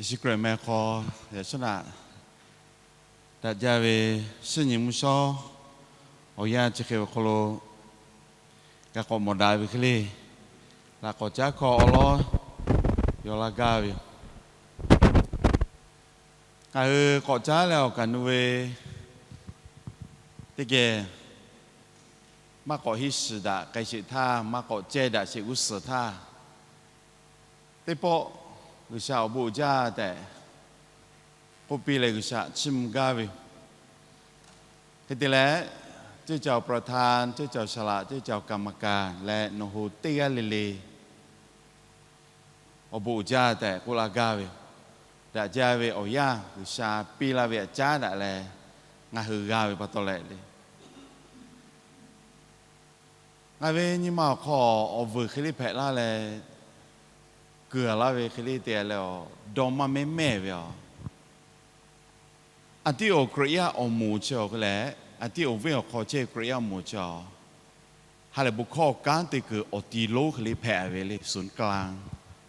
Yeˍsuˆ Hkriꞈ meh hk'aw yaꞈ shawˉ naꞈ daꞈ jaˇ ve shinˉ nyi mvuhˇ shawˉ awˬ yanˇ chi hk'e ve hk'aw lo, g'a k'awꞈ mawˬ daꞈ ve hk'e le, laꞈ k'awꞈ caˉ hkawˇ awˬ lawn yaw laˇ gaˇ ve yoˬ. Ngaˬ hui k'awꞈ caˉ leh awˬ kaˍ nu ve teˇ geh maˇ k'awꞈ hiˉ shiˍ daꞈ k'ai sheˍ htaˇ, maˇ k'awꞈ cehˇ daꞈ sheˍ g'uˇ suhˍ htaˇ, teˇ pawˆ G'uiˬsha awˬ bon uiˍ jaˇ tehꞈ k'oˆ piˇ leh G'uiˬsha chiˇ mvuh gaˇ ve yoˬ. Hk'e te leh, ceˇ caoˬ ประธาน, ceˇ caoˬ saˍ laꞈ, ceˇ caoˬ กรรมการ leh nawˬ hui teˇ g'aˇ le le awˬ bon uiˍ jaˇ tehꞈ k'oˆ laˇ gaˇ ve yoˬ. Daꞈ jaˇ ve awˬ yanˇ G'uiˬsha piˇ laˇ ve htaꞈ caˉ daꞈ leh ngaˬ hui g'a ve pa taw leh le, ngaˬ ve nyi ma awˬ hk'aw awˬ vuiˬ hk'e le hpehꞈ laˇ leh, kuiˬ laˇ ve hk'e le te leh, dawˇ maˇ mehˉ mehˉ ve yoˬ. Aˍtiˆ awˬ Hkriꞈ yaˇ awˬ moˍ chi awˬ hk'e leh, Aˍtiˆ awˬ venˇ awˬ hk'aw chehˇ Hkriꞈ yaˇ awˬ moˍ chi awˬ, ha lehˬ bon hkawˇ kanˉ te kuiˬ awˬ ti lonˉ hk'e le hpehꞈ ve le, ศูนย์กลาง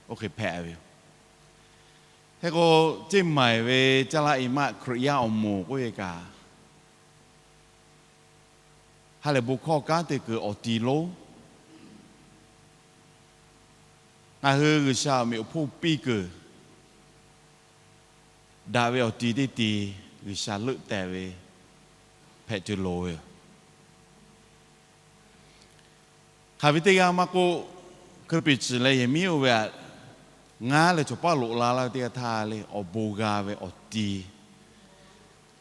oˇ hk'e hpehꞈ ve yoˬ. Hk'e k'o, ceˇ maiˍ ve caˇ laˇ i maˆ Hkriꞈ yaˇ awˬ moˍ k'oˆ ve kaꞈ, ha lehˬ bon hkawˇ kanˉ te kuiˬ awˬ ti lonˉ, ngaˬ hui G'uiˬsha awˬ meꞈ awˬ hponˇ piˇ kuiˬ daꞈ ve awˬ ti teˇ ti G'uiˬsha leuˆ tehˬ ve hpehꞈ tuˬ loˍ ve yoˬ. Hk'aˬ ve teˇ g'aˇ maˇ k'oˆ, hkui piˍ ciˬ leh yehˬ miˉ oˇ ve htaꞈ ngaˉ leh cawˬ paˇ loꞈ la laˇ ve teˇ g'aˇ htaˇ le, awˬ bon g'a ve awˬ ti,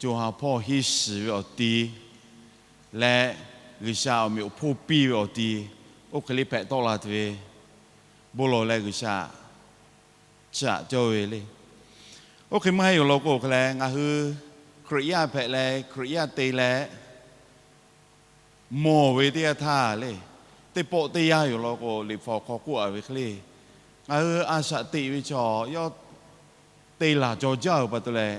co ha hpawˇ hiˇ shiˍ ve awˬ ti leh, G'uiˬsha awˬ meꞈ awˬ hponˇ piˇ ve awˬ ti, oˇ hk'e le hpehꞈ tawˆ la tuˬ ve, bon lawˬ leh G'uiˬsha chiˇ aꞈ cawˇ ve le. Oˇ hk'e maˇ heˆ yoˬ law k'o hk'e leh, ngaˬ hui Hkriꞈ yaˇ hpehꞈ leh Hkriꞈ yaˇ te leh mawˬ ve teˇ yanˇ htaˇ le, teˇ pawˆ teˇ yanˇ yoˬ law k'o, Liꞈ hpu awˬ hk'aw k'oˆ a ve hk'e le, ngaˬ hui a shaꞈ teꞈ ve chaw yawˇ te laˬ jaw jaˇ ve pa taw leh,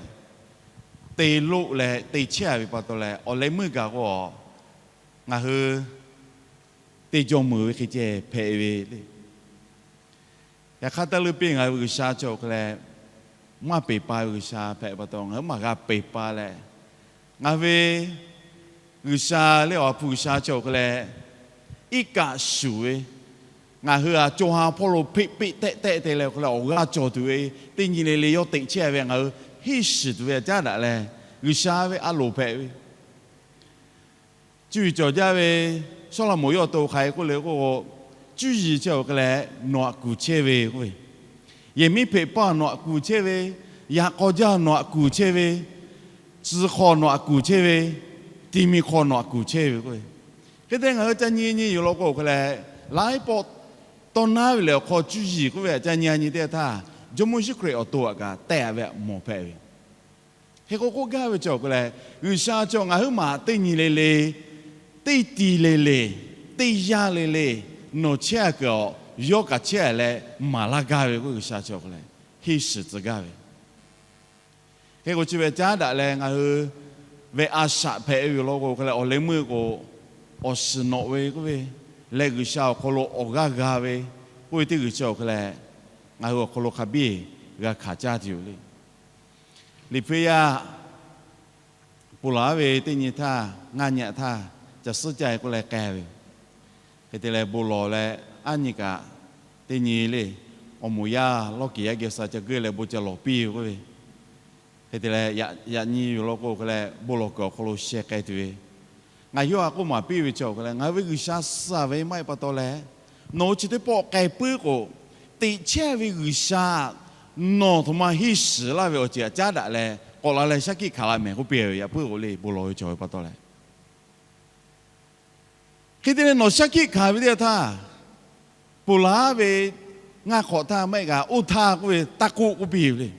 te loˆ leh te chehˇ a ve pa taw leh, awˬ leh meuˇ gaˬ k'o, ngaˬ hui te jaw meuˬ ve hk'e ceh hpehꞈ ve le. Yaꞈ hk'aˇ, taˇ leuˇ piˇ ngaˬ hui ve G'uiˬsha cawˬ hk'e leh, maˇ peˬ pa ve G'uiˬsha hpehꞈ pa taw, ngaˬ hui maˇ g'a peˬ pa leh, ngaˬ hui ve G'uiˬsha le, awˬ ha hpu G'uiˬsha cawˬ hk'e leh, iˉ kaˆ shuˍ ve, ngaˬ hui a co ha hpawˇ lo hpeˆ peˆ tehˆ tehˆ te leh hk'e leh awˬ g'aˇ cawˬ tuˬ ve, teˇ nyi le le yawˇ teꞈ chehˇ ve ngaˬ hui hiˇ shiˍ tuˬ ve htaꞈ caˉ daꞈ leh, G'uiˬsha ve a loˍ hpehꞈ ve Cuˇ yiˍ cawˬ jaˇ ve Sawˉlaꞈmonˍ yawˇ awˬ to hk'aˬ hk'e k'oˆ le k'o, cuˇ yiˍ chi awˬ hk'e leh nawˬ aꞈ kuˬ chehˇ ve k'oˆ ve, yehˬ miˉ hpeꞈ paˇ nawˬ aꞈ kuˬ chehˇ ve, yaꞈ k'aw jaˇ nawˬ aꞈ kuˬ chehˇ ve, tcuh hk'aw nawˬ aꞈ kuˬ chehˇ ve, ti mi hk'aw nawˬ aꞈ kuˬ chehˇ ve k'oˆ ve. Hk'e te ngaˬ hui ca nyi nyi yoˬ law k'o hk'e leh, laiˉ pawˆ tawˇ naˉ ve lehˬ awˬ hk'aw cuˇ yiˍ k'oˆ ve htaꞈ ca nyi a nyi teˇ htaˇ, Jawˇmawˇ Yeˍsuˆ Hkriꞈ awˬ to aꞈ kaꞈ tehꞈ a ve htaꞈ mawˬ hpehꞈ ve Hk'e k'o k'oˆ gaˇ ve chi awˬ hk'e leh, G'uiˬsha chi ngaˬ huiˉ maˬ teˇ nyi le le, teˇ ti le le, teˇ yanˇ le le, nawˬ chehˇ a kuiˬ awˬ yawˇ kaꞈ chehˇ a leh maˍ laˇ gaˇ ve k'o, G'uiˬsha chi awˬ hk'e leh henˇ shiˍ tcuh gaˇ ve. Hk'e k'o chi ve caˉ daꞈ leh ngaˬ hui ve a shaꞈ hpehꞈ ve yoˬ law k'o hk'e leh, awˬ leh meuˇ k'o awˬ shiˍ nawꞈ ve k'oˆ ve leh, G'uiˬsha awˬ hk'aw lo awˬ g'aˇ g'a ve k'oˆ ve teˇ g'uiˬ chi awˬ hk'e leh, ngaˬ hui awˬ hk'aw lo hk'a biˇ g'a hkanˍ caˇ tuˬ yoˬ le. Liꞈ hpu yaˇ ponˬ laˬ ve teˇ nyi htaˇ, ngaˇ nyi htaˇ, ca suhˉ caˇ e k'oˆ leh k'ai ve yoˬ. Hk'e te leh bon lawˬ leh, aˉ nyi kaꞈ teˇ nyi le, awˬ moˍ yaˇ lawˇ kiˍ yaˇ geh suh ca geuˆ leh bon ca lawˬ piˇ ve k'oˆ ve. Hk'e te leh, yaꞈ nyi yoˬ law k'o hk'e leh, bon lawˬ kuiˬ awˬ hk'aw lo sheh k'ai tuˬ ve, ngaˬ yawˇ a k'oˆ maˍ piˇ ve chi awˬ hk'e leh, ngaˬ hui ve G'uiˬsha suh a ve maˇ heˆ pa taw leh, nawˬ hui chi teˇ pawˆ k'ai puiˉ k'o, teꞈ chehˇ ve G'uiˬsha nawˬ htoꞈ ma henˇ shiˍ laˇ ve awˬ ceuˬ htaꞈ caˉ daꞈ leh k'awꞈ la leh shaˉ hkiˆ hkanˍ la mehˍ k'oˆ piˇ ve. Yaꞈ puiˉ k'o le, bon lawˬ ve cawˬ ve pa taw leh, hk'e te leh nawˬ shaˉ hkiˆ hkanˍ ve teˇ yanˇ htaˇ, ponˬ laˬ ve ngaˇ hk'awꞈ htaˇ maˇ heˆ kaꞈ, oˇ htaˇ k'oˆ ve taˇ k'oˆ k'oˆ piˇ ve le.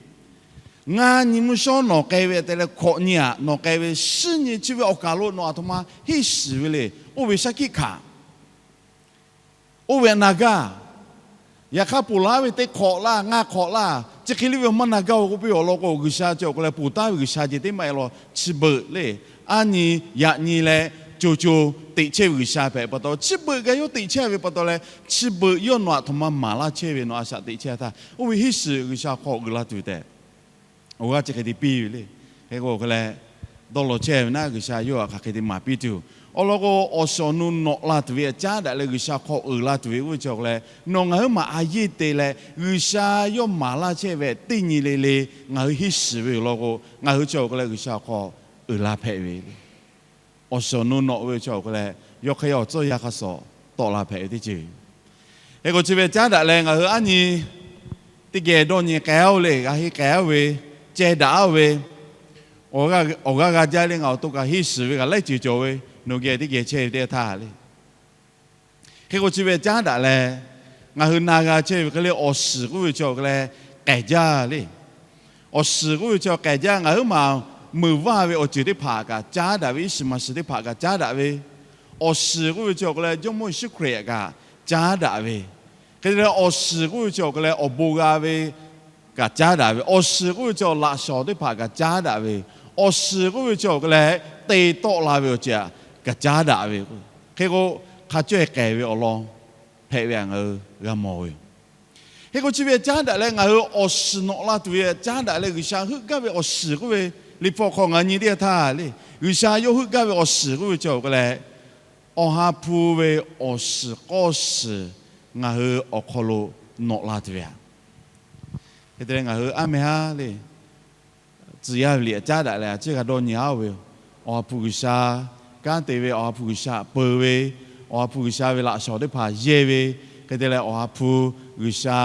Ngaˇ nyi mvuhˇ shawˉ nawˬ k'ai ve te leh hkawꞈ nyi aꞈ nawˬ k'ai ve, shiˉ nyi chi ve awˬ kaˬ lo nawˬ a htoꞈ ma henˇ shiˍ ve le. Oˇ ve shaˉ hkiˆ hkanˍ oˇ ve na gaˇ. Yaꞈ hk'aˇ ponˬ laˬ ve teˇ hk'awꞈ laˇ, ngaˇ hk'awꞈ laˇ, chi hk'e le ve maˇ na gaˇ ve k'oˆ piˇ awˬ lawn k'o, G'uiˬsha chi awˬ hk'e leh ponˬ taˍ ve G'uiˬsha ceh teˇ maˇ heˆ law. Chi beuꞈ le, aˉ nyi yaꞈ nyi leh co co teꞈ chehˇ ve G'uiˬsha hpehꞈ pa taw, chi beuꞈ gaˇ yawˇ teꞈ chehˇ ve pa taw leh, chi beuꞈ yawˇ nawˬ aꞈ htoꞈ ma maˍ laˇ chehˇ ve, nawˬ a shaꞈ teꞈ chehˇ htaˇ, oˇ ve henˇ shiˍ G'uiˬsha hk'aw uiˍ la tuˬ tehꞈ awˬ g'aˇ chi hk'e te piˇ ve le. Hk'e k'o hk'e leh, dawˇ law chehˇ ve naˉ G'uiˬsha yawˇ htaꞈ hk'aˬ hk'e te maˍ piˇ tuˬ, awˬ lawn k'o, awˬ shiˍ awˬ nu nawꞈ la tuˬ ve caˉ daꞈ leh G'uiˬsha hk'aw uiˍ la tuˬ ve k'oˆ ve chi awˬ hk'e leh, nawˬ ngaˬ huiˉ maˬ a yeˇ te leh G'uiˬsha yawˇ maˍ laˇ chehˇ ve teˇ nyi le le ngaˬ hui henˇ shiˍ ve awˬ lawn k'o, ngaˬ hui chi awˬ hk'e leh G'uiˬsha awˬ hk'aw uiˍ la hpehꞈ ve le. Awˬ shiˍ awˬ nu nawꞈ ve chi awˬ hk'e leh, yawˇ hk'e yaˇ awˬ tcuhˇ yaˇ hk'a shuˍ tawˆ la hpehꞈ ve teˇ ceuˬ. Hk'e k'o chi ve caˉ daꞈ leh ngaˬ hui aˉ nyi teˇ geh dawˇ nyi k'ai-o le, g'a henˇ k'ai-o ve, ceh daꞈ-o ve, awˬ g'aˇ g'a jaˇ le, ngaˬ awˬ to kaꞈ henˇ shiˍ ve kaꞈ laiˉ ceuˬ cawˬ ve, nawˬ geh teˇ geh chehˇ ve teˇ htaˇ le. Hk'e k'o chi ve caˉ daꞈ leh, ngaˬ hui na g'a chehˇ ve hk'e le, awˬ shiˍ k'oˆ ve chi awˬ hk'e leh k'ehˬ jaˇ le. Awˬ shiˍ k'oˆ ve chi awˬ k'ehˬ jaˇ, ngaˬ huiˉ maˬ meuˍ vaˇ ve awˬ ceuˬ teˇ hpaˍ kaꞈ caˉ daꞈ ve, iˉ shiˍ maˍ shiˍ teˇ hpaˍ kaꞈ caˉ daꞈ ve, awˬ shiˍ k'oˆ ve chi awˬ hk'e leh Jawˇmawˇ Yeˍsuˆ Hkriꞈ kaꞈ caˉ daꞈ ve, hk'e te leh awˬ shiˍ k'oˆ ve chi awˬ hk'e leh awˬ bon g'a ve kaꞈ caˉ daꞈ ve, awˬ shiˍ k'oˆ ve chi awˬ laꞈ shawnˍ teˇ hpaˍ kaꞈ caˉ daꞈ ve, awˬ shiˍ k'oˆ ve chi awˬ hk'e leh te tawˆ la ve awˬ ceuˬ kaꞈ caˉ daꞈ ve, hk'e k'o hk'a caweh k'ehˬ ve awˬ lawn hpehꞈ ve htaꞈ ngaˬ hui g'a mawˬ ve yoˬ. Hk'e k'o chi ve caˉ daꞈ leh ngaˬ hui awˬ shiˍ nawꞈ la tuˬ ve caˉ daꞈ leh G'uiˬsha heuˆ gaˇ ve awˬ shiˍ k'oˆ ve, Liꞈ hpu awˬ hk'aw ngaˬ nyi teˇ htaˇ le, G'uiˬsha yawˇ heuˆ gaˇ ve awˬ shiˍ k'oˆ ve chi awˬ hk'e leh, Awˬ ha hpu ve awˬ shiˍ k'awˇ shiˍ ngaˬ hui awˬ hk'aw lo nawꞈ la tuˬ ve yoˬ. Hk'e te leh ngaˬ hui aˉ meh haˉ le, tcuh yaˇ ve liꞈ caˉ daꞈ leh a ciˉ g'a dawˇ nyi-a-oˬ ve yoˬ. Awˬ ha hpu G'uiˬsha kanˉ te ve, Awˬ ha hpu G'uiˬsha peuˬ ve, Awˬ ha hpu G'uiˬsha ve laꞈ shawnˍ teˇ hpaˍ yehˇ ve, hk'e te leh Awˬ ha hpu G'uiˬsha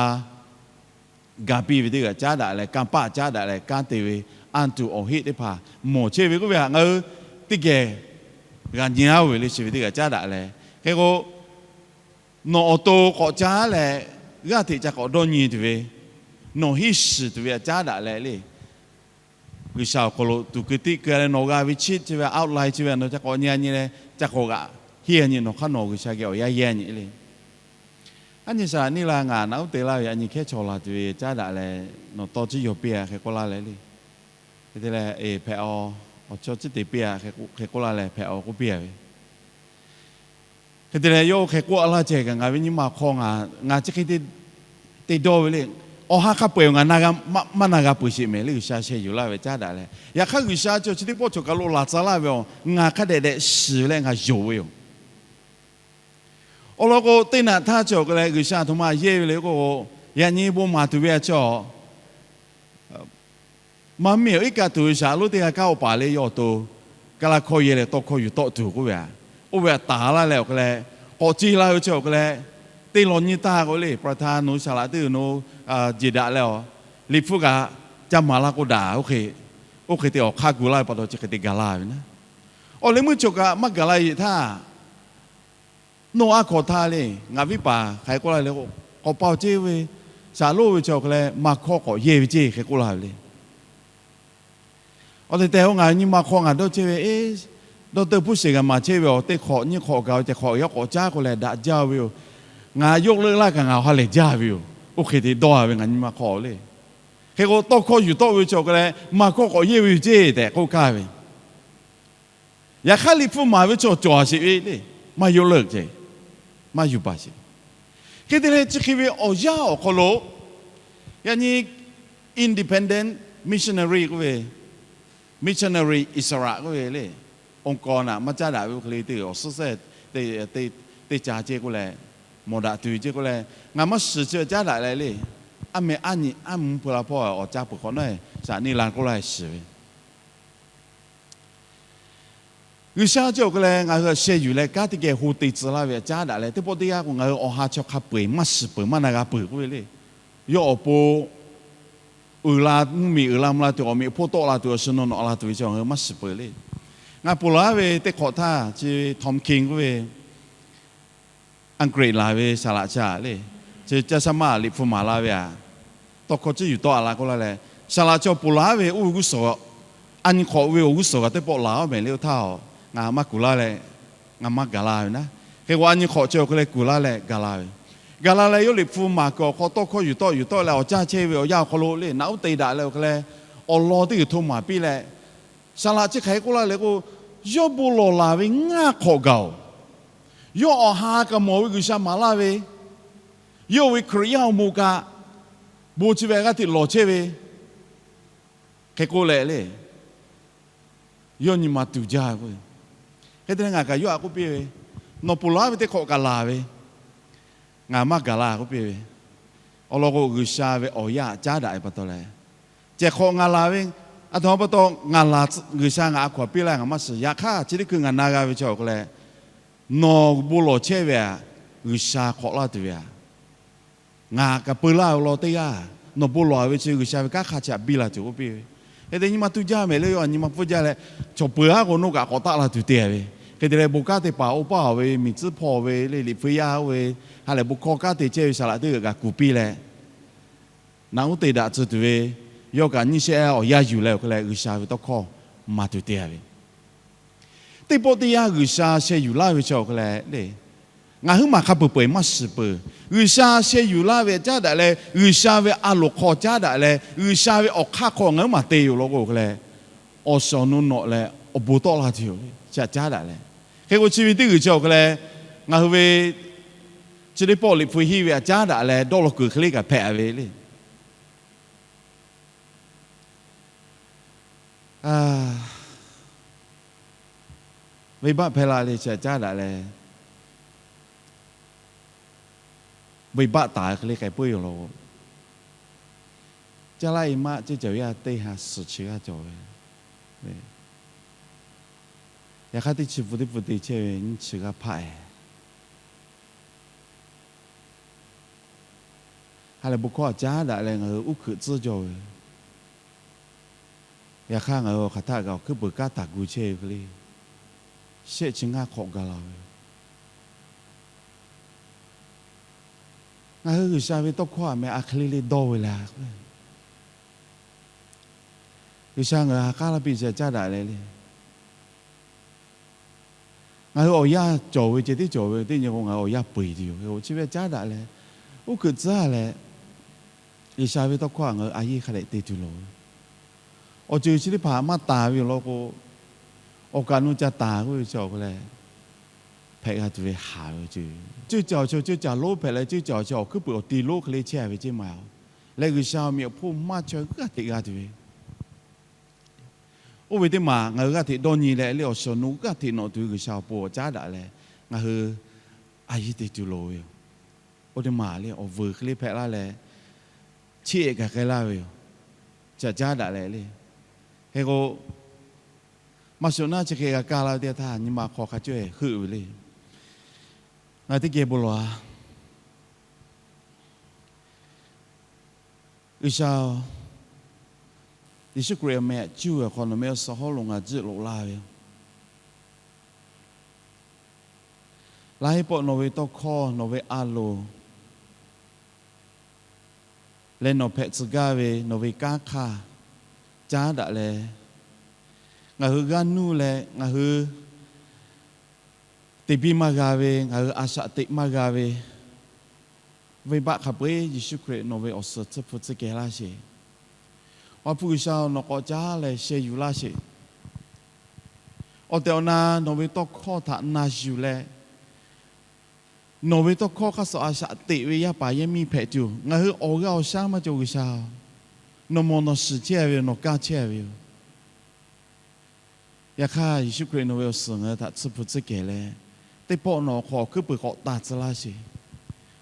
ga piˇ ve teˇ g'aˇ caˉ daꞈ leh, kanˇ paˆ caˉ daꞈ leh kanˉ te ve, anˇ tuˬ awˬ heˆ teˇ hpaˍ mawˬ chehˇ ve k'oˆ ve htaꞈ ngaˬ hui teˇ geh g'a nyi-a-oˬ ve le, chi ve teˇ g'aˇ caˉ daꞈ leh. Hk'e k'o, nawˬ awˬ to k'awꞈ caˉ leh g'aˇ hteꞈ ca k'awꞈ dawˇ nyi tuˬ ve, nawˬ henˇ shiˍ tuˬ ve htaꞈ caˉ daꞈ leh le, G'uiˬsha awˬ hk'aw lo tuˬ keu tiˆ keu leh nawˬ g'a ve chi chi ve outline chi ve htaꞈ nawˬ ca k'awꞈ nyi-a nyi leh ca k'awꞈ g'aꞈ henˇ-a nyi, nawˬ hk'aˇ nawˬ G'uiˬsha geh awˬ yaˇ yehˇ nyi le. Aˉ nyi shaˍ laꞈ neˇ la ngaˬ naꞈ uˉ te laˇ ve yaꞈ nyi hkehˉ chaw la tuˬ ve caˉ daꞈ leh, nawˬ tawˇ ciˇ yaw piˇ-a hk'e k'oˆ laˇ leh le. Hk'e te leh, Eˬ, hpehꞈ-aˬ, awˬ chaw ciˇ te piˇ-a hk'e k'oˆ laˇ leh, hpehꞈ-aˬ k'oˆ piˇ-a ve. Hk'e te leh yawˇ oˇ hk'e k'oˆ a laˇ ceh kaꞈ, ngaˬ ve nyi ma hk'aw ngaˬ chi hk'e te dawˇ ve le. Awˬ ha hk'a peu-eˬ ngaˬ maˇ na g'a peuˬ sheˍ mehˍ le, G'uiˬsha sheh yuˬ laˇ ve caˉ daꞈ leh. Yaꞈ hk'aˇ G'uiˬsha chi chi teˇ pawˆ cawˬ kaˬ lo laˬ tcuh laˇ ve awˬ, ngaˬ hk'a dehꞈ dehꞈ shiˍ ve leh ngaˬ yonˍ ve yoˬ. Awˬ lawn k'o, teˇ naꞈ htaˇ chi awˬ hk'e leh G'uiˬsha aˬ htoꞈ ma yehˇ ve le k'o, yaꞈ nyi bon maˍ tuˬ ve a chi awˬ maˇ miˬ awˬ iˉ kaˆ tuˬ ve shaˍ lonˉ teˇ g'aˇ kanˉ awˬ paˍ le yawˇ awˬ to, Kaˇlaˇ hkawˇ yehˇ leh tawˇ hkawˇ yuˬ tawˆ tuˬ k'oˆ ve, oˇ ve htaꞈ taˍ laˇ leh awˬ hk'e leh, k'awꞈ ce la ve chi awˬ hk'e leh, teˇ lawn nyi taˇ k'o le, ประธาน nu shaˍ laꞈ teˇ g'uiˬ nu jeˬ daꞈ leh awˬ, Liꞈ hpu kaꞈ ca maˍ la k'o daꞈ, oˇ hk'e te awˬ hk'aˇ gu laˇ ve pa taw chi hk'e te gaˬ la ve naˉ. Awˬ leh meuˇ cawˬ kaꞈ maˇ gaˬ la-e htaˇ, nawˬ aˉ hkawꞈ htaˇ le, ngaˬ viˉ paˍ hk'aˬ hk'e k'oˆ laˇ le, k'awꞈ paoˬ ceˇ ve, shaˍ lonˉ ve chi awˬ hk'e leh maˇ hkawˇ k'awꞈ yehˇ ve ceˇ hk'e k'oˆ laˇ ve le. Awˬ tehˬ tehˬ-oˬ, ngaˬ nyi ma hk'aw ngaˬ dawˇ chehˇ ve, e, dawˇ teuˆ hpuˉ sheˍ g'a maˍ chehˇ ve awˬ teˇ hk'awꞈ nyiˇ hk'awꞈ gaˬ ve tehꞈ hk'awꞈ yaˇ k'awꞈ caˉ k'o leh daꞈ jaˇ ve yoˬ. Ngaˬ yawˆ leuˆ laˇ kaꞈ ngaˬ awˬ ha lehˬ jaˇ ve yoˬ. Oˇ hk'e te dawˇ ve ngaˬ nyi ma hk'aw le. Hk'e k'o tawˇ hkawˇ yuˬ tawˆ ve chi awˬ hk'e leh maˇ hkawˇ k'awꞈ yehˇ ve yoˬ ceˇ tehꞈ k'oˆ kaˇ ve. Yaꞈ hk'aˇ Liꞈ hpu maˍ ve chi awˬ cawˬ a sheˍ ve le, maˇ yawˆ leuˆ ceˇ, maˇ yuˬ baˬ sheˍ. Hk'e te leh chi hk'e ve awˬ yanˇ awˬ hk'aw lo, yaꞈ nyi independent missionary k'oˆ ve, missionary อิสระ k'oˆ ve le, องค์กร naꞈ maˇ caˉ daꞈ ve oˇ hk'e le te awˬ suhˉ sehˇ te, te ca ceˇ k'oˆ leh, mawˬ daꞈ tuˬ ceˇ k'oˆ leh, ngaˬ maˇ shiˍ chi caˉ daꞈ leh le, aˉ meh aˉ nyi aˉ mvuhˇ hpu la hpawˇ awˬ caˇ peuˬ hk'awꞈ nawˉ shaˍ neˇ la k'oˆ laˇ shiˍ ve G'uiˬsha chi awˬ hk'e leh ngaˬ hui sheh yuˬ leh kanˉ teˇ geh ho te tcuh laˇ ve caˉ daꞈ leh, teˇ pawˆ teˇ yanˇ k'o ngaˬ hui awˬ ha chaw hk'a peu-eˬ maˇ shiˍ peuˬ maˇ na g'a peuˬ k'oˆ ve le. Yawˇ awˬ pon uiˍ la mvuhˇmiˬ uiˍ la mvuh la tuˬ, awˬ meꞈ awˬ hponˇ tawˆ la tuˬ, awˬ shu nawˬ nawꞈ la tuˬ ve chi ngaˬ hui maˇ shiˍ peuˬ le. Ngaˬ ponˬ laˬ ve teˇ hk'awꞈ htaˇ chi Tom King k'oˆ ve Aˉ Kiˬ laˬ ve saˍ laꞈ chi le, chi caˇ shaˉ maˇ Liꞈ hpu maˍ la ve aꞈ, tawˇ hkawˇ ciˇ yuˬ tawˆ a la k'oˆ laˇ leh, saˍ laꞈ chi awˬ ponˬ laˬ ve oˇ ve g'uˇ suhˍ, a nyi hk'awꞈ ve awˬ g'uˇ suhˍ g'a teˇ pawˆ laˬ-oˬ mehˍ le oˇ htaˇ, ngaˬ maˇ kuˬ laˇ leh, ngaˬ maˇ gaˬ la ve naˉ. Hk'e k'o a nyi hk'awꞈ chi awˬ hk'e leh kuˬ laˇ leh gaˬ la ve, gaˬ la leh yawˇ Liꞈ hpu maˍ kuiˬ awˬ hk'aw tawˇ hkawˇ yuˬ tawˆ yuˬ tawˆ leh awˬ caˇ chehˇ ve awˬ yanˇ awˬ hk'aw lo le naꞈ uˉ te daꞈ leh awˬ hk'e leh, awˬ lawn teˇ g'uiˬ hto maˍ piˇ leh, saˍ laꞈ chi hk'aˬ hk'e k'oˆ laˇ leh k'o, yawˇ bon lawˬ laˬ ve ngaˇ hk'awꞈ gaˬ-oˬ, yawˇ awˬ ha kaꞈ mawˬ ve G'uiˬsha maˍ laˇ ve, yawˇ ve Hkriꞈ yaˇ awˬ moˍ kaꞈ bon chi ve g'aˇ hteꞈ lawˬ chehˇ ve Hk'e k'oˆ leh le, yawˇ nyi ma tuˬ jaˇ k'o, hk'e te leh ngaˬ kaꞈ yawˇ htaꞈ k'oˆ piˇ ve, Nawˬ ponˬ laˬ ve teˇ hk'awꞈ kaꞈ laˬ ve, ngaˬ maˇ gaˬ la k'oˆ piˇ ve. Awˬ lawn k'o, G'uiˬsha ve awˬ yanˇ caˉ daꞈ ve pa taw leh, cehˬ hk'awꞈ ngaˬ laˬ ve, aˬ htoꞈ ma pa taw ngaˬ laˬ, G'uiˬsha ngaˬ a hkaw-anˬ piˇ laˇ ngaˬ maˇ shiˍ. Yaꞈ hk'aˇ, chi teˇ hkui ngaˬ na g'a ve chi awˬ hk'aw leh, Nawˬ bon lawˬ chehˇ ve aꞈ, G'uiˬsha hk'awꞈ laˇ tuˬ ve aꞈ, ngaˬ kaꞈ peu laˇ ve law teˇ g'aˇ, nawˬ bon lawˬ ve chi G'uiˬsha ve kanˉ hk'a chi htaꞈ biˇ la tuˬ k'oˆ piˇ ve. Hk'e te nyi ma tuˬ jaˇ mehˍ le, yawˇ nyi ma pfuhˇ jaˇ leh, chaw peuˬ aˉ k'o nawˇ kaꞈ k'awꞈ taˆ la tuˬ te ve. Hk'e te leh bon kanˉ te paˍ oˇ paˇ awˬ ve miˬ tcuhˉ hpawˇ ve le, liꞈ hpu yaˇ oˇ ve, ha lehˬ bon hkawˇ kanˉ te chehˇ ve saˍ laꞈ teˇ g'aˇ kaꞈ kuˬ piˇ leh, naꞈ uˉ te daꞈ tcuh tuˬ ve, yawˇ kaꞈ nyiˇ shehˆ awˬ yanˇ yuˬ leh awˬ hk'e leh G'uiˬsha ve tawˇ hkawˇ maˍ tuˬ te ve. Teˇ pawˆ teˇ yanˇ G'uiˬsha sheh yuˬ laˇ ve chi awˬ hk'e leh le, ngaˬ huiˉ maˬ hk'a peu-eˬ maˇ shiˍ peuˬ. G'uiˬsha sheh yuˬ laˇ ve caˉ daꞈ leh, G'uiˬsha ve a loˍ hk'aw caˉ daꞈ leh, G'uiˬsha ve awˬ hk'aˇ hk'aw ngaˬ huiˉ maˬ te yoˬ law k'o hk'e leh, awˬ shawˍ nu nawꞈ leh awˬ bon tawˆ la tuˬ yoˬ le, chi htaꞈ caˉ daꞈ leh. Hk'e k'o chi ve teˇ g'uiˬ chi awˬ hk'e leh, ngaˬ hui ve chi teˇ pawˆ liꞈ hpu hiˇ ve aꞈ caˉ daꞈ leh dawˇ law kuiˬ hk'e le kaꞈ hpehꞈ ve le. Venˇbaˆ hpehˇ la le chi htaꞈ caˉ daꞈ leh, venˇbaˆ taˍ hk'e le k'ai puiˉ yoˬ law. Caˇ laˇ e maˆ ceˇ caˬ yaˇ teˇ ha suhˍ chi g'aˇ cawˬ ve. Yaꞈ hk'aˇ teˇ chi pun teˇ pun te chehˇ ve nyiˇ chi g'aˇ hpaˆ e. Ha lehˬ bon hkawˇ aꞈ caˉ daꞈ leh ngaˬ hui uˉ hkuiꞈ tcuhˉ jaw ve. Yaꞈ hk'aˇ ngaˬ hui awˬ hk'aˬ htaˆ kaꞈ awˬ hkuiˉ peuˬ kanˉ taˍ gu chehˇ ve hk'e le, shehˆ chi ngaˇ hk'awꞈ gaˬ la ve. Ngaˬ hui G'uiˬsha ve tawˇ hkawˇ aꞈ meh a hk'e le le dawˇ ve le. G'uiˬsha ngaˬ hui ha k'aˉ laˇ piˇ chi caˉ daꞈ leh le. Ngaˬ hui awˬ yanˇ cawˬ ve ceh tiˉ cawˬ ve teˇ nyi k'o ngaˬ hui awˬ yanˇ peu eˬ tuˬ yoˬ. Chi ve caˉ daꞈ leh, uˉ hkuiꞈ tcuhˉ leh, G'uiˬsha ve tawˇ hkawˇ aꞈ ngaˬ hui a yeˇ hk'a dehꞈ te tuˬ loˍ ve. Awˬ ceuˬ chi teˇ hpaˍ maˇ taˍ ve yoˬ law k'o, awˬ kaꞈ nu ca taˍ k'oˆ ve chi awˬ hk'e leh, hpehꞈ g'a tuˬ ve haˍ ve ceuˬ. Ceuˇ caˬ awˬ chi ceuˇ caˬ lonˉ hpehꞈ leh, ceuˇ caˬ awˬ chi awˬ hkuiˉ peuˬ awˬ ti lonˉ hk'e le chehˇ ve ceˇ maˬ a. Leh G'uiˬsha awˬ meꞈ awˬ hponˇ maˇ chaweh g'aˇ hteꞈ g'a tuˬ ve. Oˇ ve teˇ maˬ ngaˬ hui g'aˇ hteꞈ dawˇ nyi leh le awˬ shawˍ nu g'aˇ hteꞈ nawꞈ tuˬ ve G'uiˬsha awˬ pon caˉ daꞈ leh, ngaˬ hui a yeˇ te tuˬ loˍ ve yoˬ. Oˇ teˇ maˬ le awˬ vuiˬ hk'e le hpehꞈ laˇ leh, chiˇ ehˍ kaꞈ k'ai laˇ ve yoˬ. Chi htaꞈ caˉ daꞈ leh le. Hk'e k'o, maˇ shoꞈ naˉ chi hk'e g'a kaˇ laˇ ve teˇ htaˇ nyi ma hk'aw hk'a cawehˬ heuˆ ve le. Ngaˬ teˇ geh bon lawˬ a. G'uiˬsha, Yeˍsuˆ Hkriꞈ awˬ meh aꞈ cuˇ ve awˬ hk'aw nawˬ meh awˬ suhˍ hawˉ lo ngaˬ jiˆ loꞈ laˇ ve yoˬ. Laˇ heˆ pawˆ nawˬ ve tawˇ hkawˇ nawˬ ve a loˍ leh nawˬ hpehꞈ tcuh gaˇ ve nawˬ ve kanˉ hk'aˇ caˉ daꞈ leh, ngaˬ hui g'aˇ nuˇ leh ngaˬ hui te biˇ maˇ g'a ve, ngaˬ hui a shaꞈ teꞈ maˇ g'a ve, venˇbaˆ hk'a peu-eˬ Yeˍsuˆ Hkriꞈ nawˬ ve awˬ suhˍ tsuhˇ hpu tcuh kehˬ laˇ sheˍ. Awˬ hpu G'uiˬsha nawˬ k'awꞈ caˉ leh sheh yuˬ laˇ sheˍ. Awˬ tehˬ awˬ na nawˬ ve tawˇ hkawˇ htaꞈ na yuˬ leh, nawˬ ve tawˇ hkawˇ hk'aˇ suh a shaꞈ teꞈ ve yaˇ paˍ yaˇ miˇ hpehꞈ tuˬ ngaˬ hui awˬ g'aˇ awˬ shaˉ maˇ cawˬ G'uiˬsha. Nawˬ mawˬ nawˬ shiˍ chehˇ ve yoˬ, nawˬ kaˇ chehˇ ve yoˬ. Yaꞈ hk'aˇ Yeˍsuˆ Hkriꞈ nawˬ ve awˬ suhˍ ngaˬ hui htaꞈ tsuhˇ hpu tcuhˇ kehˬ leh, teˇ pawˆ nawˬ awˬ hk'aw awˬ hkuiˉ peuˬ k'awꞈ taˍ tcuh laˇ sheˍ.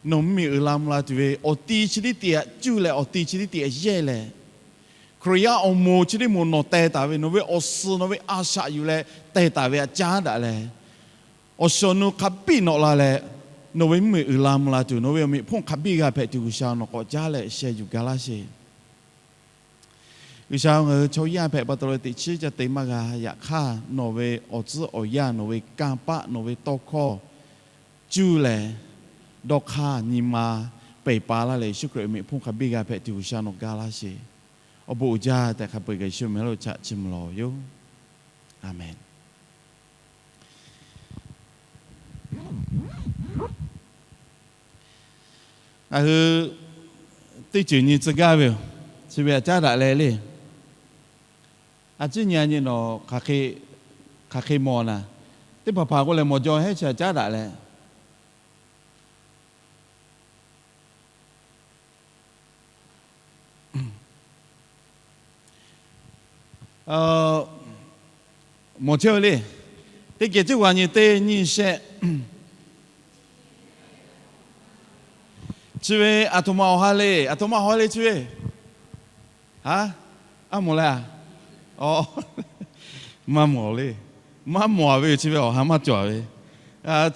Nawˬ mvuhˇmiˬ uiˍ la mvuh la tuˬ ve awˬ ti chi teˇ tiꞈ aꞈ cuˇ leh awˬ ti chi teˇ tiꞈ aꞈ yehˇ leh, Hkriꞈ yaˇ awˬ moˍ chi teˇ moˍ nawˬ teh taˍ ve nawˬ ve awˬ suhˍ nawˬ ve a shaꞈ yuˬ leh teh taˍ ve aꞈ caˉ daꞈ leh, awˬ shawˍ nu hk'a biˇ nawꞈ la leh, nawˬ ve mvuhˇmiˬ uiˍ la mvuh la tuˬ nawˬ ve awˬ meꞈ hponˇ hk'a biˇ g'a hpehꞈ tuˬ G'uiˬsha nawˬ k'awꞈ caˉ leh sheh yuˬ gaˇ laˇ sheˍ. G'uiˬsha ngaˬ hui chaw yaˇ hpehꞈ pa taw lo teꞈ chiˉ ca te maˇ g'a. Yaꞈ hk'aˇ nawˬ ve awˬ tcuhˉ awˬ yanˇ nawˬ ve kanˇ paˆ nawˬ ve tawˇ hkawˇ cuˇ leh, dawˇ hk'aˇ nyi ma pehˬ pa laˇ leh Yeˍsuˆ Hkriꞈ awˬ meꞈ hponˇ hk'a biˇ g'a hpehꞈ tuˬ G'uiˬsha nawˬ gaˇ laˇ sheˍ. Awˬ bon uiˍ jaˇ tehꞈ hk'a peu-eˬ gaˬ Yeˍsuˆ meh lo chaꞈ chiˇ mvuh lawˬ yoˬ. Aˬmenˍ. Ngaˬ hui teˇ ceuˬ nyi tcuh gaˇ ve yoˬ. Chi ve aꞈ caˉ daꞈ leh le. A ciˉ nyi a nyi nawˬ hk'aˬ hk'e mawˬ naˍ, teˇ hpaˍ hpaˍ k'oˆ leh mawˬ jaw heˉ chi aꞈ caˉ daꞈ leh Mawˬ chehˇ ve le. Teˇ geh cuˇ g'a nyi teˇ nyiˇ shehˆ. Chi ve aˬ htoꞈ ma awˬ ha le, aˬ htoꞈ ma awˬ ha le chi ve. Aˉ, mawˬ le. Maˇ mawˬ le. Maˇ mawˬ ve yoˬ, chi ve awˬ ha maˇ cawˬ ve.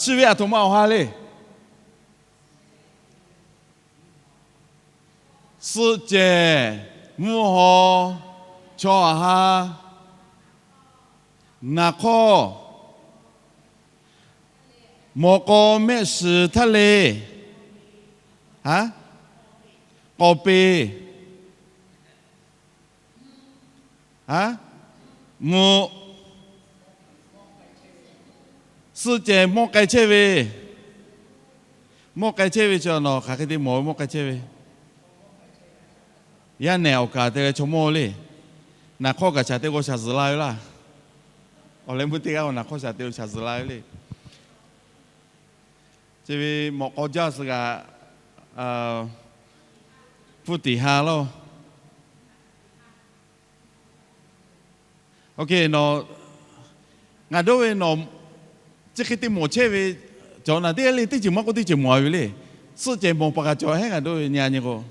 Chi ve aˬ htoꞈ ma awˬ ha le. Suhˆ cehˬ, mvuhˇ haw, chaw aˬ ha, naˍ hk'awˇ, mawꞈ k'aw, mehˆ shiˍ, htaˇ le, k'awˍ peˍ, mvuhꞈ, suhˆ cehˬ mawˇ k'ai chehˇ ve, mawˇ k'ai chehˇ ve chi nawˬ hk'aˬ hk'e te mawˬ ve mawˇ k'ai chehˇ ve. Yaˇ nehˬ awˬ kaˍ te leh chaw mawˇ le. Naˍ hk'awˇ kaꞈ shaˍ te k'o shaˍ zuhˬ la ve laˇ. Awˬ leh meuˇ teˇ g'aˇ k'o naˍ hk'awˇ shaˍ te k'o shaˍ zuhˬ la ve le. Chi ve mawꞈ k'aw jaˇ suh g'aꞈ, hpu tiˍ ha lawˇ. Nawˬ, ngaˬ dawˇ ve nawˬ chi hk'e te mawˬ chehˇ ve, cawˬ naˍ teˇ g'aˇ le teˇ ceuˬ maˇ k'oˆ teˇ ceuˬ mawˬ a ve le. Suhˆ cehˬ mawˬ paˍ kaꞈ cawˬ heˉ ngaˬ dawˇ ve nyi a nyi k'o.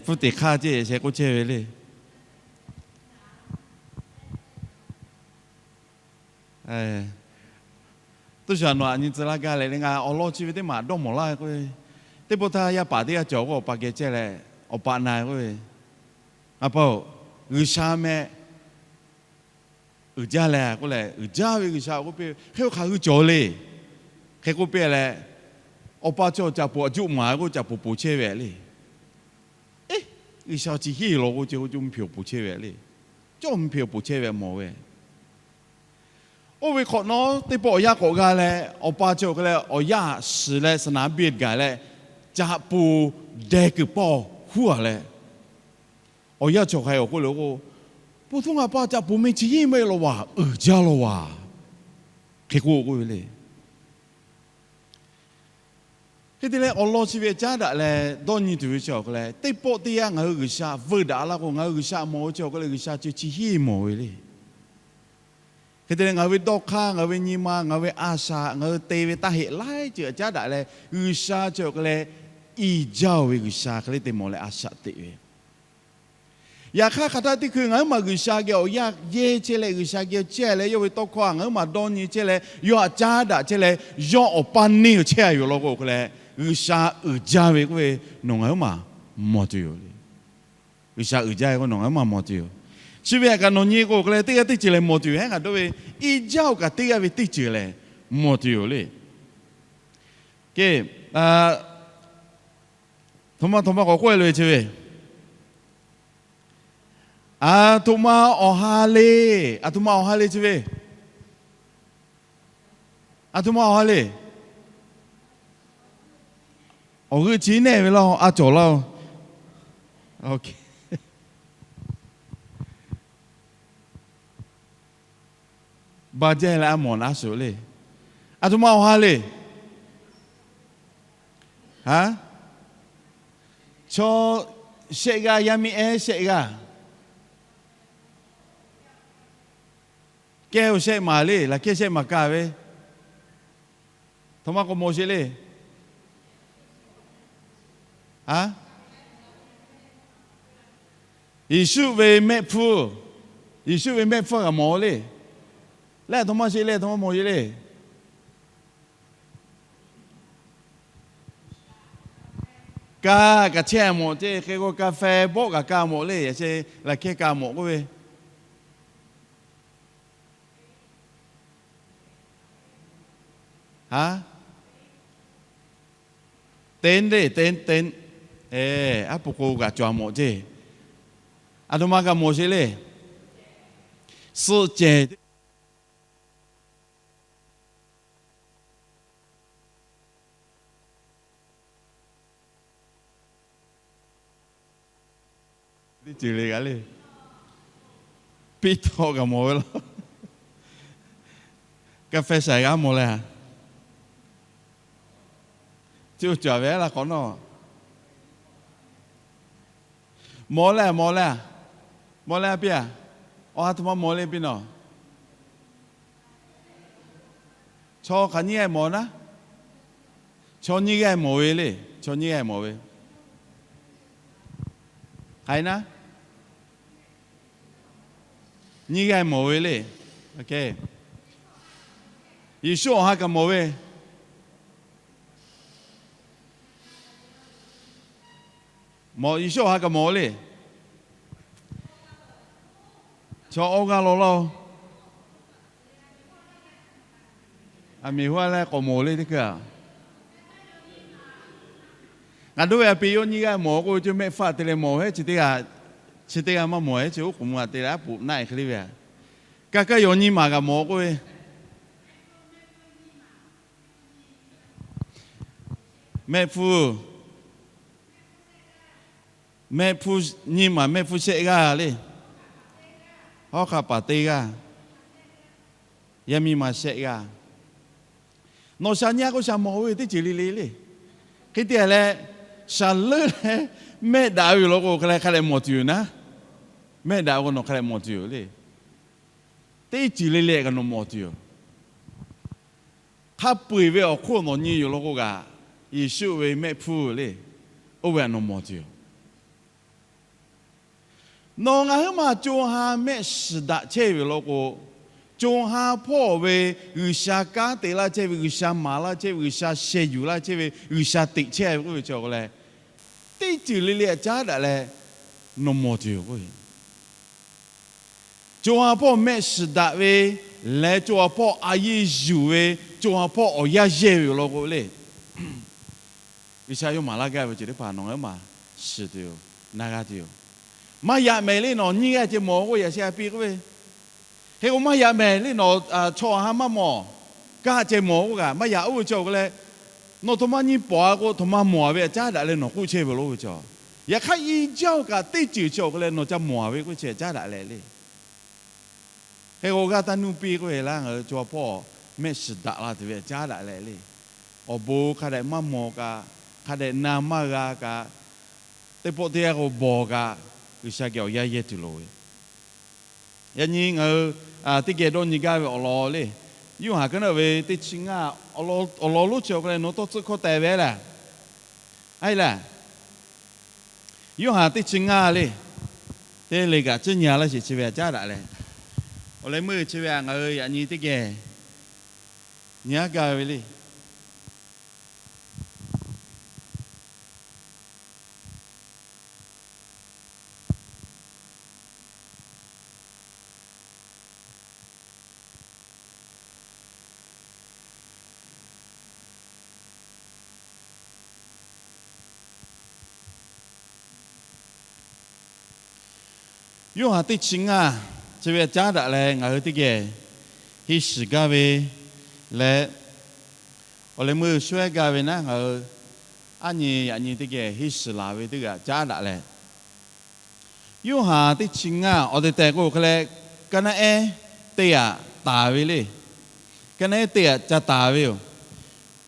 Hpu teˍ hk'aˇ ceˇ sheh k'oˆ chehˇ ve le. Teˇ shaˍ nawˬ aꞈ nyi tcuh laˇ gaˇ leh le, ngaˬ awˬ lawn chi ve teˇ maˬ dawˇ mawˬ laˇ k'oˆ ve, teˇ pawˆ htaˇ yaˇ paˍ teˇ g'aˇ cawˬ k'o awˬ pa geh chehˇ leh, awˬ pa na k'oˆ ve, A pa-oˬ, G'uiˬsha meh uiˍ jaˇ leh k'oˆ leh, uiˍ jaˇ ve G'uiˬsha k'oˆ piˇ, hk'e k'o hk'aˬ hui cawˬ le. Hk'e k'oˆ piˇ leh, awˬ pa chaw caꞈ poˍ aꞈ juˆ maˍ k'o caꞈ poˍ poˍ chehˇ ve le. G'uiˬsha chi hiˉ law k'o ce k'o co mvuhˇ hpehꞈ awˬ poˍ chehˇ ve le. Cawˇ mvuhˇ hpehꞈ awˬ poˍ chehˇ ve mawˬ ve. Oˇ ve hk'awꞈ nawˉ teˇ pawˆ awˬ yanˇ k'awꞈ g'a leh, awˬ pa chi awˬ hk'e leh awˬ yaˇ shiˍ leh saˍ naˍ biˇ gaˬ leh, caꞈ poˍ deh kuiˬ pawˇ huˉ a leh, awˬ yaˇ chi awˬ hk'e awˬ k'oˆ le k'o, Pu htoˇ ngaˬ pa caꞈ poˍ meh chi hiˉ meh law vaˬ, uiˍ jaˇ law vaˬ. Hk'e k'oˆ k'oˆ ve le. Hk'e te leh awˬ lawn chi ve caˉ daꞈ leh dawˇ nyi tuˬ ve chi awˬ hk'e leh, teˇ pawˆ teˇ yanˇ ngaˬ hui G'uiˬsha veuˇ daꞈ laˇ k'o, ngaˬ hui G'uiˬsha mawˬ ve chi awˬ hk'e leh G'uiˬsha chi chi hiˉ mawˬ ve le. Hk'e te leh ngaˬ hui ve dawˇ hk'aˇ, ngaˬ hui ve nyi ma, ngaˬ hui ve a shaꞈ, ngaˬ hui te ve taˇ heꞈ laiˉ ceuˬ caˉ daꞈ leh, G'uiˬsha chi awˬ hk'e leh i jaˇ-oˬ ve G'uiˬsha hk'e le te mawˬ leh a shaꞈ teꞈ ve. Yaꞈ hk'aˇ hk'aˬ htaˇ teˇ hkui ngaˬ huiˉ maˬ G'uiˬsha geh awˬ yaˇ yehˇ chehˇ leh, G'uiˬsha geh chehˇ leh, yawˇ ve tawˇ hkawˇ a ngaˬ huiˉ maˬ dawˇ nyi chehˇ leh, yawˇ htaꞈ caˉ daꞈ chehˇ leh, yawˇ awˬ pa neˇ chehˇ a yoˬ law k'o hk'e leh, G'uiˬsha uiˍ jaˇ ve k'oˆ ve nawˬ ngaˬ huiˉ maˬ mawˬ tuˬ yoˬ le. G'uiˬsha uiˍ jaˇ ve k'o nawˬ ngaˬ huiˉ maˬ mawˬ tuˬ yoˬ. Chi ve htaꞈ kaꞈ nawˬ nyi k'o hk'e leh teˇ g'aˇ teˇ ceuˬ lehˬ mawˬ tuˬ yoˬ. Heˉ ngaˬ dawˇ ve, i jaˇ-oˬ kaꞈ teˇ g'aˇ ve teˇ ceuˬ lehˬ mawˬ tuˬ yoˬ le. Htoꞈ ma htoꞈ ma k'awꞈ k'oˆ e loˬ ve chi ve, aˬ htoꞈ ma awˬ ha le, aˬ htoꞈ ma awˬ ha le chi ve, aˬ htoꞈ ma awˬ ha le. Awˬ g'euˆ chi nehˆ ve laˇ, a cawˬ laˇ. Ba jehˇ leh a mawˬ naˉ shuˍ le. Aˬ htoꞈ ma awˬ ha le. Chaw shehˆ g'aˇ, yaˇ miˇ ehˉ shehˆ g'aˇ. Kehˇ-oˬ shehˆ maˬ le, laꞈ kehˇ shehˆ maˬ kaˇ ve. Htoꞈ ma k'awꞈ mawˬ sheˍ le. Yeˍsuˆ ve mehˆ hpfuhˇ, Yeˍsuˆ ve mehˆ hpfuhˇ kaꞈ mawˬ le. Leh htoꞈ ma sheˍ le, htoꞈ ma mawˬ sheˍ le. Kaˇ kaꞈ chehˇ mawˬ ceˇ, hk'e k'o ka feh bawˆ kaꞈ kaˇ mawˬ le, yaꞈ sheh laꞈ kehˇ kaˇ mawˬ k'oˆ ve. Haˉ, ten le, ten, ten. Aˉ pu k'o kaꞈ cawˬ mawˬ ceˇ. Aˬ htoꞈ ma kaꞈ mawˬ sheˍ le. Suhˆ cehˬ teˇ ceuˬ le g'a le. Piˇ htawˇ kaꞈ mawˬ ve laˇ. Ka hpeh shaiˍ g'aˇ mawˬ leh, cuˇ caˍ ve laˇ k'awꞈ nawˇ. Mawˬ leh, mawˬ leh, mawˬ leh a piˇ a. Awˬ ha htoꞈ ma mawˬ le piˇ nawˬ. Chaw hk'aˬ nyiˇ g'aˇ mawˬ naˉ? Chaw nyiˇ g'aˇ mawˬ ve le. Chaw nyiˇ g'aˇ mawˬ ve hk'aˬ hk'e naˉ? Nyiˇ g'aˇ mawˬ ve le. Yeˍsuˆ awˬ ha kaꞈ mawˬ ve. Mawˬ, Yeˍsuˆ awˬ ha kaꞈ mawˬ le. Chaw awˇ g'aˇ law laˇ-oˬ. Aˬ miˍ hu a leh k'awꞈ mawˬ le teˇ hkui a. Ngaˬ dawˇ ve a piˇ yawˇ nyiˇ g'aˇ mawˬ k'oˆ ve, ceh mehˆ hpfuhˇ te leh mawˬ ve, chi teˇ g'aˇ maˇ mawˬ ve, chi oˉ k'oˍ mvuh a te leh aˉ poꞈ naˆ e hk'e le ve a. Ka kaˇ yawˬ nyi maˬ kaꞈ mawˬ k'oˆ ve, mehˆ hpfuhˇ, mehˆ hpfuhˇ, nyi maˬ mehˆ hpfuhˇ shehˆ g'aˇ le. Hawˉ hk'a paˍ teˇ g'aˇ, yaˇ miˇ ma shehˆ g'aˇ. Nawˬ shaˍ nyi a k'o shaˍ mawˬ ve teˇ ceuˬ le le le. Hk'e te leh, shaˍ leuˉ leh mehˆ daꞈ ve yoˬ law k'o, hk'a leh hk'a dehꞈ mawˬ tuˬ yoˬ naˉ. Mehˆ daꞈ k'o nawˬ hk'a dehꞈ mawˬ tuˬ yoˬ le. Teˇ ceuˬ le le kaꞈ nawˬ mawˬ tuˬ yoˬ. Hk'a peu eˬ ve awˬ hk'oˆ nawˬ nyi yoˬ law k'o kaꞈ, Yeˍsuˆ ve mehˆ hpfuhˇ le, oˇ ve htaꞈ nawˬ mawˬ tuˬ yoˬ. Nawˬ ngaˬ huiˉ maˬ co ha mehˆ shiˍ daꞈ chehˇ ve yoˬ law k'o, co ha hpawˇ ve G'uiˬsha kanˉ te laˇ chehˇ ve, G'uiˬsha maˍ laˇ chehˇ ve, G'uiˬsha sheh yuˬ laˇ chehˇ ve, G'uiˬsha teꞈ chehˇ ve k'oˆ ve chi awˬ hk'aw leh, teˇ ceuˬ le le htaꞈ caˉ daꞈ leh nawˬ mawˬ tuˬ yoˬ k'o, co ha hpawˇ mehˆ shiˍ daꞈ ve leh, co ha hpawˇ a yeˇ yuˬ ve, co ha hpawˇ awˬ yanˇ yehˇ ve yoˬ law k'o le, G'uiˬsha yawˇ maˍ laˇ gaˇ ve ceuˬ teˇ hpaˍ nawˬ ngaˬ huiˉ maˬ shiˍ tuˬ yoˬ, na g'a tuˬ yoˬ. Maˇ yaꞈ mehˍ le nawˬ nyiˇ g'aˇ ceh mawˬ k'o, yaꞈ sheh a piˇ k'oˆ ve, hk'e k'o maˇ yaꞈ mehˍ le nawˬ chaw awˬ ha maˇ mawˬ, kaˇ ceh mawˬ k'oˆ kaꞈ maˇ yaꞈ. Oˇ ve chi awˬ hk'aw leh, nawˬ htaꞈ maˇ nyi pawˍ a k'o, htaꞈ maˇ mawˬ a ve htaꞈ caˉ daꞈ leh nawˬ k'oˆ chehˇ ve yoˬ oˇ ve chi. Yaꞈ hk'aˇ i jaˇ oˬ kaꞈ teˇ ceuˬ chi awˬ hk'aw leh nawˬ ca mawˬ a ve k'oˆ chi htaꞈ caˉ daꞈ leh le. Hk'e k'o g'aˇ taˇ nuˇ piˇ k'oˆ ve laˇ, ngaˬ hui co ha hpawˇ mehˆ shiˍ daꞈ la tuˬ ve htaꞈ caˉ daꞈ leh le. Awˬ bon hk'a dehꞈ maˇ mawˬ kaꞈ, hk'a dehꞈ na maˇ g'a kaꞈ, teˇ pawˆ teˇ yanˇ k'o bawˬ kaꞈ, G'uiˬsha geh awˬ yanˇ yehˇ tuˬ loˍ ve. Yaꞈ nyi ngaˬ hui teˇ geh dawˇ nyi gaˇ ve awˬ lawn le, Yoˇhanˬ ka naˆ ve teˇ chi ngaˇ awˬ lawn lonˉ chi awˬ hk'aw leh nawˬ tawˇ tcuhˆ hkawˇ teh ve a lehˬ, a e lehˬ, Yoˇhanˬ teˇ chi ngaˇ le, teˇ le kaꞈ ciˉ nyi a laˇ sheˍ chi ve htaꞈ caˉ daꞈ leh, awˬ leh meuˇ chi ve htaꞈ ngaˬ hui yaꞈ nyi teˇ geh nyi aˉ gaˇ ve le. Yoˇhanˬ teˇ chi ngaˇ chi ve htaꞈ caˉ daꞈ leh ngaˬ hui teˇ geh henˇ shiˍ gaˇ ve leh, awˬ leh meuˇ shawehˇ gaˇ ve naˉ, ngaˬ hui aˉ nyi yaꞈ nyi teˇ geh henˇ shiˍ laˬ ve teˇ geh caˉ daꞈ leh, Yoˇhanˬ teˇ chi ngaˇ awˬ tehˬ tehˬ k'o hk'e leh, ka naˆ ehˉ teˇ g'aꞈ taˍ ve le. Ka naˆ ehˉ teˇ g'aꞈ ca taˍ ve yoˬ.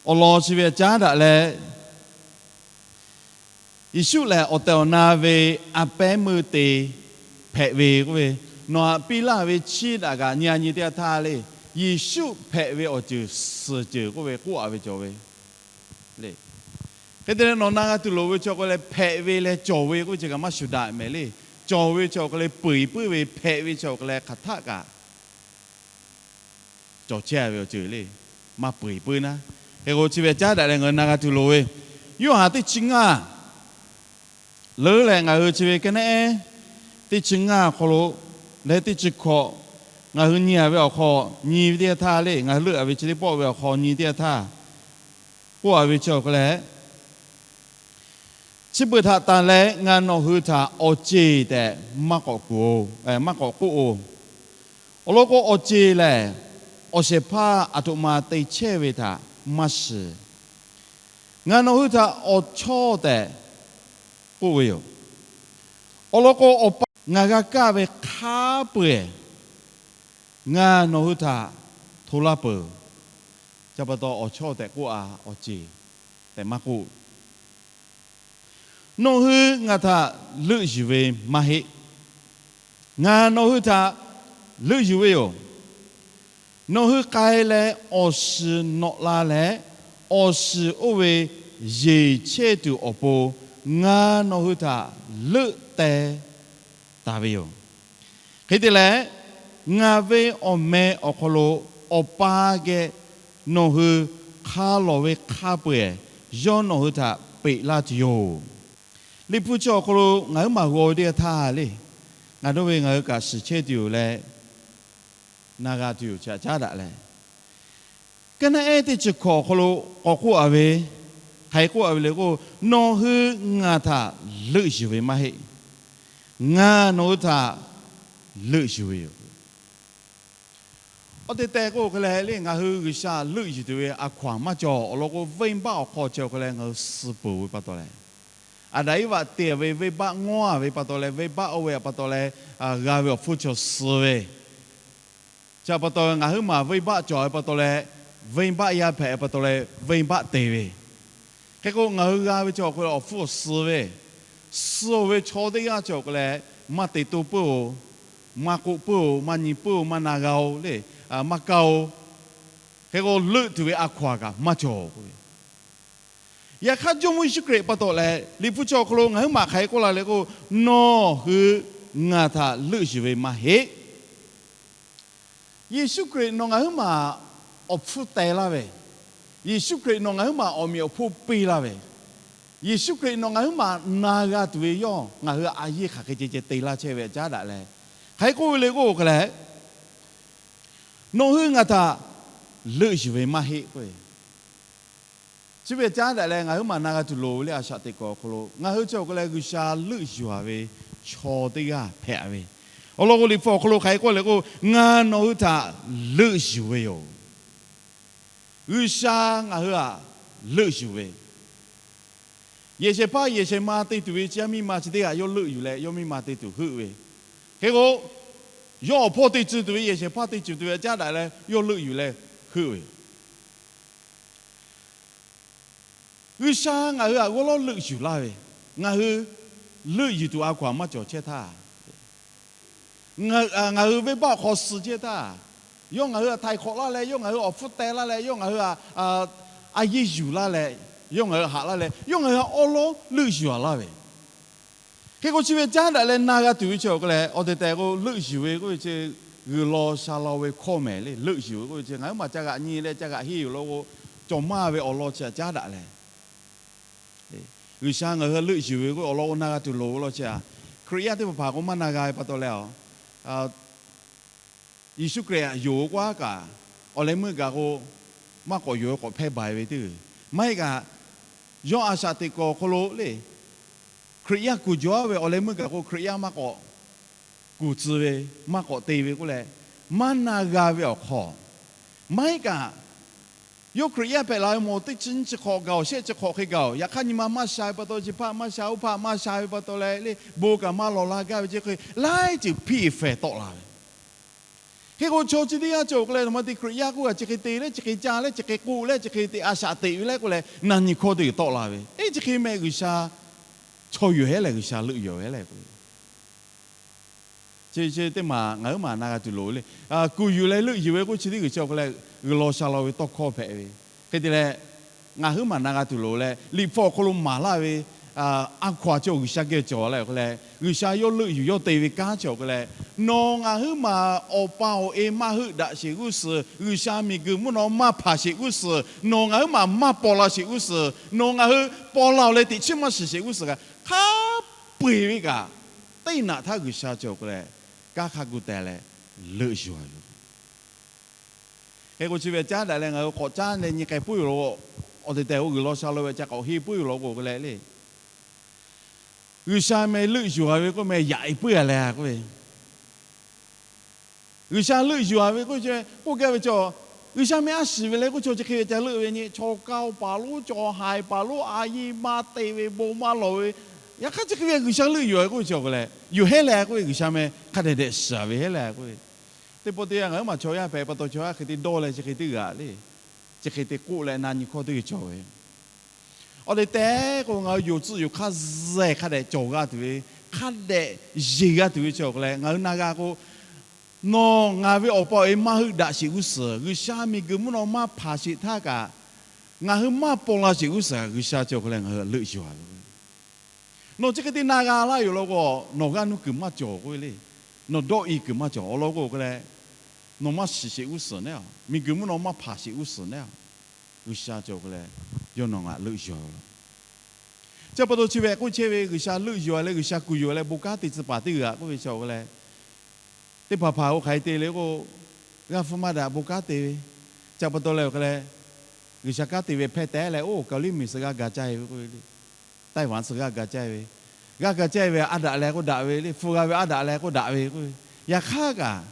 Awˬ lawn chi ve htaꞈ caˉ daꞈ leh, Yeˍsuˆ lehˬ awˬ tehˬ awˬ na ve a pehˉ meuˇ te hpehꞈ ve k'oˆ ve, nawˬ htaꞈ piˇ laˇ ve chiˇ daꞈ kaꞈ nyi a nyi teˇ g'aˇ htaˇ le, Yeˍsuˆ hpehꞈ ve awˬ ceuˬ suhˍ ceuˬ k'oˆ ve k'oˆ a ve cawˬ ve le. Hk'e te leh nawˬ na g'a tuˬ loˍ ve chi awˬ hk'aw leh hpehꞈ ve leh cawˬ ve k'oˆ ve chi kaꞈ maˇ shuˍ daꞈ mehˍ le. Cawˬ ve chi awˬ hk'aw leh peu eˬ puiˉ ve, hpehꞈ ve chi awˬ hk'aw leh hk'aˬ htaˆ kaꞈ cawˬ chehˇ ve awˬ ceuˬ le. Maˇ peu eˬ puiˉ naˉ. Hk'e k'o chi ve caˉ daꞈ leh ngaˬ hui na g'a tuˬ loˍ ve, Yoˇhanˬ teˇ chi ngaˇ leuˉ leh ngaˬ hui chi ve ka naˆ ehˉ teˇ chi ngaˇ awˬ hk'aw lo leh teˇ chi hkawꞈ ngaˬ hui nyi a ve awˬ hk'aw nyi ve teˇ g'aˇ htaˇ le, ngaˬ hui leuˆ a ve chi teˇ pawˆ ve awˬ hk'aw nyi teˇ g'aˇ htaˇ k'oˆ a ve chi awˬ hk'aw leh, chi beuꞈ htaꞈ tanˬ leh ngaˬ nawˬ hui htaꞈ awˬ ceˬ tehꞈ maˇ k'awꞈ k'oˆ-oˬ. Awˬ lawn k'o, awˬ ceˬ lehˬ awˬ shehˍ hpaˇ aˬ htoꞈ ma te chehˇ ve htaꞈ maˇ shiˍ. Ngaˬ nawˬ hui htaꞈ awˬ chawˇ tehꞈ k'oˆ ve yoˬ. Awˬ lawn k'o, Awˬ pa ngaˬ g'a kaˇ ve hk'a peu-eˬ Ngaˬ nawˬ hui htaꞈ hto laˇ peuˬ. Chi pa taw awˬ chawˇ tehꞈ k'oˆ-a, awˬ ceˬ tehꞈ maˇ k'oˆ. Nawˬ hui ngaˬ htaꞈ leuˆ yuˬ ve maˇ heˆ. Ngaˬ nawˬ hui htaꞈ leuˆ yuˬ ve yoˬ. Nawˬ hui k'ai leh awˬ shiˍ nawꞈ la leh, awˬ shiˍ oˇ ve yeˬ chehˇ tuˬ awˬ pon ngaˬ nawˬ hui htaꞈ leuˆ teh taˍ ve yoˬ. Hk'e te leh, ngaˬ ve awˬ meh awˬ hk'aw lo Awˬ pa geh nawˬ hui hk'a lawˬ ve hk'a peu-eˬ yawˇ nawˬ hui htaꞈ peꞈ laˇ tuˬ yoˬ. Liꞈ hpu chi awˬ hk'aw lo ngaˬ huiˉ maˬ g'aw ve teˇ g'aˇ htaˇ le, ngaˬ dawˇ ve ngaˬ hui kaꞈ shiˍ chehˇ tuˬ yoˬ leh, na g'a tuˬ yoˬ chi htaꞈ caˉ daꞈ leh, kaˇ naˆ ehˉ teˇ chi hkawꞈ awˬ hk'aw lo k'awꞈ k'oˆ-a ve, hk'aˬ hk'e k'oˆ-a ve le k'o, nawˬ hui ngaˬ htaꞈ leuˆ yuˬ ve maˇ heˆ. Ngaˬ nawˬ hui htaꞈ leuˆ yuˬ ve yoˬ. Awˬ te tehˬ k'o hk'e leh le, ngaˬ hui G'uiˬsha leuˆ yuˬ tuˬ ve a hkaw-anˬ maˇ cawˬ. Awˬ lawn k'o, venˇbaˆ awˬ hk'aw cawˬ hk'e leh ngaˬ hui suh peuˬ ve pa taw leh, Aˍdanˍ Eˇvaꞈ te ve venˇbaˆ ngawˇ-a ve pa taw leh, venˇbaˆ oˇ ve pa taw leh, g'a ve awˬ hpfuhˇ chaw suh ve. Chi pa taw ngaˬ huiˉ maˬ venˇbaˆ cawˬ ve pa taw leh, venˇbaˆ yaˇ hpehꞈ ve pa taw leh, venˇbaˆ te ve. Hk'e k'o, ngaˬ hui g'a ve chi awˬ hk'e awˬ hpfuhˇ awˬ suh ve, suh-oˬ ve chaw teˇ g'aˇ cawˬ k'o leh, maˇ te to peuˬ-oˬ, maˇ k'oˆ peuˬ-oˬ, maˇ nyi peuˬ-oˬ, maˇ na g'a-oˬ le, maˇ kaˇ-oˬ. Hk'e k'o, leuˆ tuˬ ve a hkaw-anˬ kaꞈ maˇ cawˬ k'oˆ ve. Yaꞈ hk'aˇ, Jawˇmawˇ Yeˍsuˆ Hkriꞈ pa taw leh Liꞈ hpu chi awˬ hk'aw lo ngaˬ huiˉ maˬ hk'aˬ hk'e k'oˆ la le k'o, nawˬ hui ngaˬ htaꞈ leuˆ yuˬ ve maˇ heˆ. Yeˍsuˆ Hkriꞈ nawˬ ngaˬ huiˉ maˬ awˬ hpfuhˇ teh laˇ ve, Yeˍsuˆ Hkriꞈ nawˬ ngaˬ huiˉ maˬ awˬ meꞈ awˬ hponˇ piˇ laˇ ve, Yeˍsuˆ Hkriꞈ nawˬ ngaˬ huiˉ maˬ na g'a tuˬ ve yawˇ ngaˬ hui a yehˇ hk'aˬ hk'e ceh ceh te laˇ chehˇ ve caˉ daꞈ leh, hk'aˬ hk'e k'oˆ ve le k'o hk'e leh, nawˬ hui ngaˬ htaꞈ leuˆ yuˬ ve maˇ heˆ k'oˆ ve. Chi ve caˉ daꞈ leh ngaˬ huiˉ maˬ na g'a tuˬ loˍ ve le, a shaꞈ teꞈ kuiˬ awˬ hk'aw lo ngaˬ hui chi awˬ hk'e leh G'uiˬsha leuˆ yuˬ-a ve chaw teˇ g'aˇ hpehꞈ ve. Awˬ lawn k'o, Liꞈ hpu awˬ hk'aw lo hk'aˬ hk'e k'oˆ le k'o, ngaˬ nawˬ hui htaꞈ leuˆ yuˬ ve yoˬ. G'uiˬsha ngaˬ hui htaꞈ leuˆ yuˬ ve, yehˬ shehˍ hpaˇ yehˬ shehˍ ma te tuˬ ve chi yaˇ miˇ ma chi teˇ g'aˇ yawˇ leuˆ yuˬ leh yawˇ miˇ ma te tuˬ heuˆ ve. Hk'e k'o, yawˇ awˬ hpawˇ te tcuh tuˬ ve yehˬ shehˍ hpaˇ te tcuh tuˬ ve caˉ daꞈ leh yawˇ leuˆ yuˬ leh heuˆ ve. G'uiˬsha ngaˬ hui htaꞈ g'awˇ lawˉ leuˆ yuˬ laˇ ve, ngaˬ hui leuˆ yuˬ tuˬ a hkaw-anˬ maˇ cawˬ chehˇ htaˇ, ngaˬ hui venˇbaˆ awˬ hk'aw suh chehˇ htaˇ, yawˇ ngaˬ hui htaꞈ htaiˍ hk'awꞈ laˇ leh, yawˇ ngaˬ hui awˬ hpfuhˇ teh laˇ leh, yawˇ ngaˬ hui htaꞈ a yehˇ yuˬ laˇ leh, yawˇ ngaˬ hui haꞈ laˇ leh, yawˇ ngaˬ hui htaꞈ awˉ lawˉ leuˆ yuˬ-a laˇ ve. Hk'e k'o, chi ve caˉ daꞈ leh na g'a tuˬ ve chi awˬ hk'e leh, awˬ tehˬ tehˬ k'o leuˆ yuˬ ve k'oˆ ve chi, G'uiˬ law sha law ve hkawˇ mehˍ le. Leuˆ yuˬ ve k'oˆ ve chi ngaˬ huiˉ maˬ ca g'aꞈ nyi leh ca g'aꞈ henˇ ve law k'o, cawˬ maˇ ve awˬ lawn chi htaꞈ caˉ daꞈ leh, G'uiˬsha ngaˬ hui leuˆ yuˬ ve k'oˆ ve awˬ lawn k'o na g'a tuˬ loˍ ve law chi-a. Hkriꞈ yaˇ teˇ hpaˍ hpaˍ k'o maˇ na g'a ve pa taw leh, Yeˍsuˆ Hkriꞈ htaꞈ yonˍ ve k'o aˉ kaꞈ, awˬ leh meuˇ kaꞈ k'o, maˇ k'awꞈ yonˍ ve k'awꞈ hpehˇ baˬ ve teˇ g'uiˬ. Maˇ heˆ kaꞈ, yawˇ a shaꞈ teꞈ kuiˬ awˬ hk'aw lo le, Hkriꞈ yaˇ kuˬ jaw-a ve awˬ leh meuˇ kaꞈ k'o, Hkriꞈ yaˇ maˇ k'awꞈ kuˬ tcuh ve, maˇ k'awꞈ te ve k'oˆ leh, maˇ na g'a ve awˬ hk'aw, maˇ heˆ kaꞈ, yawˇ Hkriꞈ yaˇ hpehꞈ la ve mawˬ teˇ chi nyiˇ chi hk'awꞈ gaˬ-oˬ, shehˆ chi hk'awꞈ hk'e gaˬ-oˬ, yaꞈ hk'aˇ nyi ma maˇ sha ve pa taw, chi hpaˆ maˇ sha, oˇ hpaˆ maˇ sha ve pa taw leh le, bon kaꞈ maˇ lawˬ la gaˇ ve chi hk'e laiˉ ceuˬ hpiˇ fehˍ tawˆ la ve. Hk'e k'o, chaw chi teˇ g'aˇ cawˬ k'o leh, nawˬ ma te Hkriꞈ yaˇ k'oˆ kaꞈ chi hk'e te leh, chi hk'e ca leh, chi hk'e k'oˆ leh, chi hk'e te a shaꞈ teꞈ ve leh k'oˆ leh, na nyi hkawˇ teˇ g'uiˬ tawˆ la ve. Eˇ, chi hk'e meh G'uiˬsha chaw yuˬ hehˉ leh G'uiˬsha leuˆ yuˬ hehˉ leh k'o, chi chi teˇ maˬ ngaˬ huiˉ maˬ na g'a tuˬ loˍ le. Kuˬ yuˬ leh leuˆ yuˬ ve k'oˆ chi teˇ g'uiˬ chi awˬ hk'e leh, G'uiˬ law sha law ve tawˇ hkawˇ hpehꞈ ve. Hk'e te leh, ngaˬ huiˉ maˬ na g'a tuˬ loˍ leh, Liꞈ hpu awˬ hk'aw lo maˍ laˇ ve a hkaw-anˬ chi G'uiˬsha geh cawˬ leh k'oˆ leh, G'uiˬsha yawˇ leuˆ yuˬ yawˇ te ve kanˉ chi awˬ hk'e leh, nawˬ ngaˬ huiˉ maˬ awˬ pa awˬ e maˇ heuˆ daꞈ sheˍ g'uˇ suhˍ, G'uiˬsha miˬguiˬ mvuhˇ naw maˇ hpanˍ sheˍ g'uˇ suhˍ, nawˬ ngaˬ huiˉ maˬ maˇ paw la sheˍ g'uˇ suhˍ, nawˬ ngaˬ hui paw la-oˬ leh teꞈ chiˉ maˇ shiˍ sheˍ g'uˇ suhˍ kaꞈ, hk'a peu-eˬ ve kaꞈ, teˇ naꞈ htaˇ G'uiˬsha cawˬ k'o leh, kanˉ hk'a gu teh leh leuˆ yuˬ-a ve. Hk'e k'o, chi ve caˉ daꞈ leh ngaˬ hui k'awꞈ caˉ leh nyi k'ai puiˉ ve law k'o, awˬ tehˬ tehˬ k'o G'uiˬ law sha law ve ca k'awꞈ henˇ puiˉ ve law k'o hk'e leh le, G'uiˬsha meh leuˆ yuˬ-a ve k'oˆ meh yaꞈ-e puiˉ-a leh k'oˆ ve, G'uiˬsha leuˆ yuˬ-a ve k'oˆ ve, k'oˆ gaˇ ve chaw, G'uiˬsha meh a shiˍ ve leh k'oˆ chaw chi hk'e ve ca leuˆ ve nyi, chaw kaoˇ paˍ lonˉ, chaw haiˬ paˍ lonˉ, a yiˇ maˇ te ve, bon maˇ lawˬ ve, yaꞈ hk'aˇ chi hk'e ve G'uiˬsha leuˆ yuˬ-a ve k'oˆ ve chi awˬ hk'e leh, yuˬ hehˉ leh k'oˆ ve, G'uiˬsha meh hk'a dehꞈ dehꞈ shiˍ-a ve hehˉ leh k'oˆ ve, Teˇ pawˆ teˇ yanˇ ngaˬ huiˉ maˬ chaw yaˇ hpehꞈ pa taw, chaw yaˇ hk'e te dawˇ leh chi hk'e teˇ g'aꞈ le, chi hk'e te k'oˆ leh na nyi hkawˇ teˇ g'aˇ cawˬ ve. Awˬ leh tehꞈ k'o, ngaˬ hui yonˍ tcuhˆ yonˍ hk'aˇ zehˬ hk'a dehꞈ cawˬ g'a tuˬ ve, hk'a dehꞈ yeˬ g'a tuˬ ve chi awˬ hk'aw leh ngaˬ hui na g'a k'o, nawˬ ngaˬ ve awˬ pa awˬ e maˇ heuˆ daꞈ sheˍ g'uˇ suhˍ, G'uiˬsha miˬguiˬ mvuhˇ naw maˇ hpanˍ sheˍ htaˇ kaꞈ, ngaˬ hui maˇ paw la sheˍ g'uˇ suhˍ, G'uiˬsha chi awˬ hk'aw leh ngaˬ hui leuˆ yuˬ a ve. Nawˬ chi hk'e te na g'a laˇ yoˬ law k'o, nawˬ g'aˇ nuˇ kuiˬ maˇ cawˬ k'oˆ ve le. Nawˬ dawˇ i kuiˬ maˇ cawˬ. Awˬ lawn k'o hk'e leh, nawˬ maˇ shiˍ sheˍ g'uˇ suhˍ naˉ, miˬguiˬ mvuhˇ naw maˇ hpanˍ sheˍ g'uˇ suhˍ naˉ, G'uiˬsha chi awˬ hk'aw leh yawˇ nawˬ ngaˬ leuˆ yuˬ a ve. Chi pa taw chi ve k'oˆ chehˇ ve, G'uiˬsha leuˆ yuˬ a leh G'uiˬsha kuˬ yuˬ a leh bon kanˉ te tcuh paˍ teˇ g'aꞈ k'oˆ ve chi awˬ hk'aw leh, teˇ hpaˍ hpaˍ k'o hk'aˬ hk'e te le k'o, g'a hpfuhˇ maˇ daꞈ bon kanˉ te ve. Chi pa taw leh awˬ hk'aw leh, G'uiˬsha kanˉ te ve hpehˇ tehˉ leh, oˇ Kawˍliˇmiˬ suh g'a ga caˇ ve k'oˆ ve le. Taiˇ vaˍ suh g'a ga caˇ ve, g'a ga caˇ ve a daꞈ leh k'oˆ daꞈ ve le, hpfuhˇ g'a ve a daꞈ leh k'oˆ daꞈ ve k'oˆ ve. Yaꞈ hk'aˇ kaꞈ,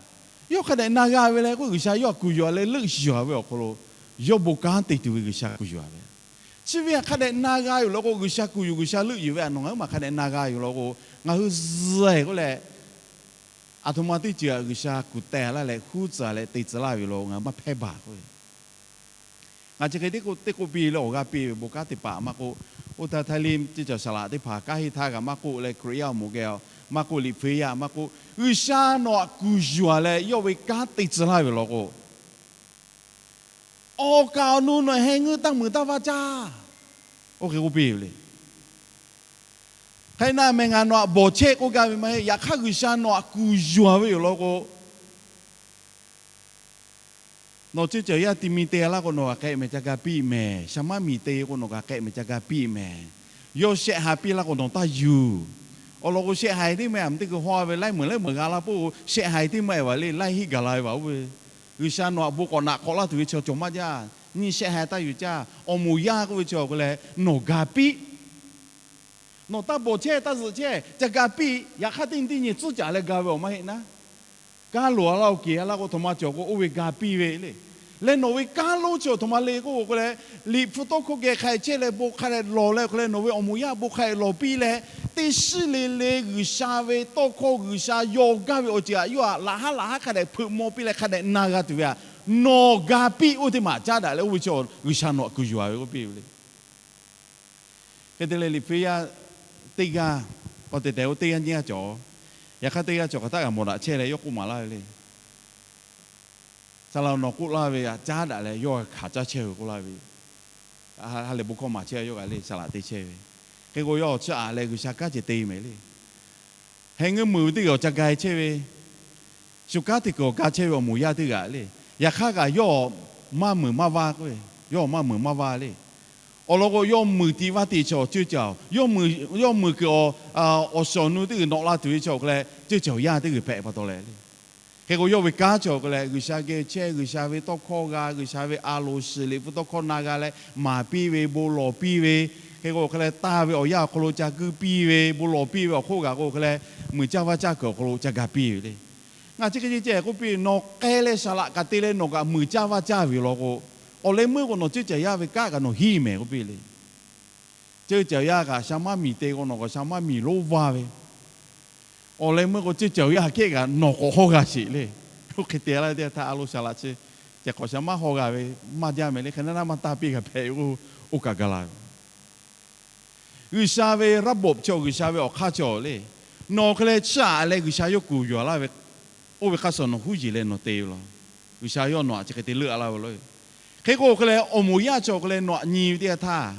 yawˇ hk'a dehꞈ na g'a ve leh k'o, G'uiˬsha yawˇ htaꞈ kuˬ yuˬ a leh leuˆ yuˬ a ve awˬ hk'aw lo, yawˇ bon kanˉ te tuˬ ve G'uiˬsha kuˬ yuˬ a ve. Chi ve htaꞈ hk'a dehꞈ na g'a yoˬ law k'o, G'uiˬsha kuˬ yuˬ, G'uiˬsha leuˆ yuˬ ve htaꞈ nawˬ ngaˬ huiˉ maˬ hk'a dehꞈ na g'a yoˬ law k'o, ngaˬ hui zuhˬ k'oˆ leh, aˬ htoꞈ ma teˇ ceuˬ htaꞈ G'uiˬsha kuˬ teh laˇ leh huˉ tcuh leh te tcuh laˇ ve law ngaˬ hui maˇ hpehˇ baˬ k'oˆ ve. Ngaˬ chi hk'e teˇ k'oˆ piˇ leh awˬ g'aˇ piˇ ve bon kanˉ teˇ hpaˍ maˇ k'oˆ, oˇ htaˇ htaˇ liˇ teˇ cawˬ saˍ laꞈ teˇ hpaˍ kanˉ henˇ htaˇ kaꞈ maˇ k'oˆ leh, Hkriꞈ yaˇ awˬ moˍ geh maˇ k'oˆ, Liꞈ hpu yaˇ maˇ k'oˆ, G'uiˬsha nawˬ htaꞈ kuˬ yuˬ a leh yawˇ ve kanˉ te tcuh laˇ ve law k'o, awˬ kaˍ awˬ nu nawˬ heh ngeuˇ taˇ muiˬ taˇ vaˇ caˇ. Oˇ hk'e k'oˆ piˇ ve le. Hk'e na meh, ngaˬ nawˬ htaꞈ bawˬ chehˇ k'oˆ gaˇ ve maˇ heˆ. Yaꞈ hk'aˇ G'uiˬsha nawˬ htaꞈ kuˬ yuˬ a ve yoˬ law k'o, nawˬ ceuˇ caˬ yaˇ ti mi te laˇ k'o, nawˬ g'a k'ehˆ meh ca ga piˇ mehˍ. Shaˍ maˇ miˬ te k'o, nawˬ g'a k'ehˆ meh ca ga piˇ mehˍ. Yawˇ shehˆ ha piˇ laˇ k'o, nawˬ taˇ yuˬ. Awˬ lawn k'o, shehˆ ha teˇ maˇ a meh teˇ hkui haw ve laiˉ meuˍ laiˉ meuˍ g'a laˇ peuˬ. Shehˆ ha teˇ maˇ e vaˬ le, laiˉ hiˆ gaˬ la ve vaˬ oˇ ve. G'uiˬsha nawˬ htaꞈ bon k'awꞈ naꞈ k'awꞈ laˇ tuˬ ve chi cawˬ maˇ jaˇ. Nyi shehˆ ha taˇ yuˬ caˇ. Awˬ moˍ yaˇ k'oˆ ve chi awˬ hk'aw leh nawˬ ga piˇ. Nawˬ taˇ bawˬ chehˇ taˇ zuhꞈ chehˇ, ca ga piˇ. Yaꞈ hk'aˇ teˇ nyi teˇ nyi tcuhˉ caˍ leh ga ve awˬ maˇ heˆ naˉ. Kanˉ loˍ a laˇ oˬ kehˬ a laˇ k'o, aˬ htoꞈ ma cawˬ k'o, oˇ ve ga piˇ ve le. Leh nawˬ ve kanˉ lonˉ chi aˬ htoꞈ ma le k'oˆ k'o leh, Liꞈ hpu tawˇ hkawˇ geh hk'a chehˇ leh bon hk'a dehꞈ lawˬ leh hk'aw leh, nawˬ ve awˬ moˍ yaˇ bon hk'a dehꞈ lawˬ piˇ leh, teˇ shiˉ le le G'uiˬsha ve tawˇ hkawˇ, G'uiˬsha yaw gaˇ ve awˬ ceuˬ htaꞈ yawˇ htaꞈ laꞈ haˉ laꞈ haˉ hk'a dehꞈ hpeuꞈ maw piˇ leh hk'a dehꞈ na g'a tuˬ ve htaꞈ nawˬ ga piˇ. Oˇ ve teˇ maˬ caˉ daꞈ leh oˇ ve chi G'uiˬsha nawˬ htaꞈ kuˬ yuˬ a ve k'oˆ piˇ ve le. Hk'e te leh Liꞈ hpu yaˇ teˇ g'aˇ, k'awꞈ te tehꞈ oˇ teˇ g'aˇ nyiˇ g'aˇ cawˬ. Yaꞈ hk'aˇ teˇ g'aˇ cawˬ hk'aˬ htaˇ kaꞈ mawˬ daꞈ chehˇ leh yawˇ k'oˆ maˍ laˇ ve le. Saˍ laꞈ nawˬ k'oˆ laˇ ve htaꞈ caˉ daꞈ leh yawˇ hkanˍ caˇ chehˇ ve k'oˆ laˇ ve, ha lehˬ bon hkawˇ maˍ chehˇ yawˇ kaꞈ le, saˍ laꞈ te chehˇ ve. Hk'e k'o yawˇ awˬ chiˇ aꞈ leh G'uiˬsha kanˉ ceh te mehˍ le. Heh ngeuˇ meuˬ ve teˇ g'aˇ awˬ ca ga chehˇ ve, shu kanˉ teˇ kuiˬ awˬ ga chehˇ ve awˬ moˍ yaˇ teˇ g'aˇ le. Yaꞈ hk'aˇ kaꞈ yawˇ maˇ meuˬ maˇ vaˇ k'oˆ ve, yawˇ maˇ meuˬ maˇ vaˇ le. Awˬ lawn k'o, yawˇ meuˬ tiꞈ vaˇ tiꞈ chi awˬ ceuˇ caˬ, yawˇ meuˬ kuiˬ awˬ, awˬ shawˍ nu teˇ g'uiˬ nawꞈ la tuˬ ve chi awˬ hk'aw leh ceuˇ caˬ awˬ yaˇ teˇ g'uiˬ hpehꞈ pa taw leh le. Hk'e k'o yawˇ ve kanˉ chi awˬ hk'aw leh G'uiˬsha geh chehˇ, G'uiˬsha ve tawˇ hkawˇ g'a, G'uiˬsha ve a loˍ shiˍ, Liꞈ hpu tawˇ hkawˇ na g'a leh maˍ piˇ ve, bon lawˬ piˇ ve. Hk'e k'o hk'aˬ leh taˇ ve awˬ yanˇ awˬ hk'aw lo ca guiˇ piˇ ve, bon lawˬ piˇ ve awˬ hk'oˆ g'a k'o hk'aˬ leh, meuˬ caˇ vaˇ caˇ kuiˬ awˬ hk'aw lo ca ga piˇ ve le. Ngaˬ chi hk'e ceh k'oˆ piˇ, nawˬ k'ai leh saˍ laꞈ kaꞈ te leh nawˬ kaꞈ meuˬ caˇ vaˇ caˇ ve law k'o, awˬ leh meuˇ k'o nawˬ ceuˇ caˬ yaˇ ve kanˉ kaꞈ nawˬ hiˉ mehˍ k'oˆ piˇ le. Ceuˇ caˬ yaˇ kaꞈ sha maˇ miˬ te k'o, nawˬ kaꞈ sha maˇ miˬ lonˉ vaˇ ve. Awˬ leh meuˇ k'o ceuˇ caˬ yaˇ hkehˉ kaꞈ nawˬ k'awꞈ haw g'a sheˍ le. Oˇ hk'e te laˇ ve teˇ htaˇ a lo saˍ laꞈ chi ceh k'awꞈ sha maˇ haw g'a ve maˇ jaˇ mehˍ le. Hk'e naˉ naˉ maˇ taˇ piˇ g'a hpehꞈ ve k'o, oˇ kaꞈ ga la ve. G'uiˬsha ve raˇ bawꞈ chi awˬ, G'uiˬsha ve awˬ hk'aˇ chi awˬ le. Nawˬ hk'e leh chiˇ aꞈ leh G'uiˬsha yawˇ kuˬ yuˬ laˇ ve, oˇ ve hk'a shuˍ nawˬ huˉ yeˬ leh nawˬ te ve law. G'uiˬsha yawˇ nawˬ htaꞈ chi hk'e te leuˆ a laˇ ve law. Hk'e k'o hk'e leh awˬ moˍ yaˇ chi awˬ hk'e leh nawˬ htaꞈ nyi ve teˇ yanˇ htaˇ,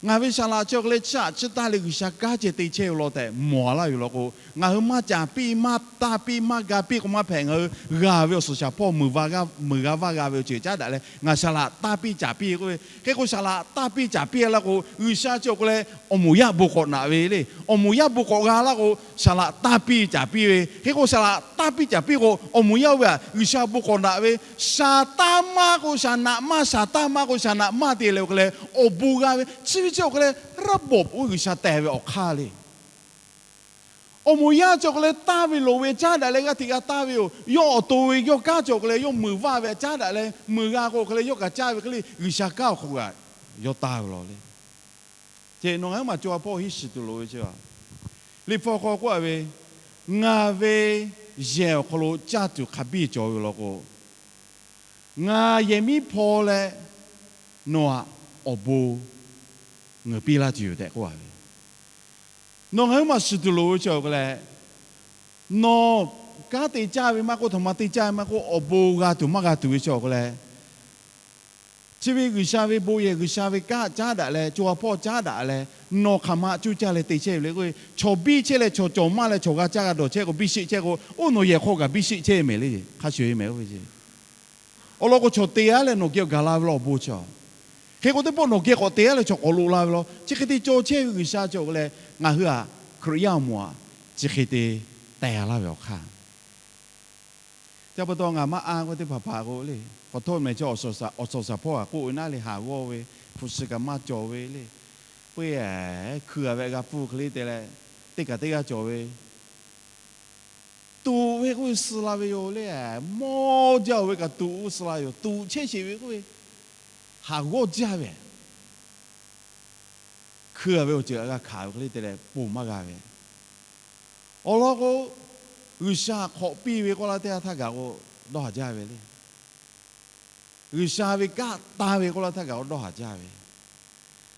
ngaˬ ve saˍ laꞈ chi awˬ hk'e leh chiˇ aꞈ chiˇ taˇ leh G'uiˬsha kanˉ ceh te chehˇ ve law tehꞈ mawˬ a laˇ ve law k'o, ngaˬ hui maˇ caˍ piˇ, maˇ taˇ piˇ, maˇ ga piˇ k'o maˇ hpehꞈ. Ngaˬ hui g'a ve awˬ suhˍ shaˍ hpawˇ meuˬ g'a vaˇ g'a ve awˬ ceuˬ caˉ daꞈ leh ngaˬ saˍ laꞈ taˇ piˇ caˍ piˇ k'oˆ ve. Hk'e k'o saˍ laꞈ taˇ piˇ caˍ piˇ laˇ k'o, G'uiˬsha chi awˬ hk'e leh awˬ moˍ yaˇ bon k'awꞈ naꞈ ve le. Awˬ moˍ yaˇ bon k'awꞈ g'a laˇ k'o, saˍ laꞈ taˇ piˇ caˍ piˇ ve. Hk'e k'o saˍ laꞈ taˇ piˇ caˍ piˇ k'o, awˬ moˍ yaˇ oˇ ve htaꞈ G'uiˬsha bon k'awꞈ naꞈ ve. Shaˍ taˇ maˇ k'o shaˍ naꞈ maˇ, shaˍ taˇ maˇ k'o shaˍ naꞈ maˇ te leh awˬ hk'e leh awˬ bon g'a ve. Chi ve chi awˬ hk'e leh raˇ bawˬ oˇ G'uiˬsha teh ve awˬ hk'aˇ le. Awˬ moˍ yaˇ chi awˬ hk'e leh taˇ ve loˍ ve caˉ daꞈ leh g'aˇ hteꞈ g'a taˇ ve yoˬ. Yawˇ awˬ to ve yawˇ kanˉ chi awˬ hk'e leh yawˇ meuˬ vaˇ ve htaꞈ caˉ daꞈ leh meuˬ g'a k'o hk'e leh yawˇ kaꞈ caˇ ve hk'e le G'uiˬsha kanˉ awˬ hk'aw kaꞈ yawˇ taˇ ve law le. Ceh nawˬ ngaˬ huiˉ maˬ co ha hpawˇ hiˉ shiˍ tuˬ loˍ ve chi a, Liꞈ hpu hk'aw k'oˆ a ve, ngaˬ ve yehˬ awˬ hk'aw lo caˇ tuˬ hk'a biˇ cawˬ ve law k'o, ngaˬ yehˬ miˉ hpaw leh nawˬ htaꞈ awˬ bon ngeuˍ piˇ laˇ tuˬ yoˬ tehꞈ k'oˆ ve. Nawˬ ngaˬ huiˉ maˬ shiˍ tuˬ loˍ ve chi awˬ hk'aw leh, nawˬ kanˉ te caˇ ve maˇ k'oˆ, htaꞈ ma te caˇ ve maˇ k'oˆ, awˬ bon g'a tuˬ maˇ g'a tuˬ ve chi awˬ hk'aw leh, chi ve G'uiˬsha ve bon yehˬ, G'uiˬsha ve kanˉ caˉ daꞈ leh, co ha hpawˇ caˉ daꞈ leh, nawˬ hk'aˬ ma cuˇ caˇ leh te chehˇ ve le k'o, chaw biˇ chehˇ leh chaw cawˬ maˇ leh chaw g'a caˇ g'a dawˬ chehˇ k'o, biˇ sheˆ chehˇ k'o, oˇ nawˬ yehˬ hk'aw kaꞈ biˇ sheˆ chehˇ mehˍ le, hk'a shuˍ e mehˍ oˇ ve ce. Awˬ lawn k'o, chaw te aˉ leh nawˬ geh awˬ gaˬ la ve law awˬ bon chi. Hk'e k'o, teˇ pawˆ nawˬ geh k'awꞈ te aˉ leh chaw k'awꞈ loꞈ la ve law. Chi hk'e te cawˬ chehˇ ve G'uiˬsha chi awˬ hk'aw leh, ngaˬ hui aꞈ Hkriꞈ yaˇ awˬ moˍ aꞈ chi hk'e te teh laˇ ve awˬ hk'aˇ. Chi pa taw ngaˬ maˇ anˇ k'oˆ teˇ hpaˍ hpaˍ k'o le, k'awꞈ htawˇ mehˍ chi awˬ suhˍ shaˍ hpawˇ kaꞈ k'oˆ ve naˉ le, haˍ g'awˇ ve, hpu shi kaꞈ maˇ cawˬ ve le, peuˬ hkuiˬ a ve g'a pfuhˇ hk'e le te leh, teˇ kaꞈ teˇ g'aˇ cawˬ ve tuꞈ ve k'oˆ ve suh la ve yoˬ le. Mawˇ jaˇ-oˬ ve kaꞈ tuꞈ k'oˆ suh la yoˬ. Tuꞈ chehˇ sheˍ ve k'oˆ ve, haˍ g'awˇ jaˇ ve, hkui a ve awˬ ceuˬ g'a hkanˍ ve hk'e le te leh ponˬ maˇ g'a ve. Awˬ lawn k'o, G'uiˬsha hk'awꞈ piˇ ve k'oˆ laˇ teˇ g'aˇ htaˇ gaˬ k'o, dawˇ haˍ jaˇ ve le. G'uiˬsha ve kanˉ tanˇ ve k'oˆ laˇ htaˇ gaˬ k'o, dawˇ haˍ jaˇ ve.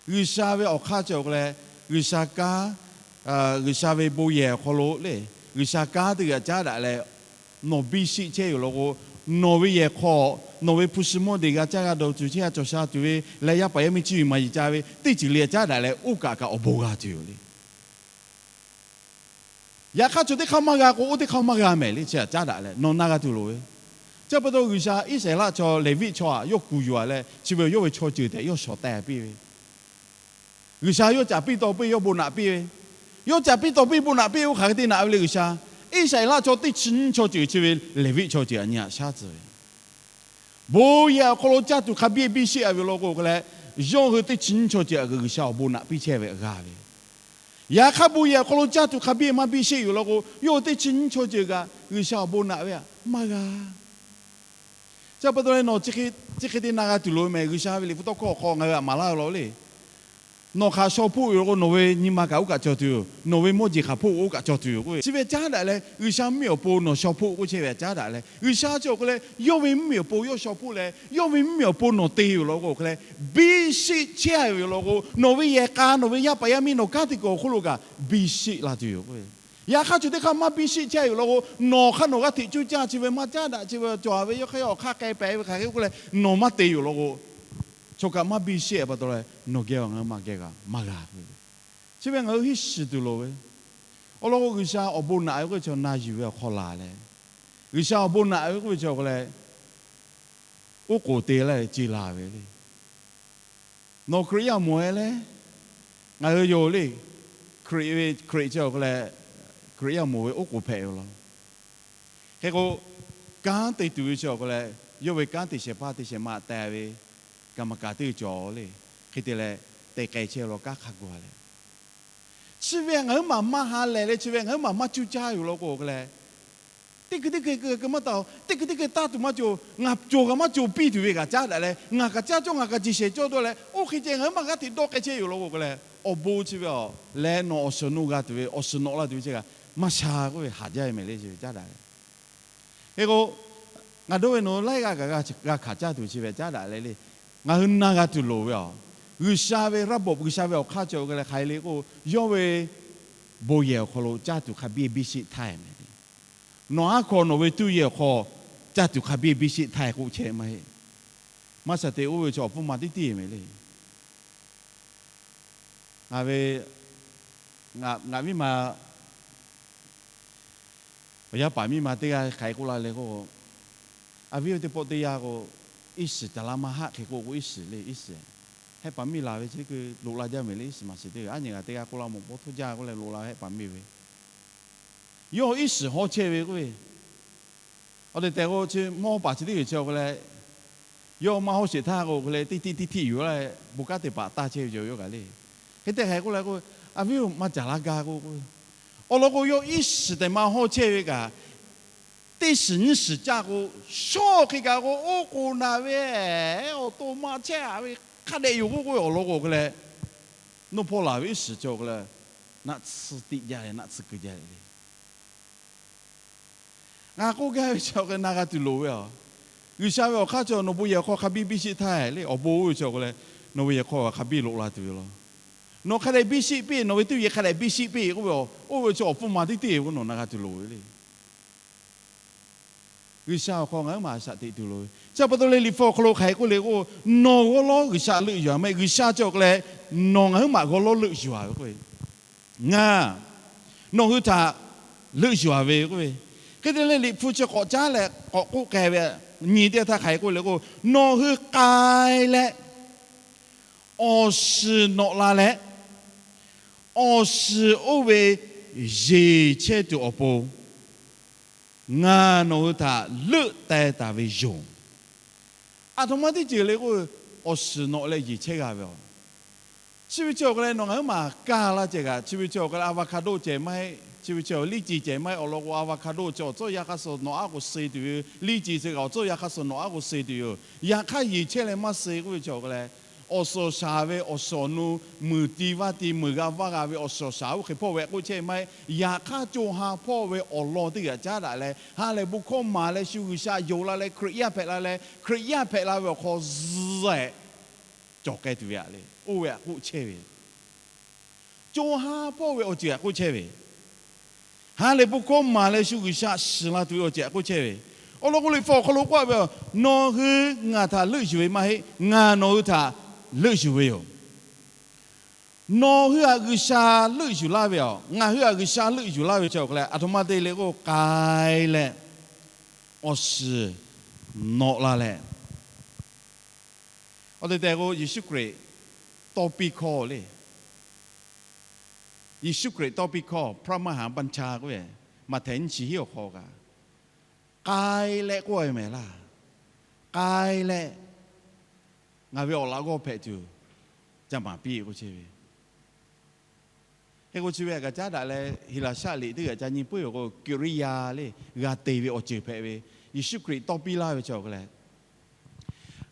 G'uiˬsha ve awˬ hk'aˇ cawˬ k'o leh, G'uiˬsha kanˉ, G'uiˬsha ve bon yehˬ awˬ hk'aw lo le, G'uiˬsha kanˉ teˇ g'aˇ caˉ daꞈ leh, nawˬ biˇ sheˆ chehˇ yoˬ law k'o, nawˬ ve yehˬ hk'aw nawˬ ve hpu shi mawˇ deˬ g'a caˇ g'a dawˬ tuˬ chehˇ, a cawˬ sha tuˬ ve leh yaˇ paˍ yaˇ miˇ chi yuˬ maˍ yiˍ ca ve teˇ ceuˬ le caˉ daꞈ leh, oˇ kaꞈ kaꞈ awˬ bon g'a tuˬ yoˬ le. Yaꞈ hk'aˇ, chaw teˇ hk'aˇ maˇ g'a k'o, oˇ teˇ hk'aˇ maˇ g'a mehˍ le. Chi htaꞈ caˉ daꞈ leh nawˬ na g'a tuˬ loˍ ve. Chi pa taw G'uiˬsha Iˉsaˍreˍlaˆ chaw Leˍviˆ chaw aꞈ yawˇ kuˬ yuˬ a leh, chi ve yawˇ ve chaw ceuˬ tehꞈ yawˇ shawˍ teh piˇ ve. G'uiˬsha yawˇ caꞈ piˇ taw piˇ yawˇ bon naꞈ piˇ ve. Yawˇ caꞈ piˇ taw piˇ bon naꞈ piˇ ve oˇ hk'aˬ hk'e te naꞈ ve le G'uiˬsha. Iˉsaˍreˍlaˆ chaw teˇ chi nyiˇ chaw ceuˬ chi ve Leˍviˆ chaw ceuˬ aꞈ nyi aꞈ shaˉ tcuh ve. Bon yehˬ awˬ hk'aw lo caˇ tuˬ hk'a biˇ biˇ sheˆ a ve law k'o k'o leh, yawˇ hui teˇ chi nyiˇ chaw ceuˬ aꞈ G'uiˬsha awˬ bon naꞈ piˇ chehˇ ve g'a ve. Yaꞈ hk'aˇ, bon yehˬ awˬ hk'aw lo caˇ tuˬ hk'a biˇ maˇ biˇ sheˆ yoˬ law k'o, yawˇ hui teˇ chi nyiˇ chaw ceuˬ kaꞈ G'uiˬsha awˬ bon naꞈ ve aꞈ maˇ g'a. Chi pa taw leh nawˬ chi hk'e te na g'a tuˬ loˍ ve mehˍ. G'uiˬsha ve liꞈ hpu tawˇ hkawˇ awˬ hk'aw ngaˬ hui aꞈ maˍ laˇ ve law le. Nawˬ hk'aˬ shaw hpoˆ yoˬ law k'o, nawˬ ve nyi ma kaꞈ oˇ kaꞈ cawˬ tuˬ yoˬ. Nawˬ ve mawˇ jeˬ hk'aˬ hpoˆ oˇ kaꞈ cawˬ tuˬ yoˬ k'oˆ ve. Chi ve caˉ daꞈ leh G'uiˬsha mvuhˇmiˬ awˬ pon nawˬ shaw hpoˆ k'oˆ chehˇ ve htaꞈ caˉ daꞈ leh, G'uiˬsha chi awˬ hk'aw leh yawˇ ve mvuhˇmiˬ awˬ pon yawˇ shaw hpoˆ leh, yawˇ ve mvuhˇmiˬ awˬ pon nawˬ te yoˬ law k'o, awˬ hk'aw leh biˇ sheˆ chehˇ ve yoˬ law k'o, nawˬ ve yehˬ k'a, nawˬ ve yaˇ paˍ yaˇ miˇ nawˬ kanˉ te kuiˬ awˬ hk'oˆ lo kaꞈ biˇ sheˆ la tuˬ yoˬ k'o. Yaꞈ hk'aˇ, chaw teˇ hk'aˇ maˇ biˇ sheˆ chehˇ yoˬ law k'o, nawˬ hk'aˇ nawˬ g'aˇ hteꞈ cuˇ caˇ chi ve maˇ caˉ daꞈ chi ve cawˬ ve yawˇ hk'aˇ yawˇ awˬ hk'aˇ k'ai pehꞈ ve hk'aˬ hk'e k'oˆ leh nawˬ maˇ te yoˬ law k'o, chaw kaꞈ maˇ biˇ sheˆ pa taw leh nawˬ geh awˬ ngaˬ hui maˇ geh g'a maˇ g'a ve. Chi ve ngaˬ hui hiˉ shiˍ tuˬ loˍ ve. Awˬ lawn k'o, G'uiˬsha awˬ bon naꞈ ve k'oˆ ve chaw na yuˬ ve awˬ hk'aw laˬ leh, G'uiˬsha awˬ bon naꞈ ve k'oˆ ve chaw k'o leh, oˉ k'oˍ te leh ce la ve le. Nawˬ Hkriꞈ yaˇ awˬ moˍ e leh, ngaˬ hui yoˬ le. Hkriꞈ ve Hkriꞈ chi awˬ hk'aw leh, Hkriꞈ yaˇ awˬ moˍ ve oˉ k'oˍ hpehꞈ ve law. Hk'e k'o, kanˉ te tuˬ ve chi awˬ hk'aw leh, yawˇ ve kanˉ te shehˍ hpaˇ te shehˍ ma te ve, kaˍ maˍ kaˍ teˇ cawˬ le. Hk'e te leh, te k'ai chehˇ law kanˉ hk'a gu a leh, chi ve ngaˬ huiˉ maˬ maˇ ha lehˬ leh, chi ve ngaˬ huiˉ maˬ maˇ cuˇ caˇ yoˬ law k'o, awˬ hk'aw leh, teˇ hkui teˇ hkui keu maˇ taˍ-oˬ, teˇ hkui teˇ hkui taˇ tuˬ maˇ cawˬ, ngaˬ cawˬ kaꞈ maˇ cawˬ piˇ tuˬ ve kaꞈ caˉ daꞈ leh, ngaˬ kaꞈ caˇ cawˇ ngaˬ kaꞈ ce shehˍ cawˇ dawˇ leh, oˇ hk'e ceh ngaˬ huiˉ maˬ g'aˇ hteꞈ dawˇ k'ai chehˇ yoˬ law k'o, awˬ bon chi ve a leh nawˬ awˬ suhˍ nawˇ g'a tuˬ ve, awˬ suhˍ nawꞈ la tuˬ ve chi kaꞈ maˇ sha k'oˆ ve haˍ jaˇ ve mehˍ le. Chi ve caˉ daꞈ leh, hk'e k'o, ngaˬ dawˇ ve nawˬ laiˉ g'aˇ kaꞈ g'a hkanˍ caˇ tuˬ chi ve caˉ daꞈ leh le. Ngaˬ hui na g'a tuˬ loˍ ve a, G'uiˬsha ve raˇ bawꞈ G'uiˬsha ve awˬ hk'aˇ cawˬ k'o leh hk'aˬ hk'e le k'o, yawˇ ve bon yehˬ awˬ hk'aw lo caˇ tuˬ hk'a biˇ biˇ sheˆ htaˇ mehˍ le. Nawˬ aˉ hk'aw nawˬ ve tuˇ yehˬ awˬ hk'aw caˇ tuˬ hk'a biˇ biˇ sheˆ htaˇ k'oˆ chehˇ maˇ heˆ. Maˇ shaˍ te oˇ ve chaw awˬ pfuhˇ ma teˇ tiˉ mehˍ le. Ngaˬ ve, ngaˬ miˇ ma, awˬ yaˇ paˍ miˇ ma teˇ g'aˇ hk'aˬ hk'e k'oˆ laˇ leh k'o, a viˉ oˇ teˇ pawˆ teˇ yanˇ k'o, iˉ shiˍ caˍ laˇ maˇ haˆ hk'e k'oˆ k'o, iˉ shiˍ le iˉ shiˍ, hehˆ paˍ miˇ laˬ ve chi keu loꞈ la jaˇ mehˍ le. Iˉ shiˍ maˍ shiˍ teˇ g'aˇ aˉ nyi g'aˇ teˇ g'aˇ k'oˆ laˇ mawˬ pawˇ htoˇ jaˇ k'oˆ leh loꞈ la ve hehˆ paˍ miˇ ve, yawˇ iˉ shiˍ hawˉ chehˇ ve k'oˆ ve, awˬ tehˬ tehˬ k'o chi mawˇ paˍ chi teˇ g'uiˬ chi awˬ hk'aw leh, yawˇ maˇ hawˉ sheˍ htaˇ k'o hk'e leh teˇ tiˆ teˇ tiˆ yuˬ la leh bon kanˉ te paˍ taˇ chehˇ ve yoˬ yawˇ kaꞈ le. Hk'e te hk'aˬ hk'e k'oˆ leh k'o, a viˉ-oˬ, maˇ caˍ laˇ gaˇ k'oˆ k'o, awˬ lawn k'o, yawˇ iˉ shiˍ tehꞈ ma hawˉ chehˇ ve kaꞈ, teˇ shiˍ nyiˇ shiˍ caˇ k'o, shawˉ hk'e kaꞈ k'o, oˇ k'oˍ naˍ ve, awˬ to maˇ chehˇ a ve hk'a dehꞈ yoˬ k'oˆ k'o, awˬ lawn k'o hk'e leh, nawˇ hpawˇ laˬ ve iˉ shiˍ cawˬ k'o leh, naˆ tsuhˇ tiˆ jaˇ leh naˆ tsuhˇ keu jaˇ le. Ngaˬ k'oˆ gaˇ ve chi awˬ hk'e na g'a tuˬ loˍ ve a. G'uiˬsha ve awˬ hk'aˇ chi nawˬ bon yehˬ hk'aw hk'a biˇ biˇ shiˆ htaˇ le, awˬ bon oˇ ve chi awˬ hk'e leh, nawˬ ve yehˬ hk'aw hk'a biˇ loꞈ la tuˬ ve law. Nawˬ hk'a dehꞈ biˇ shiˆ piˇ, nawˬ ve teˇ yehˬ hk'a dehꞈ biˇ shiˆ piˇ k'oˆ ve, oˇ ve chi awˬ pfuhˇ ma teˇ teˇ ve k'o nawˬ na g'a tuˬ loˍ ve le. G'uiˬsha awˬ hk'aw ngaˬ huiˉ maˬ shaꞈ teꞈ tuˬ loˍ ve. Chi pa taw leh Liꞈ hpu awˬ hk'aw lo hk'aˬ hk'e k'oˆ le k'o, nawˬ g'awˇ lawˉ G'uiˬsha leuˆ yuˬ a maˇ heˆ. G'uiˬsha chi awˬ hk'e leh, nawˬ ngaˬ huiˉ maˬ g'awˇ lawˉ leuˆ yuˬ a ve k'oˆ ve, ngaˬ nawˬ hui htaꞈ leuˆ yuˬ a ve k'oˆ ve. Hk'e te leh Liꞈ hpu chi k'awꞈ caˉ leh k'awꞈ k'oˆ k'ai ve, nyi teˇ htaˇ hk'aˬ hk'e k'oˆ le k'o, nawˬ hui k'ai leh awˬ shiˍ nawꞈ la leh, awˬ shiˍ oˇ ve yeˬ chehˇ tuˬ awˬ pon ngaˬ nawˬ hui htaꞈ leuˆ teh taˍ ve yoˬ. Aˬ htoꞈ ma teˇ ceuˬ le k'o, awˬ shiˍ nawꞈ leh yeˬ chehˇ g'a ve a. Chi ve chi awˬ hk'e leh nawˬ ngaˬ huiˉ maˬ kaˇ laˇ ceh kaꞈ, chi ve chi awˬ hk'e leh avocado ceh maˇ heˆ, chi ve chi liˉ ci ceh maˇ heˆ, awˬ lawn k'o avocado chi awˬ tcuhˇ yaˇ hk'aˇ suh nawꞈ aˉ k'o suh tuˬ ve yoˬ. Liˉ ci chi kaꞈ awˬ tcuhˇ yaˇ hk'aˇ suh nawꞈ aˉ k'o suh tuˬ yoˬ. Yaꞈ hk'aˇ yeˬ chehˇ leh maˇ suh k'oˆ ve chi awˬ hk'e leh, awˬ suhˍ awˬ shaˍ ve awˬ shiˍ awˬ nu muiˬ ti vaˇ ti muiˬ g'a vaˇ g'a ve awˬ suhˍ awˬ shaˍ oˇ hk'e hpawˇ ve k'oˆ chehˇ maˇ heˆ. Yaꞈ hk'aˇ co ha hpawˇ ve awˬ lawn teˇ g'aˇ caˉ daꞈ leh ha lehˬ bon hkawˇ maˍ leh shu G'uiˬsha yonˍ la leh Hkriꞈ yaˇ hpehꞈ la leh Hkriꞈ yaˇ hpehꞈ la ve awˬ hk'aw zuhˆ cawˬ k'ai tuˬ ve a le. Oˇ ve htaꞈ k'oˆ chehˇ ve, co ha hpawˇ ve awˬ ceuˬ htaꞈ k'oˆ chehˇ ve, ha lehˬ bon hkawˇ maˍ leh shu G'uiˬsha shiˍ la tuˬ ve awˬ ceuˬ htaꞈ k'oˆ chehˇ ve. Awˬ lawn k'o Liꞈ hpu awˬ hk'aw lo k'oˆ ve, nawˬ hui ngaˬ htaꞈ leuˆ yuˬ ve maˇ heˆ, ngaˬ nawˬ hui htaꞈ leuˆ yuˬ ve yoˬ. Nawˬ hui htaꞈ G'uiˬsha leuˆ yuˬ laˇ ve a, ngaˬ hui htaꞈ G'uiˬsha leuˆ yuˬ laˇ ve chi awˬ hk'e leh aˬ htoꞈ ma te le k'o, k'ai leh awˬ shiˍ nawꞈ la leh, awˬ tehˬ tehˬ k'o Yeˍsuˆ Hkriꞈ tawˇ piˇ hkawˇ le. Yeˍsuˆ Hkriꞈ tawˇ piˇ hkawˇ พระมหาบัญชา k'oˆ ve, Maꞈhtehˍ nyiˇ chi hiˉ awˬ hk'aw kaꞈ, k'ai leh k'oˆ ve mehˍ laˇ. K'ai leh ngaˬ ve awˬ laꞈ g'awˇ hpehꞈ tuˬ ca maˍ piˇ k'oˆ chehˇ ve. Hk'e k'o chi ve htaꞈ kaꞈ caˉ daꞈ leh Heˍlaˍsaˆ liꞈ teˇ g'aˇ ca nyi puiˉ ve k'o, กิริยา le, g'a te ve awˬ ceuˬ hpehꞈ ve. Yeˍsuˆ Hkriꞈ tawˇ piˇ laˇ ve chi awˬ hk'e leh,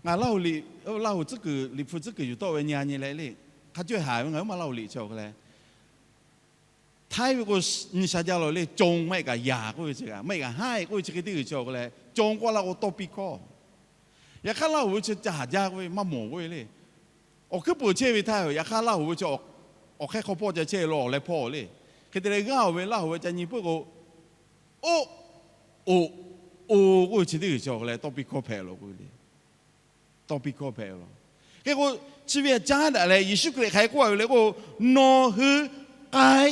ngaˬ Laˇ huˍ liꞈ, Laˇ huˍ tcuhˉ kuiˬ Liꞈ hpu tcuhˉ kuiˬ yuˬ tawˆ ve nyi a nyi leh le, hk'a cawˇ haˍ ve ngaˬ huiˉ maˬ Laˇ huˍ liꞈ chi awˬ hk'e leh, htaiˇ ve k'o nyi sha jaˇ lawˬ le, จง maˇ heˆ kaꞈ อย่า k'oˆ ve chi kaꞈ, maˇ heˆ kaꞈ ห้าม k'oˆ ve chi hk'e teˇ g'uiˬ chi awˬ hk'e leh จง k'oˆ la k'o tawˇ piˇ hkawˇ. Yaꞈ hk'aˇ Laˇ huˍ ve chi ca haˍ jaˇ k'oˆ ve maˇ mawˬ k'oˆ ve le. Awˬ hkuiˉ peuˬ chehˇ ve htaˇ, yaꞈ hk'aˇ Laˇ huˍ ve chi awˬ hk'aˇ hk'aw hpawˇ ca chehˇ lawˬ leh hpawˇ le. Hk'e te leh g'aˇ oˬ ve Laˇ huˍ ve ca nyi puiˉ k'o, oˆ, oꞈ, o k'oˆ ve chi teˇ g'uiˬ chi awˬ hk'e leh tawˇ piˇ hkawˇ hpehꞈ lawˬ k'oˆ ve le. Tawˇ piˇ hkawˇ hpehꞈ lawˬ. Hk'e k'o, chi ve htaꞈ caˉ daꞈ leh Yeˍsuˆ Hkriꞈ hk'aˬ hk'e k'oˆ ve le k'o, nawˬ hui k'ai,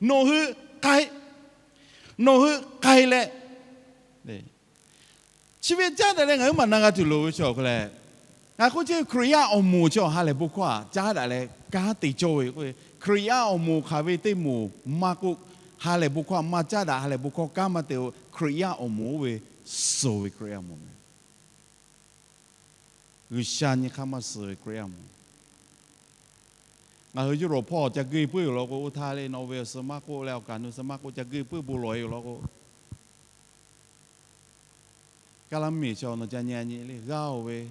nawˬ hui k'ai, nawˬ hui k'ai leh, chi ve caˉ daꞈ leh ngaˬ huiˉ maˬ na g'a tuˬ loˍ ve chi awˬ hk'e leh, ngaˬ k'oˆ chehˇ ve Hkriꞈ yaˇ awˬ moˍ chi awˬ ha lehˬ bon hkawˇ htaꞈ caˉ daꞈ leh kanˉ te cawˇ ve k'o, Hkriꞈ yaˇ awˬ moˍ hk'aˬ ve teˇ moˍ maˇ k'oˆ, ha lehˬ bon hkawˇ maˇ caˉ daꞈ, ha lehˬ bon hkawˇ kanˉ maˇ te-o, Hkriꞈ yaˇ awˬ moˍ oˇ ve suh ve Hkriꞈ yaˇ awˬ moˍ meh. G'uiˬsha nyi hk'aˇ maˇ suh ve Hkriꞈ yaˇ awˬ moˍ. Ngaˬ hui yawˇ hui hpawˇ ca geuˆ puiˉ yoˬ law k'o, oˇ htaˇ le nawˬ ve awˬ suh maˇ k'oˆ leh awˬ kaˍ nu suh maˇ k'oˆ, ca geuˆ puiˉ bon lawˬ e yoˬ law k'o, Kaˇlaˇ mvuhˇmiˬ chi nawˬ ca nyi a nyi le, g'aˇ oˬ ve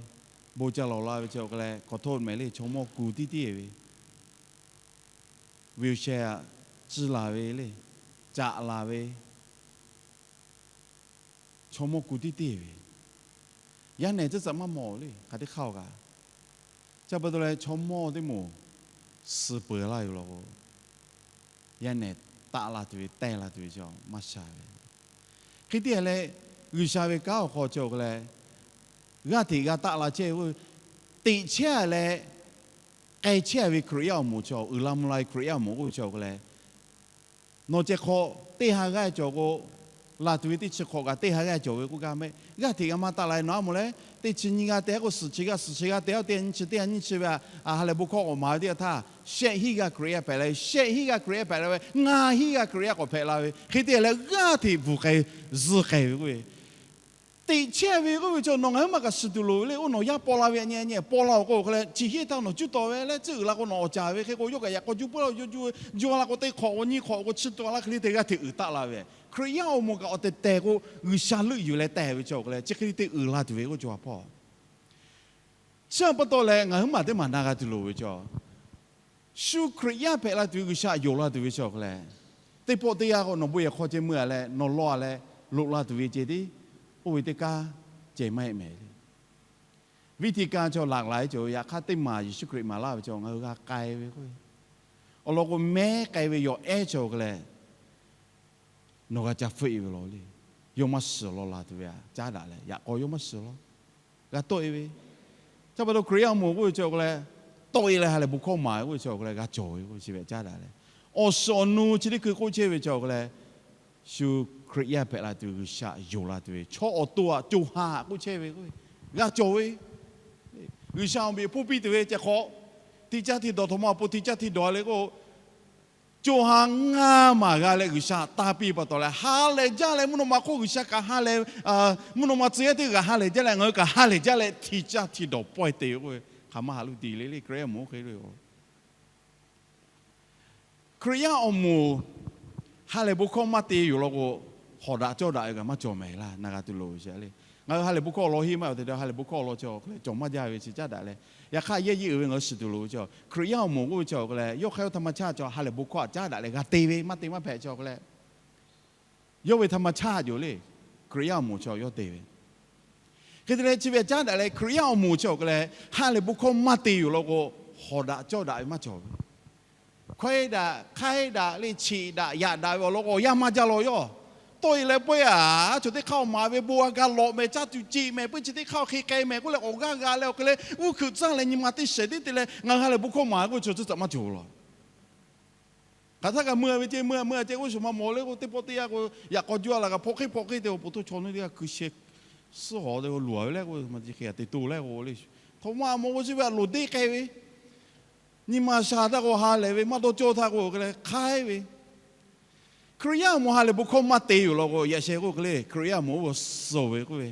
bon ca lawˬ la ve chi awˬ hk'e leh ขอโทษ mehˍ le, chaw mawˇ kuˬ tiˉ tiˉ ve, wheelchair a ciˇ laˬ ve le, caꞈ laˬ ve, chaw mawˇ kuˬ tiˉ tiˉ ve, yaˇ nehˬ tcuhˇ tcuhꞈ maˇ mawˬ le, hk'aˬ teˇ hk'aˇ oˬ kaꞈ. Chi pa taw leh chaw mawˇ teˇ moˍ suh peuˬ laˇ yoˬ law k'o, yaˇ nehˬ taˆ la tuˬ ve, teh la tuˬ ve chi maˇ sha ve. Hk'e te leh, G'uiˬsha ve kanˉ awˬ hk'aw chi awˬ hk'e leh, g'aˇ hteꞈ g'a taˆ la chehˇ ve, teꞈ chehˇ leh k'ai chehˇ ve Hkriꞈ yaˇ awˬ moˍ chi, uiˍ la mvuh la ve Hkriꞈ yaˇ awˬ moˍ k'oˆ chi awˬ hk'e leh, nawˬ ceh hk'awꞈ teˇ ha g'aˇ cawˬ k'o, laˬ tuˬ ve teˇ chi hk'awꞈ kaꞈ teˇ ha g'aˇ cawˬ ve k'oˆ gaˇ mehˆ. G'aˇ hteꞈ g'a maˇ taˆ la e nawˬ a moˍ leh, teˇ chi nyiˇ g'aˇ te k'o suhˍ chi g'aˇ, suhˍ chi g'aˇ te k'o teˇ ha nyiˇ chi, teˇ ha nyiˇ chi ve a, ha lehˬ bon hkawˇ k'awꞈ maˍ ve teˇ yanˇ htaˇ, shehˆ hinˉ g'aˇ Hkriꞈ yaˇ hpehꞈ la ve, shehˆ hinˉ g'aˇ Hkriꞈ yaˇ hpehꞈ la ve, ngaˇ hinˉ g'aˇ Hkriꞈ yaˇ k'awꞈ hpehꞈ la ve, hk'e te leh g'aˇ hteꞈ bvuhˬ k'ai, zuhˇ k'ai ve k'oˆ ve, teꞈ chehˇ ve k'oˆ ve chi nawˬ ngaˬ huiˉ maˬ kaꞈ shiˍ tuˬ loˍ ve le. Oˇ nawˬ yaˇ paw la ve a nyi a nyi paw la oˬ k'o hk'e leh, chi hiˉ htaˇ nawˬ cuˇ tawˍ ve leh tcuhˉ uiˍ la k'o nawˬ awˬ caˍ ve hk'e k'o, yawˇ kaꞈ yaꞈ k'aw juˇ puiˉ la, yawˇ juˇ juˇ la k'o teˇ hk'awꞈ k'o nyiˇ hk'awꞈ k'o chi tuꞈ la hk'e le te g'aˇ hteꞈ uiˍ taˆ la ve. Hkriꞈ yaˇ awˬ moˍ kaꞈ awˬ tehˬ tehˬ k'o, G'uiˬsha leuˆ yuˬ leh teh ve chi awˬ hk'e leh chi hk'e le te uiˍ la tuˬ ve k'oˆ cawˬ a hpawˇ. Chi pa taw leh ngaˬ huiˉ maˬ teˇ maˬ na g'a tuˬ loˍ ve cawˬ. Shu Hkriꞈ yaˇ hpehꞈ la tuˬ ve, G'uiˬsha yonˍ la tuˬ ve chi awˬ hk'e leh, teˇ pawˆ teˇ yanˇ k'o nawˬ bon yehˬ hk'aw ceh mui a leh nawˬ law a leh, loꞈ la tuˬ ve ceh tiˉ, oˇ ve teˇ kanˉ ceh maˇ heˆ mehˍ le. Viˇ htiˇ kaˇ chaw laꞈ la e cawˬ ve, yaꞈ hk'aˇ teˇ maˬ Yeˍsuˆ Hkriꞈ maˍ laˇ ve chaw ngaˬ hui g'a k'ai ve k'oˆ ve, awˬ lawn k'o mehˉ k'ai ve yawˬ ehˉ cawˬ k'o leh, nawˬ g'a ca hpfuhˆ e ve law le. Yawˇ maˇ shiˍ law la tuˬ ve a caˉ daꞈ leh, yaꞈ k'aw yawˇ maˇ shiˍ law. G'a tawˆ e ve, chi pa taw Hkriꞈ yaˇ awˬ moˍ k'oˆ ve cawˬ k'o leh, tawˆ e leh ha lehˬ bon hkawˇ maˍ k'oˆ ve cawˬ k'o leh g'a cawˬ ve k'oˆ chi ve a caˉ daꞈ leh, awˬ suhˍ awˬ nu chi teˇ hkui k'oˆ chehˇ ve cawˬ k'o leh, shu Hkriꞈ yaˇ hpehꞈ la tuˬ G'uiˬsha yonˍ la tuˬ ve chaw awˬ to aꞈ co ha k'oˆ chehˇ ve k'oˆ ve, g'a cawˬ ve. G'uiˬsha awˬ meꞈ awˬ hponˇ piˇ tuˬ ve ceh hk'awꞈ, tiꞈ caˇ htiꞈ dawˬ htaꞈ ma awˬ pon tiꞈ caˇ htiꞈ dawˬ le k'o, co ha ngaˇ maˬ g'a leh G'uiˬsha taˇ piˇ pa taw leh ha lehˬ jaˇ leh mvuhˇ naw ma hk'oˆ G'uiˬsha kaꞈ ha lehˬ, mvuhˇ naw ma tcuh yaˇ teˇ g'aˇ kaꞈ ha lehˬ jaˇ leh ngaˬ hui kaꞈ ha lehˬ jaˇ leh tiꞈ caˇ htiꞈ dawˬ pawehˇ te ve k'oˆ ve, hk'aˬ ma haꞈ lo tiˍ le le Hkriꞈ yaˇ awˬ moˍ hk'e le. Hkriꞈ yaˇ awˬ moˍ ha lehˬ bon hkawˇ maˇ te yoˬ law k'o, hawˍ daꞈ cawˇ daꞈ ve kaꞈ maˇ cawˬ mehˍ laˇ. Na g'a tuˬ loˍ ve le. Ngaˬ hui ha lehˬ bon hkawˇ awˬ lawn henˇ maˇ awˬ te ha lehˬ bon hkawˇ awˬ lawn cawˬ k'o leh cawˬ maˇ jaˇ ve chi caˉ daꞈ leh, yaꞈ hk'aˇ yehˇ yeˇ uiˍ ve ngaˬ hui shiˍ tuˬ loˍ ve cawˬ. Hkriꞈ yaˇ awˬ moˍ k'oˆ ve cawˬ k'o leh, yawˇ hk'aˇ yawˇ htaꞈ ma chaˇ cawˬ ha lehˬ bon hkawˇ aꞈ caˉ daꞈ leh g'a te ve, maˇ te maˇ hpehꞈ cawˬ k'o leh, yawˇ ve htaꞈ ma chaˇ yoˬ le. Hkriꞈ yaˇ awˬ moˍ cawˬ yawˇ te ve. Hk'e te leh chi ve aꞈ caˉ daꞈ leh Hkriꞈ yaˇ awˬ moˍ cawˬ k'o leh ha lehˬ bon hkawˇ maˇ te yoˬ law k'o, hawˍ daꞈ cawˇ daꞈ ve maˇ cawˬ ve. Hkawehˇ daꞈ hk'aiˉ daꞈ le, cheꞈ daꞈ yaꞈ daꞈ ve awˬ lawn k'o awˬ yanˇ maˇ jaˇ law yawˇ. Tawˆ e leh pawehˇ a, chaw teˇ hk'aˇ awˬ maˍ ve bon a ga lawꞈ mehˍ, caˇ tuˬ ceꞈ mehˍ, peuˇ chi teˇ hk'aˇ hk'e k'ai mehˍ k'oˆ leh awˬ g'aˇ g'a leh awˬ hk'e leh uˉ hkuiꞈ tcuhˉ leh nyi ma teˇ shehˍ tiˉ te leh ngaˬ hui ha lehˬ bon hkawˇ maˍ k'oˆ ve chaw chi tcuhꞈ maˇ cawˬ law. Hk'aˬ htaˇ kaꞈ meuˇ ve ceh meuˇ meuˇ ceh k'oˆ shuˍ ma mawˬ le k'o, teˇ pawˆ teˇ yanˇ k'o yaꞈ k'aw juˇ a la kaꞈ hpaw hk'eˆ hpaw hk'eˆ te awˬ pon htawˇ chaw nu teˇ g'aˇ ku sheh suhˉ hawˍ te luˬ a ve le k'o, ma chi hk'e a te to le k'o le. Htaꞈ ma mawˬ k'o chi ve a loˍ deˇ k'ai ve, nyi ma sha htaˇ k'o ha lehˬ ve, maˇ dawˇ cawˇ htaˇ k'o hk'e leh hk'aiˉ ve. Hkriꞈ yaˇ awˬ moˍ ha lehˬ bon hkawˇ maˇ te yoˬ law k'o, yaꞈ sheh k'oˆ hk'e le, Hkriꞈ yaˇ awˬ moˍ oˇ ve suh ve k'oˆ ve,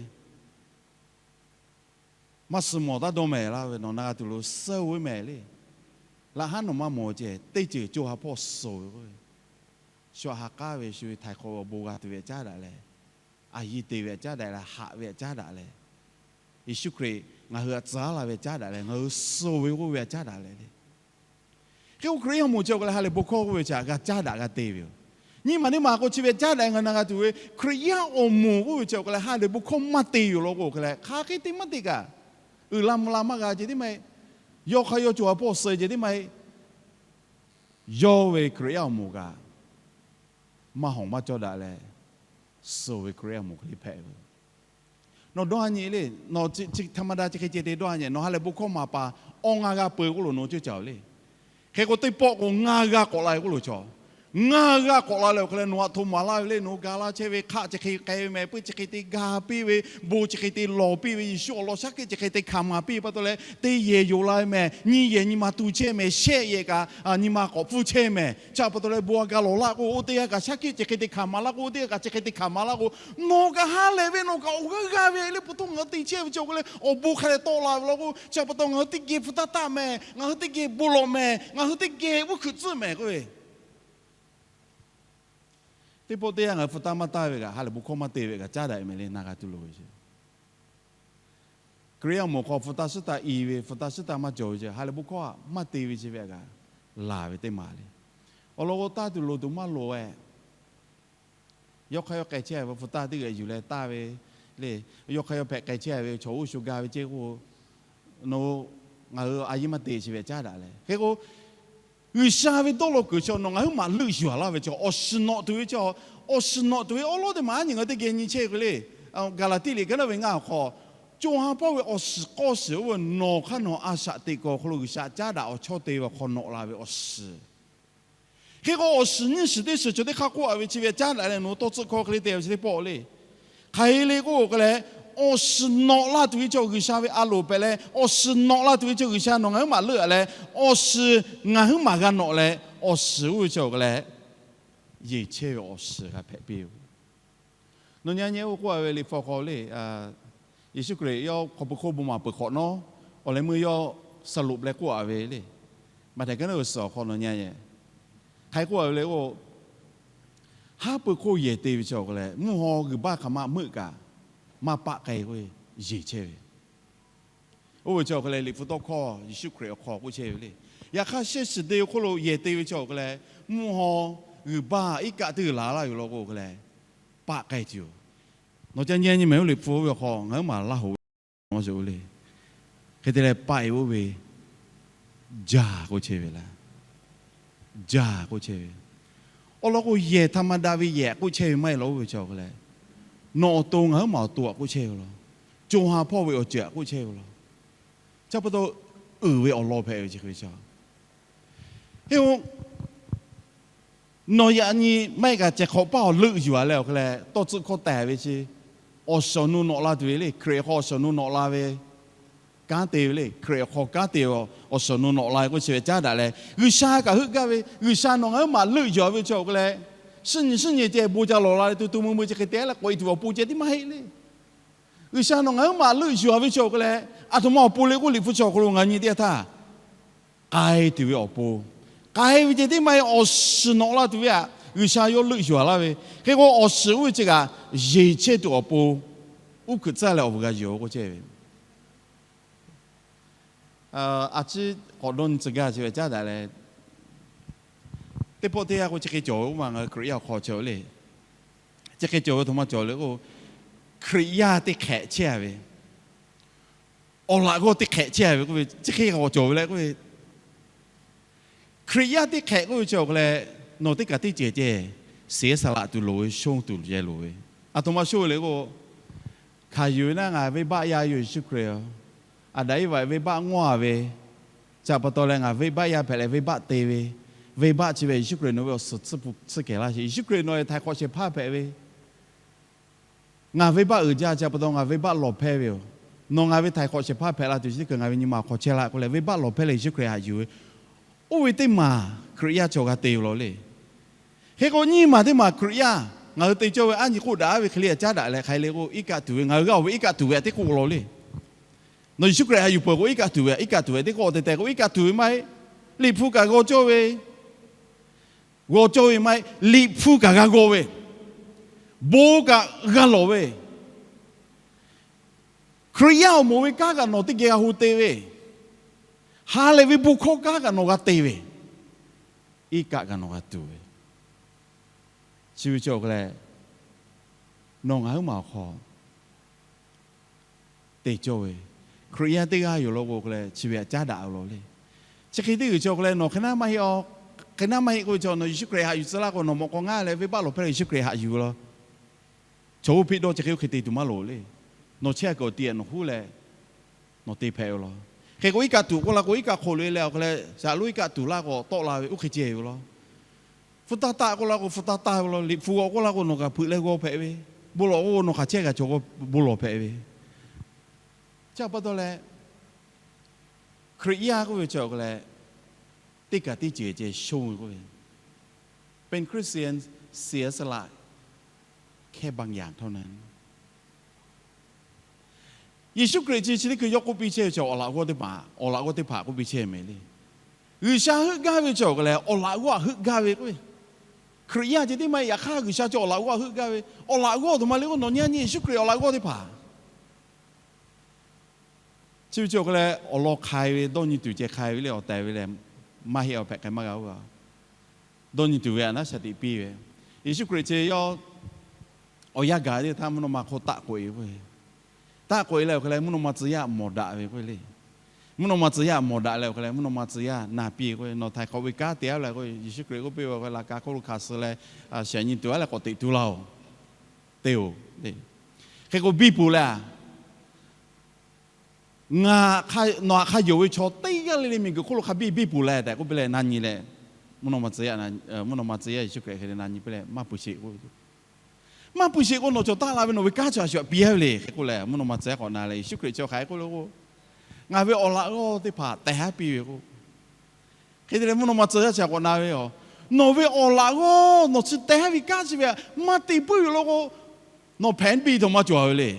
maˇ suh mawˬ taˇ dawˇ mehˍ laˇ ve, nawˬ na g'a tuˬ lo suh ve mehˍ le. Laꞈ haˉ nawˬ maˇ mawˬ ceh, teˇ ceuˬ co ha hpawˇ suh ve k'oˆ ve, shu aꞈ ha k'aˉ ve shu ve htaiˍ hk'awꞈ ve awˬ bon g'a tuˬ ve aꞈ caˉ daꞈ leh, a yiˇ te ve aꞈ caˉ daꞈ leh, haꞈ ve aꞈ caˉ daꞈ leh, Yeˍsuˆ Hkriꞈ ngaˬ hui aꞈ tcuh laˇ ve aꞈ caˉ daꞈ leh, ngaˬ hui suh ve k'oˆ ve aꞈ caˉ daꞈ leh le. Hk'e k'o Hkriꞈ yaˇ awˬ moˍ cawˬ k'o leh ha lehˬ bon hkawˇ k'oˆ ve chi g'a caˉ daꞈ g'a te ve yoˬ. Nyi ma teˇ ma k'o chi ve caˉ daꞈ ngaˬ na g'a tuˬ ve, Hkriꞈ yaˇ awˬ moˍ k'oˆ ve chi awˬ hk'aw leh ha lehˬ bon hkawˇ maˇ te yoˬ law k'o hk'e leh hk'aˬ hk'e te maˇ te kaꞈ, uiˍ la mvuh la maˇ g'a ceh tiˉ maˇ heˆ. Yawˇ hk'aˇ yawˇ co ha hpawˇ suh ceh tiˉ maˇ heˆ. Yawˇ ve Hkriꞈ yaˇ awˬ moˍ kaꞈ maˇ hawˍ maˇ cawˇ daꞈ leh, suh ve Hkriꞈ yaˇ awˬ moˍ hk'e le hpehꞈ ve. Nawˬ dawˇ a nyi le, nawˬ chi htaꞈ ma da chi hk'e ceh te dawˇ a nyi, nawˬ ha lehˬ bon hkawˇ maˍ paˍ awˇ ngaˇ g'aˇ peu k'oˆ lo nawˬ ceuˇ caˍ le. Hk'e k'o teˇ pawˆ k'o ngaˇ g'aˇ k'awꞈ la ve k'oˆ lo cawˬ. Ngaˇ g'aˇ k'awꞈ la leh awˬ hk'e leh nawˬ aꞈ htoꞈ maˍ laˇ ve le, nawˬ hui ga laˇ chehˇ ve hk'aˆ chi hk'e k'ai ve mehˍ, peuˇ chi hk'e te ga piˇ ve, bon chi hk'e te lawˬ piˇ ve, Yeˍsuˆ awˬ lawn shaˉ hkiˆ chi hk'e te hkanˍ maˍ piˇ ve pa taw leh, teˇ yehˬ yonˍ la ve mehˍ, nyiˇ yehˬ nyi ma tu chehˇ mehˍ, shehˆ yehˬ kaꞈ nyi ma k'awꞈ pfuhˇ chehˇ mehˍ. Chi pa taw leh bon a ga lawˬ laˇ k'o, oˇ teˇ g'aˇ kaꞈ shaˉ hkiˆ chi hk'e te hkanˍ maˍ laˇ k'o, oˇ teˇ g'aˇ kaꞈ chi hk'e te hkanˍ maˍ laˇ k'o, nawˬ kaꞈ ha lehˬ ve nawˬ kaꞈ awˬ g'aˇ g'a ve le, pu htaˇ ngaˬ hui te chehˇ ve chi awˬ hk'e leh awˬ bon hk'a dehꞈ tawˆ la ve law k'o, chi pa taw ngaˬ hui teˇ geh hpu taˇ taˆ mehˍ, ngaˬ hui teˇ geh bon lawˬ mehˍ, ngaˬ hui teˇ geh uˉ hkuiꞈ tcuhˉ mehˍ k'oˆ ve, teˇ pawˆ teˇ yanˇ ngaˬ hui hpu taˇ maˇ taˇ ve kaꞈ ha lehˬ bon hkawˇ maˇ te ve kaꞈ caˉ daꞈ mehˍ le, na g'a tuˬ loˍ ve chi Hkriꞈ yaˇ awˬ moˍ hk'aw hpu taˇ suhˉ taˇ i ve, hpu taˇ suhˉ taˇ maˇ cawˬ ve chi ha lehˬ bon hkawˇ maˇ te ve chi ve kaꞈ laˬ ve teˇ maˬ le. Awˬ lawn k'o taˇ tuˬ loˍ tuˬ maˇ loˍ e. Yawˇ hk'aˇ yawˇ k'ai chehˇ ve hpu taˇ teˇ g'aˇ yuˬ leh taˇ ve le. Yawˇ hk'aˇ yawˇ hpehꞈ k'ai chehˇ ve chaw uˉ shu ga ve ceh k'o, nawˬ, ngaˬ hui a yiˇ maˇ te chi ve caˉ daꞈ leh. Hk'e k'o, G'uiˬsha ve dawˇ law kuiˬ chi nawˬ ngaˬ huiˉ maˬ leuˆ yuˬ a laˇ ve chi awˬ shiˍ nawꞈ tuˬ ve chi, awˬ shiˍ nawꞈ tuˬ ve awˉ lawˉ teˇ maˬ a nyi ngaˬ hui teˇ geh nyi chehˇ ve le. Gaˍlaˍtiˆ liꞈ ka naˉ ve ngaˇ awˬ hk'aw, co ha hpawˇ ve awˬ shiˍ k'awˇ shiˍ oˇ ve nawˬ hk'aˇ nawˬ a shaꞈ teꞈ kuˬ awˬ hk'aw lo G'uiˬsha caˉ daꞈ awˬ chawˇ te ve awˬ hk'aw nawꞈ la ve awˬ shiˍ Hk'e k'o, awˬ shiˍ nyiˇ shiˍ teˇ shiˍ chaw teˇ hk'aˇ k'oˆ a ve chi ve caˉ daꞈ leh nawˬ tawˇ tcuhˆ hkawˇ hk'e le te ve chi teˇ pawˆ le. Hk'aˬ hk'e le k'oˆ k'o leh, awˬ shiˍ nawꞈ laˇ tuˬ ve chaw G'uiˬsha ve a loˍ pehꞈ leh, awˬ shiˍ nawꞈ laˇ tuˬ ve chaw G'uiˬsha nawˬ ngaˬ huiˉ maˬ leuˆ a leh, awˬ shiˍ ngaˬ huiˉ maˬ g'a nawꞈ leh, awˬ shiˍ oˇ ve chaw k'o leh, yeˬ chehˇ ve awˬ shiˍ g'a hpehꞈ piˇ ve. Nawˬ nyi a nyi oˇ k'oˆ a ve Liꞈ hpu hk'aw le, Yeˍsuˆ Hkriꞈ yawˇ hk'aw pui hk'oˆ bon maˍ peuˬ hk'awꞈ nawˉ, awˬ lehˬ meuˇ yawˇ suh loꞈ leh k'oˆ a ve le. Maꞈhtehˍ ka naˉ ve suhˍ awˬ hk'aw nawˬ nyi a nyi, hk'aˬ hk'e k'oˆ a ve le k'o, haˉ pui hk'oˆ yehˬ te ve chi awˬ hk'aw leh mvuhˇ haw g'uiˬ baˇ hk'aˬ ma meuˆ kaꞈ maˇ paˆ k'ai k'oˆ ve, yeˬ chehˇ ve. Oˇ ve chi awˬ hk'aw leh Liꞈ hpu tawˇ hkawˇ Yeˍsuˆ Hkriꞈ awˬ hk'aw k'oˆ chehˇ ve le. Yaꞈ hk'aˇ shehˇ shiˍ te ve hk'oˆ lo yehˬ te ve chi awˬ hk'aw leh, mvuhˇ haw g'uiˬ baˇ iˉ kaˆ teˇ g'uiˬ laˬ laˇ yoˬ law k'o hk'aw leh, paˆ k'ai tuˬ yoˬ. Nawˬ ca nyi nyi mehˍ oˇ liꞈ hpu oˇ ve awˬ hk'aw ngaˬ huiˉ maˬ laˇ hoꞈ ve, maˇ zuhꞈ oˇ le. Hk'e te leh paˆ e oˇ ve jaˇ k'oˆ chehˇ ve laˇ. Jaˇ k'oˆ chehˇ ve. Awˬ lawn k'o, yehˬ htaꞈ maˇ daꞈ ve yehˬ k'oˆ chehˇ ve maˇ heˆ law oˇ ve chi awˬ hk'e leh, nawˬ awˬ to ngaˬ huiˉ maˬ awˬ to aꞈ k'oˆ chehˇ ve law. Co ha hpawˇ ve awˬ ceuˬ aꞈ k'oˆ chehˇ ve law. Chi pa taw uiˍ ve awˬ lawn hpehꞈ ve chi hk'e ve chi. Hk'e k'o, nawˬ yaꞈ nyi maˇ heˆ kaꞈ ceh hk'awꞈ paˇ awˬ leuˆ yuˬ a leh awˬ hk'e leh, tawˇ tcuhˆ hkawˇ tehˬ ve chi, awˬ shawˍ nu nawꞈ la tuˬ ve le. Hkriꞈ awˬ hk'aw awˬ shawˍ nu nawꞈ la ve kanˉ te ve le. Hkriꞈ awˬ hk'aw kanˉ te ve awˬ shawˍ nu nawꞈ la ve k'oˆ chi ve caˉ daꞈ leh, G'uiˬsha kaꞈ heuˆ gaˇ ve, G'uiˬsha nawˬ ngaˬ huiˉ maˬ leuˆ yuˬ a ve chi awˬ hk'e leh, suhˉ nyi suhˉ nyi ceh bon ca lawˬ la leh, tu tu mui mui chi hk'e te leh k'awꞈ e tuˬ awˬ pon ceh tiˉ maˇ heˆ le. G'uiˬsha nawˬ ngaˬ huiˉ maˬ leuˆ yuˬ a ve chi awˬ hk'e leh, aˬ htoꞈ ma awˬ pon le k'oˆ, liꞈ hpu chi awˬ hk'aw lo ngaˬ nyi teˇ g'aˇ htaˇ, k'ai tuˬ ve awˬ pon, k'ai ve ceh tiˉ maˇ heˆ, awˬ shiˍ nawꞈ la tuˬ ve htaꞈ G'uiˬsha yawˇ leuˆ yuˬ a laˇ ve. Hk'e k'o, awˬ shiˍ oˇ ve chi kaꞈ yeˬ chehˇ tuˬ awˬ pon, uˉ hkuiꞈ tcuhˉ leh awˬ vuiˬ g'a yuˬ k'oˆ chehˇ ve. A ciˉ k'awꞈ dawˇ nyi tcuh gaˇ chi ve caˉ daꞈ leh, teˇ pawˆ teˇ yanˇ k'o, chi hk'e cawˬ ve oˇ ma ngaˬ hui Hkriꞈ yaˇ awˬ hk'aw cawˬ ve le. Chi hk'e cawˬ ve htoꞈ ma cawˬ le k'o, Hkriꞈ yaˇ teˇ hk'ehꞈ chehˇ a ve, awˬ laꞈ g'awˇ teˇ hk'ehꞈ chehˇ a ve k'oˆ ve, chi hk'e k'awꞈ cawˬ ve le k'oˆ ve, Hkriꞈ yaˇ teˇ hk'ehꞈ k'oˆ ve chi awˬ hk'e leh, nawˬ teˇ kaꞈ teˇ ceuˬ ceh, seˍ saˍ laꞈ tuˬ loˍ ve, shonˇ tuˬ ceh loˍ ve. Aˬ htoꞈ ma shonˇ ve le k'o, hkanˍ yuˬ ve naˉ ngaˬ venˇbaˆ yaˇ yoˬ Yeˍsuˆ Hkriꞈ. Aˍdanˍ Eˇvaꞈ venˇbaˆ ngawˇ a ve, chi pa taw leh ngaˬ venˇbaˆ yaˇ hpehꞈ leh venˇbaˆ te ve, venˇbaˆ chi ve Yeˍsuˆ Hkriꞈ nawˬ ve awˬ suhˍ tsuhˇ kehˬ laˇ sheˍ. Yeˍsuˆ Hkriꞈ nawˬ ve htaiˍ hk'awꞈ shehˍ hpaˇ hpehꞈ ve, ngaˬ venˇbaˆ uiˍ jaˇ, chi pa taw ngaˬ venˇbaˆ lawˬ hpehˇ ve yoˬ. Nawˬ ngaˬ ve htaiˍ hk'awꞈ shehˍ hpaˇ hpehꞈ la tuˬ chi teˇ hkui ngaˬ ve nyi ma awˬ hk'aw chehˇ laˇ k'oˆ leh, venˇbaˆ lawˬ hpehˇ leh Yeˍsuˆ Hkriꞈ haꞈ yuˬ ve, oˇ ve teˇ maˬ Hkriꞈ yaˇ chaw g'a te ve law le. Hk'e k'o, nyiˇ maˬ teˇ maˬ Hkriꞈ yaˇ ngaˬ hui te cawˇ ve aˉ nyi k'oˆ daꞈ ve hk'e le caˉ daꞈ leh hk'aˬ hk'e le k'o, iˉ kaˆ tuˬ ve, ngaˬ hui g'a oˬ ve iˉ kaˆ tuˬ ve aꞈ teˇ k'oˆ law le. Nawˬ Yeˍsuˆ Hkriꞈ haꞈ yuˬ peuˬ k'o, iˉ kaˆ tuˬ ve, iˉ kaˆ tuˬ ve teˇ k'oˆ te tehꞈ k'o, iˉ kaˆ tuˬ ve maˇ heˆ. Liꞈ hpu kaꞈ g'aw cawˇ ve, g'aw cawˇ ve maˇ heˆ. Liꞈ hpu kaꞈ g'a g'aw ve, bon kaꞈ g'a lawˬ ve, Hkriꞈ yaˇ awˬ moˍ ve kanˉ kaꞈ nawˬ teˇ geh g'a hu te ve, ha lehˬ ve bon hkawˇ kanˉ kaꞈ nawˬ g'a te ve, iˉ kaˆ kaꞈ nawˬ g'a tuˬ ve, chi ve chi awˬ hk'e leh, nawˬ ngaˬ huiˉ maˬ awˬ hk'aw te cawˇ ve, Hkriꞈ yaˇ teˇ g'aˇ yoˬ law k'o, chi ve htaꞈ caˉ daꞈ ve law le. Chi hk'e teˇ g'uiˬ chi awˬ hk'e leh, nawˬ hk'e naˉ maˇ heˆ, hk'e naˉ maˇ heˆ k'oˆ ve chaw, nawˬ Yeˍsuˆ Hkriꞈ haꞈ yuˬ tcuh laˇ k'o, nawˬ mawꞈ k'aw ngaˇ leh venˇbaˆ lawˬ hpehˇ leh Yeˍsuˆ Hkriꞈ haꞈ yuˬ ve law. Chaw oˇ hpiˇ dawˇ chi hk'e oˇ hk'e te tuˬ maˇ loˍ le. Nawˬ chehˇ kuiˬ awˬ ti aꞈ nawˬ huˉ leh nawˬ te hpehꞈ ve law. Hk'e k'o, iˉ kaˆ tuˬ k'oˆ laˇ k'o, iˉ kaˆ hk'oˆ lo e leh awˬ hk'e leh, shaˍ lonˉ iˉ kaˆ tuˬ laˇ k'o, tawˆ la ve oˇ hk'e ceh ve law. Hpu taˇ taˆ k'oˆ laˇ k'o, hpu taˇ taˇ ve law. Liꞈ hpu g'aw k'oˆ laˇ k'o, nawˬ kaꞈ hpeuꞈ leh g'aw hpehꞈ ve, bon lawˬ k'o nawˬ hk'aˬ chehˇ kaꞈ chaw bon lawˬ hpehꞈ ve. Chi pa taw leh, Hkriꞈ yaˇ k'oˆ ve chi awˬ hk'e leh, teˇ kaꞈ teˇ ceuˬ ceh shonˇ ve k'oˆ ve, เป็นคริสเตียน เสียสละแค่บางอย่างเท่านั้น. Yeˍsuˆ Hkriꞈ chi chi teˇ hkui yawˇ k'oˆ piˇ chehˇ ve chi awˬ laꞈ g'awˇ teˇ hpaˍ, awˬ laꞈ g'awˇ teˇ hpaˍ k'oˆ piˇ chehˇ ve le. G'uiˬsha heuˆ gaˇ ve chi awˬ hk'e leh, awˬ laꞈ g'awˇ htaꞈ heuˆ gaˇ ve k'oˆ ve. Hkriꞈ yaˇ ceh tiˉ maˇ heˆ, yaꞈ hk'aˇ G'uiˬsha chi awˬ laꞈ g'awˇ htaꞈ heuˆ gaˇ ve. Awˬ laꞈ g'awˇ aˬ htoꞈ ma le k'o, nawˬ nyi a nyi Yeˍsuˆ Hkriꞈ awˬ laꞈ g'awˇ teˇ hpaˍ. Chi ve chi awˬ hk'e leh, awˬ lawn hk'ai ve, dawˇ nyi tuˬ ceh hk'ai ve le, awˬ tehˬ ve leh, maˇ heˆ, awˬ hpehꞈ hk'e maˇ g'a oˇ. Dawˇ nyi tuˬ ve aꞈ naˉ shaˍ tiꞈ piˇ ve, Yeˍsuˆ Hkriꞈ chi yawˇ awˬ yanˇ gaˬ teˇ htaˇ mvuhˇ naw ma hk'oˆ taˆ k'oꞈ e k'oˆ ve. Taˆ k'oꞈ e leh awˬ hk'e leh, mvuhˇ naw ma tcuh yaˇ mawˬ daꞈ ve k'oˆ ve le. Mvuhˇ naw ma tcuh yaˇ mawˬ daꞈ leh awˬ hk'e leh, mvuhˇ naw ma tcuh yaˇ na piˇ k'oˆ ve, Nawˬ htaiˍ hk'awꞈ ve kanˉ te a leh k'oˆ ve, Yeˍsuˆ Hkriꞈ k'oˆ piˇ ve awˬ hk'e, Laꞈ ka hk'oˆ lo hkanˍ suh leh, shaˍ nyi tuˬ a leh k'awꞈ teꞈ tu laˇ-oˬ. Te-oˬ le. Hk'e k'o biˇ puˬ leh, Ngaˬ, nawˬ htaꞈ hk'a yonˍ ve chaw teˇ g'aˇ le le miˬguiˬ hk'oˆ lo hk'a biˇ biˇ puˬ leh tehꞈ k'oˆ piˇ leh na nyi leh, mvuhˇ naw ma tcuh yaˇ, mvuhˇ naw ma tcuh yaˇ Yeˍsuˆ Hkriꞈ hk'e le na nyi piˇ leh, Maˇ pui sheˍ k'o, maˇ pui sheˍ k'o, nawˬ cawˬ taˉ la ve nawˬ ve kanˉ chi a shu htaꞈ piˇ a ve le. Hk'e k'oˆ leh, mvuhˇ naw ma tcuh yaˇ k'awꞈ na leh, Yeˍsuˆ Hkriꞈ chi hk'aˬ hk'e k'oˆ le k'o, Ngaˬ ve awˬ laꞈ g'awˇ teˇ hpaˍ teh haˉ piˇ ve k'o, hk'e te leh mvuhˇ naw ma tcuh yaˇ chi htaꞈ k'awꞈ na ve yoˬ. Nawˬ ve awˬ laꞈ g'awˇ nawˬ chi teh haˉ ve kanˉ chi ve htaꞈ maˇ te puiˉ ve law k'o, nawˬ hpehꞈ biˇ htaꞈ maˇ cawˬ ve le.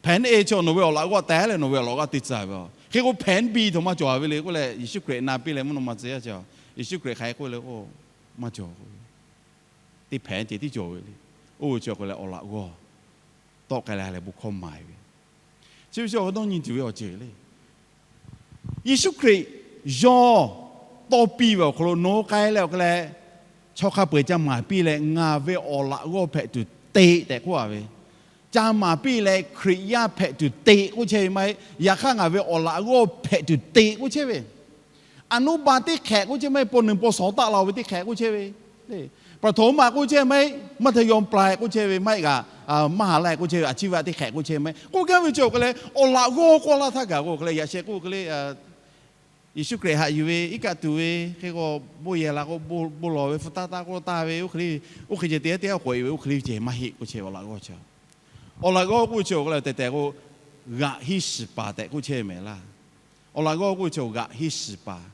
Hpehꞈ e chi nawˬ ve awˬ laꞈ g'awˇ teh haˉ leh nawˬ ve awˬ laꞈ g'awˇ te tcuh ve. Hk'e k'o hpehꞈ biˇ htaꞈ maˇ cawˬ ve le k'oˆ leh, Yeˍsuˆ Hkriꞈ na piˇ leh mvuhˇ naw ma tcuh yaˇ chi, Yeˍsuˆ Hkriꞈ hk'aˬ hk'e k'oˆ le k'o, maˇ cawˬ k'o, teˇ hpehꞈ ceh tiˉ cawˬ ve le. Oˇ ve chi awˬ hk'e leh awˬ laꞈ g'awˇ tawˆ k'ai leh ha lehˬ bon hkawˇ maˍ ve. Chi ve chi awˬ hk'e dawˇ nyi tuˬ ve awˬ ceuˬ le. Yeˍsuˆ Hkriꞈ yawˇ tawˇ piˇ ve awˬ hk'aw lo nawˬ hui k'ai leh awˬ hk'e leh, chaw hk'a peu-eˬ ca maˍ piˇ leh ngaˬ ve awˬ laꞈ g'awˇ hpehꞈ tuˬ te tehꞈ k'oˆ a ve, ca maˍ piˇ leh Hkriꞈ yaˇ hpehꞈ tuˬ teꞈ k'oˆ chehˇ ve maˇ heˆ. Yaꞈ hk'aˇ ngaˬ ve awˬ laꞈ g'awˇ hpehꞈ tuˬ teꞈ k'oˆ chehˇ ve, อนุบาล teˇ hk'ehꞈ k'oˆ chehˇ maˇ heˆ, paw nuiˬ paw shawˍ taˆ la-o ve teˇ hk'ehꞈ k'oˆ chehˇ ve, ประถม maˇ k'oˆ chehˇ maˇ heˆ, มัธยมปลาย k'oˆ chehˇ ve maˇ heˆ kaꞈ, มหาลัย k'oˆ chehˇ ve, อาชีวะ teˇ hk'ehꞈ k'oˆ chehˇ maˇ heˆ. K'oˆ gaˇ ve chi awˬ hk'aw leh awˬ laꞈ g'awˇ k'awꞈ laˇ htaˇ kaꞈ k'o hk'e leh yaꞈ sheh k'oˆ hk'e le, Yeˍsuˆ Hkriꞈ haꞈ yuˬ ve iˉ kaˆ tuˬ ve hk'e k'o, bon yehˬ la k'o bon lawˬ ve, hpu taˇ taˇ k'oˆ taˇ ve, oˇ hk'e le, oˇ hk'e ceh te yaˇ teˇ g'aˇ k'awꞈ e ve, oˇ hk'e le ceh maˇ heˆ k'oˆ chehˇ ve awˬ laꞈ g'awˇ chi. Awˬ laꞈ g'awˇ k'oˆ ve chi awˬ hk'aw leh tehꞈ tehꞈ k'o, g'aꞈ hiˇ shiˍ paˍ tehꞈ k'oˆ chehˇ mehˍ laˇ. Awˬ laꞈ g'awˇ k'oˆ ve chi g'aꞈ hiˇ shiˍ paˍ.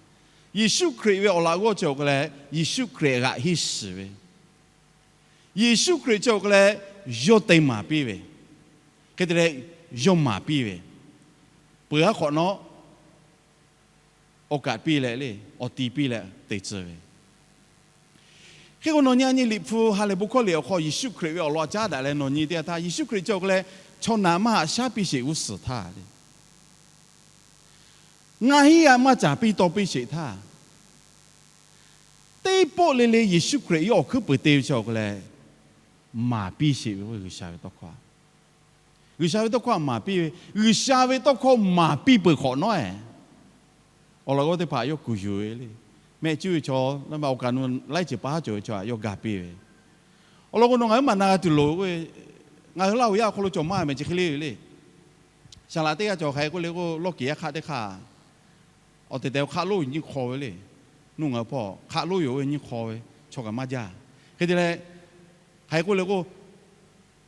Yeˍsuˆ Hkriꞈ ve awˬ laꞈ g'awˇ chi awˬ hk'aw leh Yeˍsuˆ Hkriꞈ g'aꞈ hiˇ shiˍ ve, Yeˍsuˆ Hkriꞈ chi awˬ hk'aw leh yawˇ te maˍ piˇ ve, hk'e te leh yawˇ maˍ piˇ ve, peuˬ aˉ hk'awꞈ nawˉ awˬ kaꞈ piˇ leh le, awˬ ti piˇ leh te tcuh ve. Hk'e k'o nawˬ nyi a nyi Liꞈ hpu ha lehˬ bon hkawˇ liꞈ awˬ hk'aw Yeˍsuˆ Hkriꞈ ve awˬ lawn caˉ daꞈ leh nawˬ nyi teˇ yanˇ htaˇ, Yeˍsuˆ Hkriꞈ chi awˬ hk'aw leh chaw naꞈ maˇ haꞈ shaˉ piˇ sheˍ g'uˇ suhˍ htaˇ le, ngaˇ hinˉ yaˇ maˇ caˍ piˇ taw piˇ sheˍ htaˇ, teˇ pawˆ le le Yeˍsuˆ Hkriꞈ yawˇ awˬ hkuiˉ peuˬ te ve chi awˬ hk'aw leh maˍ piˇ sheˍ ve k'o, G'uiˬsha ve tawˇ hkawˇ, G'uiˬsha ve tawˇ hkawˇ maˍ piˇ ve, G'uiˬsha ve tawˇ hkawˇ maˍ piˇ peuˬ hk'awꞈ nawˉ e, awˬ laꞈ g'awˇ teˇ hpaˍ yawˇ kuˬ yuˬ ve le. Mehˆ cuˉ ve chaw, awˬ kaꞈ nu laiˉ ceuˬ pa haˉ cawˬ ve chaw htaꞈ yawˇ ga piˇ ve. Awˬ lawn k'o, nawˬ ngaˬ huiˉ maˬ na g'a tuˬ loˍ k'o, ngaˬ hui Laˇ huˍ yaˇ awˬ hk'aw lo cawˬ maˇ mehˍ chi hk'e le ve le. Saˍ laꞈ teˇ g'aˇ cawˬ hk'e k'oˆ le k'o, lawˇ kiˍ yaˇ hk'aˆ teˇ hk'aˆ, awˬ tehˬ tehˬ hk'aˆ lonˉ nyiˇ hk'aw ve le. Nuˇ ngaˬ hui hpawˇ hk'aˆ lonˉ yoˬ ve nyiˇ hk'aw ve, chaw kaꞈ maˇ jaˇ. Hk'e te leh, hk'aˬ hk'e k'oˆ le k'o,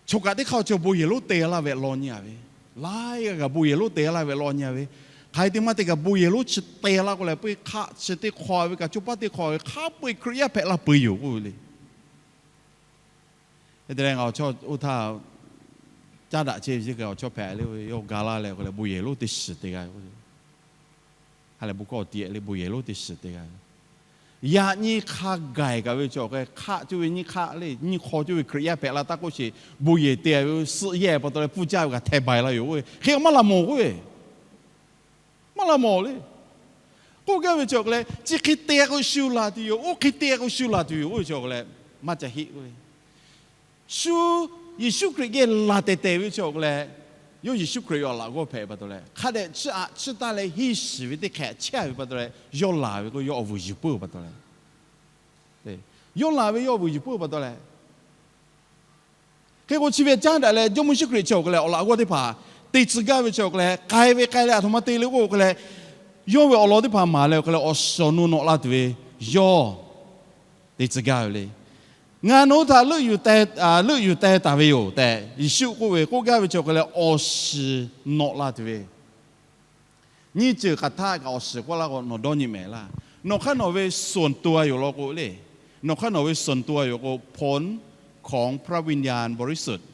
chaw kaꞈ teˇ hk'aˇ awˬ chi bon yehˬ lonˉ te laˇ ve law nyi a ve, laiˉ g'aˇ kaꞈ bon yehˬ lonˉ te laˇ ve law nyi a ve, hk'aˬ hk'e te maˇ te kaꞈ bon yehˬ lonˉ chi te laˇ k'oˆ leh, peu hk'aˆ chi teˇ hk'aw ve kaꞈ, co paˉ teˇ hk'aw ve hk'a peu-eˬ Hkriꞈ yaˇ hpehꞈ la peuˬ yoˬ k'oˆ ve le. Hk'e te leh ngaˬ awˬ chawˇ oˇ htaˇ caˉ daꞈ chehˇ ve chi kaꞈ awˬ chawˇ hpehꞈ le, yawˇ ga laˇ leh k'oˆ leh bon yehˬ lonˉ teˇ shiˍ te g'a ve, ha lehˬ bon hkawˇ awˬ ti leh bon yehˬ lonˉ teˇ shiˍ te g'a ve, yaꞈ nyi hk'a gaˬ kaꞈ ve chi awˬ hk'e hk'aˆ cuˇ ve nyiˇ hk'aˆ le, nyiˇ hk'aw cuˇ ve Hkriꞈ yaˇ hpehꞈ la taˇ k'oˆ sheˍ, bon yehˬ te ve suhˆ yehˇ pa taw leh pfuhˇ caˇ ve kaꞈ hteh baiˬ la yoˬ k'oˆ ve, hk'e maˇ la mawˬ k'oˆ ve, maˇ la mawˬ le. K'oˆ gaˇ ve chi awˬ hk'aw leh chi hk'e te k'o shu laˬ tuˬ yoˬ, oˇ hk'e te k'o shu laˬ tuˬ yoˬ k'oˆ ve chi awˬ hk'aw leh maˇ ca heˆ k'oˆ ve, shu Yeˍsuˆ Hkriꞈ geh laˬ tehˬ tehˬ ve chi awˬ hk'aw leh, yawˇ Yeˍsuˆ Hkriꞈ ve awˬ laꞈ g'awˇ hpehꞈ ve pa taw leh, hk'a dehꞈ chiˇ aꞈ chiˇ taˇ leh hiˇ shiˍ ve teˇ hk'ehꞈ chehˇ ve pa taw leh, yawˇ laˬ ve k'o yawˇ awˬ vuiˬ yuˬ puiˉ pa taw leh, yawˇ laˬ ve yawˇ awˬ vuiˬ yuˬ puiˉ pa taw leh, hk'e k'o chi ve caˉ daꞈ leh Jawˇmawˇ Yeˍsuˆ Hkriꞈ chi awˬ hk'aw leh awˬ laꞈ g'awˇ teˇ hpaˍ te tcuh gaˇ ve chi awˬ hk'aw leh, k'ai ve k'ai leh aˬ htoꞈ ma te le k'oˆ hk'aw leh, yawˇ ve awˬ lawn teˇ hpaˍ maˍ leh awˬ hk'aw leh awˬ shiˍ awˬ nu nawꞈ la tuˬ ve yawˇ te tcuh gaˇ ve le. Ngaˬ nawˬ hui htaꞈ leuˆ yuˬ teh taˍ ve yoˬ tehꞈ Yeˍsuˆ k'oˆ ve k'oˆ gaˇ ve chi awˬ hk'aw leh awˬ shiˍ nawꞈ la tuˬ ve, nyiˇ ceuˬ hk'aˬ htaˇ kaꞈ awˬ shiˍ k'oˆ laˇ k'o nawˬ dawˇ nyi mehˍ laˇ. Nawˬ hk'aˇ nawˬ ve ส่วนตัว yoˬ law k'o le, nawˬ hk'aˇ nawˬ ve ส่วนตัว yoˬ k'o ผลของพระวิญญาณบริสุทธิ์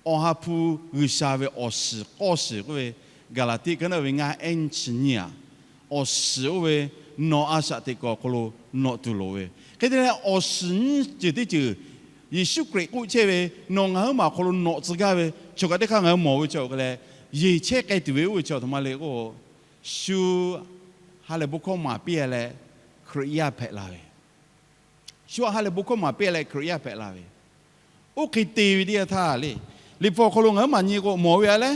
Awˬ ha hpu G'uiˬsha ve awˬ shiˍ k'awˇ shiˍ k'oˆ ve, Gaˍlaˍtiˆ ka naˉ ve ngaˇ ehˉ nyi chi nyiˇ aꞈ, awˬ shiˍ oˇ ve nawˬ a shaꞈ teꞈ kuiˬ awˬ hk'aw lo nawꞈ tuˬ loˍ ve, hk'e te leh awˬ shiˍ nyiˇ ceuˬ teˇ ceuˬ Yeˍsuˆ Hkriꞈ k'oˆ chehˇ ve, nawˬ ngaˬ huiˉ maˬ awˬ hk'aw lo nawꞈ tcuh gaˇ ve, chaw kaꞈ teˇ hk'aˇ ngaˬ hui mawˬ ve chi awˬ hk'aw leh, yeˬ chehˇ k'ai tuˬ ve oˇ ve chi aˬ htoꞈ ma le k'o, shu ha lehˬ bon hkawˇ maˍ piˇ leh Hkriꞈ yaˇ hpehꞈ la ve, shu ha lehˬ bon hkawˇ maˍ piˇ leh Hkriꞈ yaˇ hpehꞈ la ve, oˇ hk'e te ve teˇ yanˇ htaˇ le, Liꞈ hpu awˬ hk'aw lo ngaˬ huiˉ maˬ nyi k'o mawˬ ve a leh,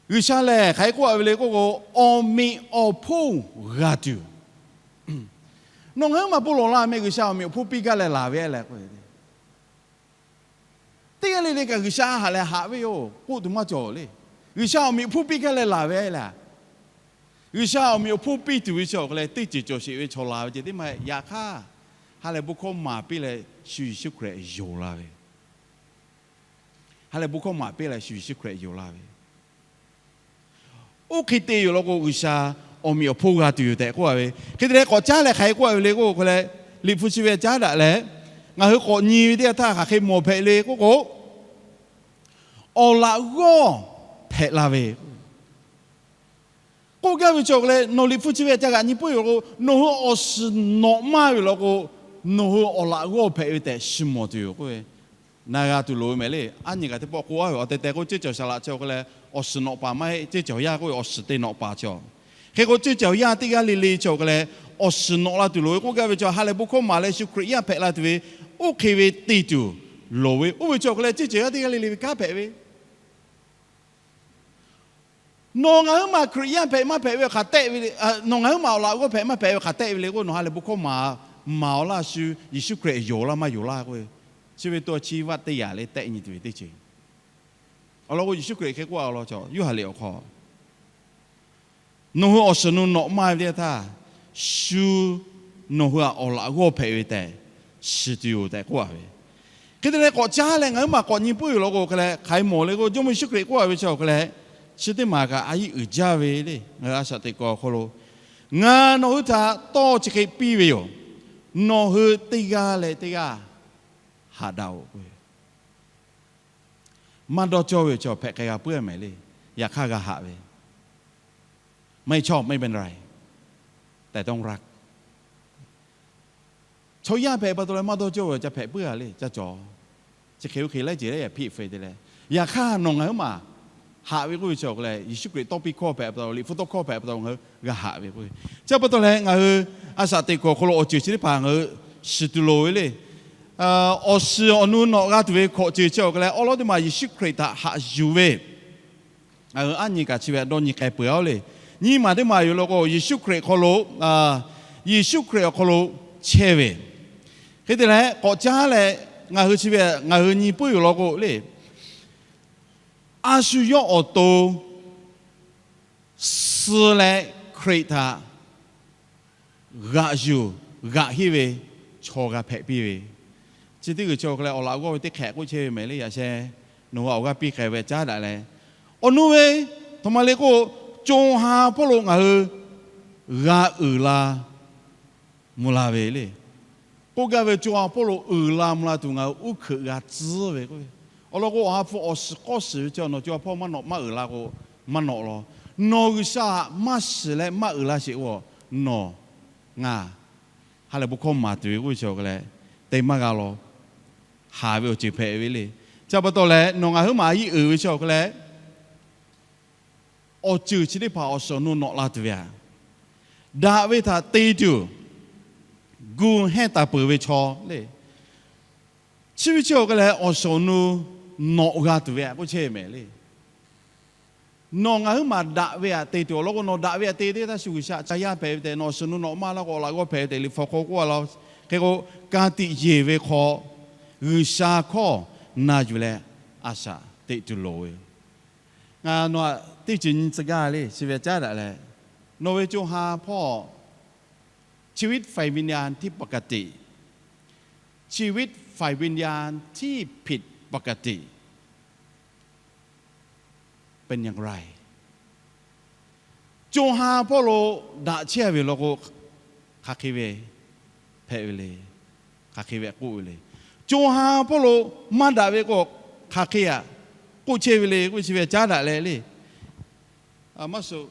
G'uiˬsha lehˬ hk'aˬ hk'e k'oˆ a ve le k'oˆ k'o, awˬ meꞈ awˬ hponˇ g'a tuˬ, nawˬ ngaˬ huiˉ maˬ bon lawˬ la meh G'uiˬsha awˬ meꞈ awˬ hponˇ piˇ gaˇ leh laˬ ve a leh k'o, teˇ g'aˇ le le kaꞈ G'uiˬsha haꞈ leh haꞈ ve yoˬ k'oˆ tuˬ maˇ cawˬ le. G'uiˬsha awˬ meꞈ awˬ hponˇ piˇ gaˇ leh laˬ ve a leh, G'uiˬsha awˬ meꞈ awˬ hponˇ piˇ tuˬ ve chi awˬ hk'aw leh teˇ ceuˬ cawˬ sheˍ ve chaw laˬ ve ceh tiˉ maˇ heˆ. Yaꞈ hk'aˇ, ha lehˬ bon hkawˇ maˍ piˇ leh shu Yeˍsuˆ Hkriꞈ yonˍ la ve, ha lehˬ bon hkawˇ maˍ piˇ leh shu Yeˍsuˆ Hkriꞈ yonˍ la ve, oˇ hk'e te yoˬ law k'o G'uiˬsha awˬ meꞈ awˬ hponˇ g'a tuˬ yoˬ tehꞈ k'oˆ a ve, hk'e te leh k'awꞈ caˉ leh hk'aˬ hk'e k'oˆ a ve le k'oˆ k'o leh, Liꞈ hpu chi ve caˉ daꞈ leh ngaˬ hui k'awꞈ nyi ve teˇ yanˇ htaˇ hk'aˬ hk'e mawˬ hpehꞈ le k'oˆ k'o, awˬ laꞈ g'awˇ hpehꞈ la ve k'oˆ gaˇ ve chi awˬ hk'aw leh, nawˬ Liꞈ hpu chi ve ca g'aꞈ nyi puiˉ yoˬ k'o, nawˬ hui awˬ shiˍ nawꞈ maˇ ve law k'o, nawˬ hui awˬ laꞈ g'awˇ hpehꞈ ve tehꞈ shiˍ mawˬ tuˬ yoˬ k'oˆ ve, na g'a tuˬ loˍ ve mehˍ le. Aˉ nyi kaꞈ teˇ pawˆ k'oˆ a ve, awˬ tehˬ tehˬ k'o ceˇ cawˬ saˍ laꞈ chi awˬ hk'aw leh awˬ shiˍ nawꞈ paˍ maˇ heˆ, ceˇ cawˬ yaˇ k'oˆ ve awˬ shiˍ te nawꞈ paˍ cawˬ. Hk'e k'o ceˇ cawˬ yaˇ teˇ g'aˇ le le chi awˬ hk'aw leh awˬ shiˍ nawꞈ la tuˬ loˍ ve k'oˆ gaˇ ve chi, ha lehˬ bon hkawˇ maˍ leh shu Hkriꞈ yaˇ hpehꞈ la tuˬ ve, oˇ hk'e ve te tuˬ loˍ ve. Oˇ ve chi awˬ hk'aw leh, ceˇ ceuˬ yaˇ teˇ g'aˇ le le ve kanˉ hpehꞈ ve, nawˬ ngaˬ huiˉ maˬ Hkriꞈ yaˇ hpehꞈ maˇ hpehꞈ ve hk'aˬ tehˆ ve, nawˬ ngaˬ huiˉ maˬ awˬ laꞈ g'awˇ hpehꞈ maˇ hpehꞈ ve hk'aˬ tehˆ ve le k'o, nawˬ ha lehˬ bon hkawˇ maˍ, maˍ awˬ laˇ shu, Yeˍsuˆ Hkriꞈ yonˍ laˇ maˇ yonˍ laˇ k'oˆ ve, chi ve to chi vaˆ teˇ yanˇ le tehˆ nyi tuˬ ve teˇ ceuˬ. Awˬ lawn k'o, Yeˍsuˆ Hkriꞈ hk'e k'oˆ a law, Yoˇhanˬ liꞈ awˬ hk'aw, nawˬ hui awˬ suhˍ nu nawꞈ maˇ ve teˇ yanˇ htaˇ, shu nawˬ hui htaꞈ awˬ laꞈ g'awˇ hpehꞈ ve tehꞈ shiˍ tuˬ yoˬ tehꞈ k'oˆ a ve. Hk'e te leh k'awꞈ caˉ leh ngaˬ huiˉ maˬ k'awꞈ nyi puiˉ ve law k'o hk'e leh, hk'aˬ hk'e mawˬ le k'o, Jawˇmawˇ Yeˍsuˆ Hkriꞈ k'oˆ a ve chi awˬ hk'e leh, chi teˇ maˬ kaꞈ a yiˇ uiˍ jaˇ ve le. Ngaˬ hui a shaꞈ teꞈ kuiˬ awˬ hk'aw lo, ngaˬ nawˬ hui htaꞈ tawˇ chi hk'e piˇ ve yoˬ. Nawˬ hui teˇ g'aˇ leh teˇ g'aˇ haꞈ daꞈ-oꞈ k'oˆ ve. Maˇ dawˇ cawˇ ve chi awˬ hpehꞈ k'ai g'a puiˉ a mehˍ le. Yaꞈ hk'aˇ g'a haꞈ ve, ไม่ชอบ ไม่เป็นไร แต่ต้องรัก. Chaw yaˇ hpehꞈ pa taw leh maˇ dawˇ cawˇ ve ca hpehꞈ puiˉ a le, ca cawˬ. Chi hk'e oˇ hk'e laiˉ ceuˬ leh yaꞈ hpiˆ feuˍ te leh, yaꞈ hk'aˇ nawˬ ngaˬ huiˉ maˬ haꞈ ve k'oˆ ve chi awˬ hk'e leh, Yeˍsuˆ Hkriꞈ tawˇ piˇ hkawˇ hpehꞈ pa taw, Liꞈ hpu tawˇ hkawˇ hpehꞈ pa taw ngaˬ hui g'a haꞈ ve k'oˆ ve. Chi pa taw leh ngaˬ hui a shaꞈ teꞈ kuiˬ awˬ hk'aw lo awˬ ceuˬ chi teˇ hpaˍ ngaˬ hui shiˍ tuˬ loˍ ve le. Awˬ shiˍ awˬ nu nawꞈ g'a tuˬ ve hkawꞈ ceuˬ chi awˬ hk'e leh, awˉ lawˉ teˇ maˬ Yeˍsuˆ Hkriꞈ htaꞈ haꞈ yuˬ ve ngaˬ hui aˉ nyi kaꞈ chi ve htaꞈ dawˇ nyi k'ai peuˬ a le. Nyiˇ maˬ teˇ maˬ yoˬ law k'o, Yeˍsuˆ Hkriꞈ hk'aw lo, Yeˍsuˆ Hkriꞈ awˬ hk'aw lo chehˇ ve. Hk'e te leh k'awꞈ caˉ leh, ngaˬ hui chi ve ngaˬ hui nyi puiˉ yoˬ law k'o le, a shu yawˇ awˬ to suh leh Hkriꞈ htaꞈ g'aꞈ yuˬ g'aꞈ henˇ ve chaw g'a hpehꞈ piˇ ve. Chi teˇ g'uiˬ chi awˬ hk'e leh awˬ laꞈ g'awˇ ve teˇ hk'ehꞈ k'oˆ chehˇ ve mehˍ le. Yaꞈ sheh nawˬ hui awˬ g'aˇ piˇ k'ai ve caˉ daꞈ leh, awˬ nu ve htaꞈ ma le k'o, co ha hpawˇ lo ngaˬ hui g'a uiˍ la mvuh la ve le. K'oˆ gaˇ ve, co ha hpawˇ lo uiˍ la mvuh la tuˬ ngaˬ hui uˉ hkeuꞈ g'a tcuhˉ ve k'oˆ ve. Awˬ lawn k'o, awˬ ha hpu awˬ shiˍ k'awˇ shiˍ ve chi nawˬ co ha hpawˇ maˇ nawꞈ maˇ uiˍ la k'o, maˇ nawꞈ law. Nawˬ G'uiˬsha htaꞈ maˇ shiˍ leh maˇ uiˍ la sheˍ k'o, nawˬ ngaˬ ha lehˬ bon hkawˇ maˍ tuˬ ve k'oˆ ve chi awˬ hk'e leh, te maˇ g'a law. Haˍ ve awˬ ceuˬ hpehꞈ ve le. Chi pa taw leh nawˬ ngaˬ huiˉ maˬ a yiˇ uiˍ ve chi awˬ hk'e leh, awˬ ceuˬ chi teˇ hpaˍ awˬ suhˍ awˬ nu nawꞈ la tuˬ ve aꞈ, daꞈ ve htaꞈ te tuˬ gu hehnˇ taˍ peuˬ ve chaw le. Chi ve chi awˬ hk'e leh awˬ suhˍ awˬ nu nawꞈ g'a tuˬ ve aꞈ k'oˆ chehˇ mehˍ le. Nawˬ ngaˬ huiˉ maˬ daꞈ ve aꞈ te tuˬ awˬ lawn k'o, nawˬ daꞈ ve aꞈ te teˇ htaˇ shu G'uiˬsha ca yaˇ hpehꞈ ve tehꞈ nawˬ awˬ suhˍ nu nawꞈ maˇ laˇ k'o, awˬ laꞈ g'awˇ hpehꞈ ve tehꞈ Liꞈ hpu hk'aw k'oˆ a laˇ. Hk'e k'o, ka tiꞈ yeˬ ve hk'aw G'uiˬsha hkawˇ na yuˬ leh a shaꞈ teꞈ tuˬ loˍ ve. Ngaˬ nawˬ aꞈ teˇ ceuˬ nyi tcuh gaˇ le, chi ve caˉ daꞈ leh, nawˬ ve co ha hpawˇ ชีวิตฝ่ายวิญญาณที่ปกติ ชีวิตฝ่ายวิญญาณที่ผิดปกติเป็นอย่างไร Co ha hpawˇ lo daꞈ chehˇ ve law k'o, hk'aˬ hk'e ve hpehꞈ ve le. Hk'aˬ hk'e ve k'oˆ ve le. Co ha hpawˇ lo maˇ daꞈ ve k'o, hk'aˬ hk'e aꞈ k'oˆ chehˇ ve le k'oˆ ve chi ve caˉ daꞈ leh le. Maˇ shuˍ,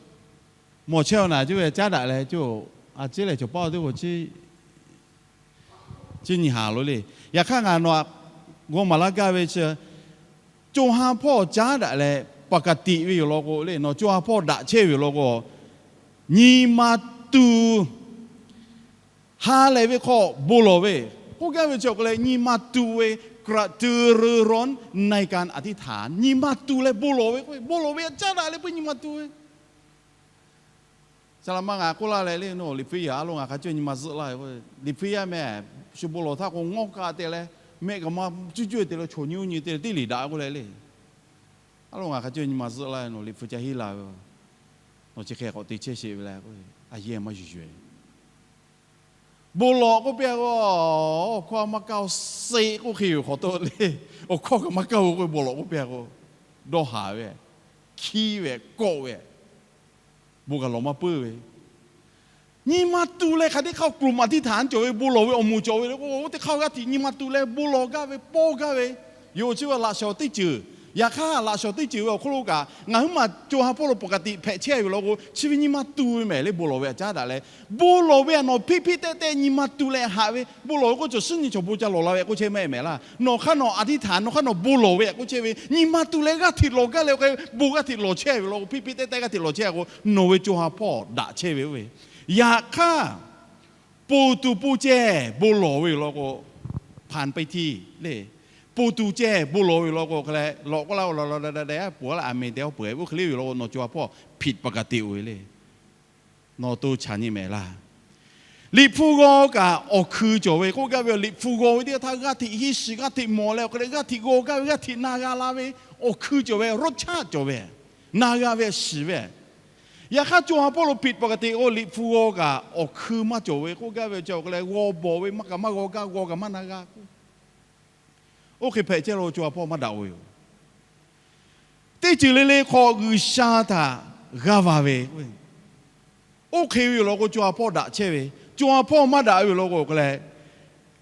mawˬ chehˇ-oˬ naˍ, cuˇ ve caˉ daꞈ leh cuˇ, a ciˉ lehˬ cawˬ paˇ teˇ k'o, chi nyi haˍ lo le. Yaꞈ hk'aˇ ngaˬ nawˬ aꞈ g'aw maˍ laˇ gaˇ ve chi, co ha hpawˇ caˉ daꞈ leh ปกติ ve yoˬ law k'o le, nawˬ co ha hpawˇ daꞈ chehˇ ve yoˬ law k'o, nyi ma tuˬ ha lehˬ ve hk'aw bon lawˬ ve, k'oˆ gaˇ ve chi awˬ hk'e leh nyi ma tuˬ ve กระตือรือร้นในการอธิษฐาน nyi ma tuˬ leh bon lawˬ ve k'o, bon lawˬ ve aꞈ caˉ daꞈ leh puiˉ nyi ma tuˬ ve. Saˍ laꞈ ma ngaˬ k'oˆ laˇ leh le, nawˬ liꞈ hpu yaˇ a lo ngaˬ hk'a cawˇ nyi ma zuhˆ laˇ ve k'o, liꞈ hpu yaˇ meh, shu bon lawˬ htaˇ k'o ngawˇ kaꞈ te leh, mehˆ kaꞈ ma cuˇ cuˇ te leh chaw nyi oˇ nyi te leh teˇ liꞈ daꞈ k'oˆ leh le. A lo ngaˬ hk'a cawˇ nyi ma zuhˆ laˇ ve, nawˬ liꞈ hpu ca henˇ la ve, nawˬ chi hk'e k'awꞈ te chehˇ sheˍ ve le k'o, a yehˬ maˇ yuˬ yuˬ ve Bon lawˬ k'oˆ piˇ-a k'o, awˬ hkawˇ maˇ kaˇ-o, seˆ k'oˆ hk'e yoˬ hk'awꞈ tawˆ le. Awˬ hkawˇ kaꞈ maˇ kaˇ-o k'oˆ ve bon lawˬ k'oˆ piˇ-a k'o, dawˇ haˍ ve, hkiˉ ve, kawˆ ve, bon kaꞈ lawˬ maˇ puiˉ ve. Nyi ma tu leh hk'aˬ teˇ hk'aˇ กลุ่มอธิษฐาน cawˬ ve, bon lawˬ ve awˬ moˍ cawˬ ve le k'o, oˇ teˇ hk'aˇ g'aˇ hteꞈ nyi ma tu leh bon lawˬ gaˇ ve, pawˇ gaˇ ve yoˬ. Chi ve laꞈ shawnˍ teˇ ceuˬ. Yaꞈ hk'aˇ laꞈ shawnˍ teˇ ceuˬ ve awˬ hk'oˆ lo kaꞈ, ngaˬ huiˉ maˬ co ha hpawˇ lo ปกติ hpehꞈ chehˇ ve law k'o, chi ve nyi ma tu ve mehˍ le, bon lawˬ ve aꞈ caˉ daꞈ leh, bon lawˬ ve aꞈ nawˬ hpiˇ hpiˇ tehˆ tehˆ nyi ma tu leh haꞈ ve, bon lawˬ ve k'oˆ cawˬ suhˉ nyi chaw bon ca lawˬ la ve k'oˆ chehˇ mehˆ mehˍ laˇ. Nawˬ hk'aˇ nawˬ อธิษฐาน, nawˬ hk'aˇ nawˬ bon lawˬ ve aꞈ k'oˆ chehˇ ve, nyi ma tu leh g'aˇ hteꞈ lawˬ gaˇ leh, bon g'aˇ hteꞈ lawˬ chehˇ ve law k'o, hpiˇ hpiˇ tehˆ tehˆ g'aˇ hteꞈ lawˬ chehˇ-a k'o, nawˬ ve co ha hpawˇ daꞈ chehˇ ve oˇ ve. Yaꞈ hk'aˇ, ponˬ tuˬ ponˬ ceh bon lawˬ ve yoˬ law k'o, ผ่านไปที่ le, po tuˬ ceh bon lawˬ ve yoˬ law k'o hk'e leh, lawꞈ k'oˆ laˇ-o, la la da da da-a poˬ-a laˇ, aˬ meh te-a poˬ-e, oˇ hk'e le ve yoˬ law k'o, nawˬ co ha hpawˇ ผิดปกติ oˬ ve le. Nawˬ to chaꞈ nyi mehˍ laˇ. Liꞈ hpu g'aw kaꞈ awˬ hkui cawˬ ve k'oˆ gaˇ ve, Liꞈ hpu g'aw ve teˇ g'aˇ htaˇ g'aˇ hteꞈ henˇ shiˍ, g'aˇ hteꞈ mawˬ leh, awˬ hk'e leh g'aˇ hteꞈ g'aw gaˇ ve, g'aˇ hteꞈ na g'a la ve, awˬ hkui cawˬ ve, รสชาติ cawˬ ve, na g'a ve, shiˍ ve. Yaꞈ hk'aˇ, co ha hpawˇ lo ผิดปกติ k'o, Liꞈ hpu g'aw kaꞈ awˬ hkui maˇ cawˬ ve k'oˆ gaˇ ve chi awˬ hk'e leh, g'aw bawˬ ve maˇ kaꞈ maˇ g'aw gaˇ, g'aw kaꞈ maˇ na g'a k'o, oˇ hk'e hpehꞈ chehˇ lo co ha hpawˇ maˇ daꞈ-o ve yoˬ. Teˇ ceuˬ le le hk'aw G'uiˬsha htaꞈ g'aˇ va ve, oˇ hk'e ve yoˬ law k'o, co ha hpawˇ daꞈ chehˇ ve. Co ha hpawˇ maˇ daꞈ ve yoˬ law k'o hk'e leh,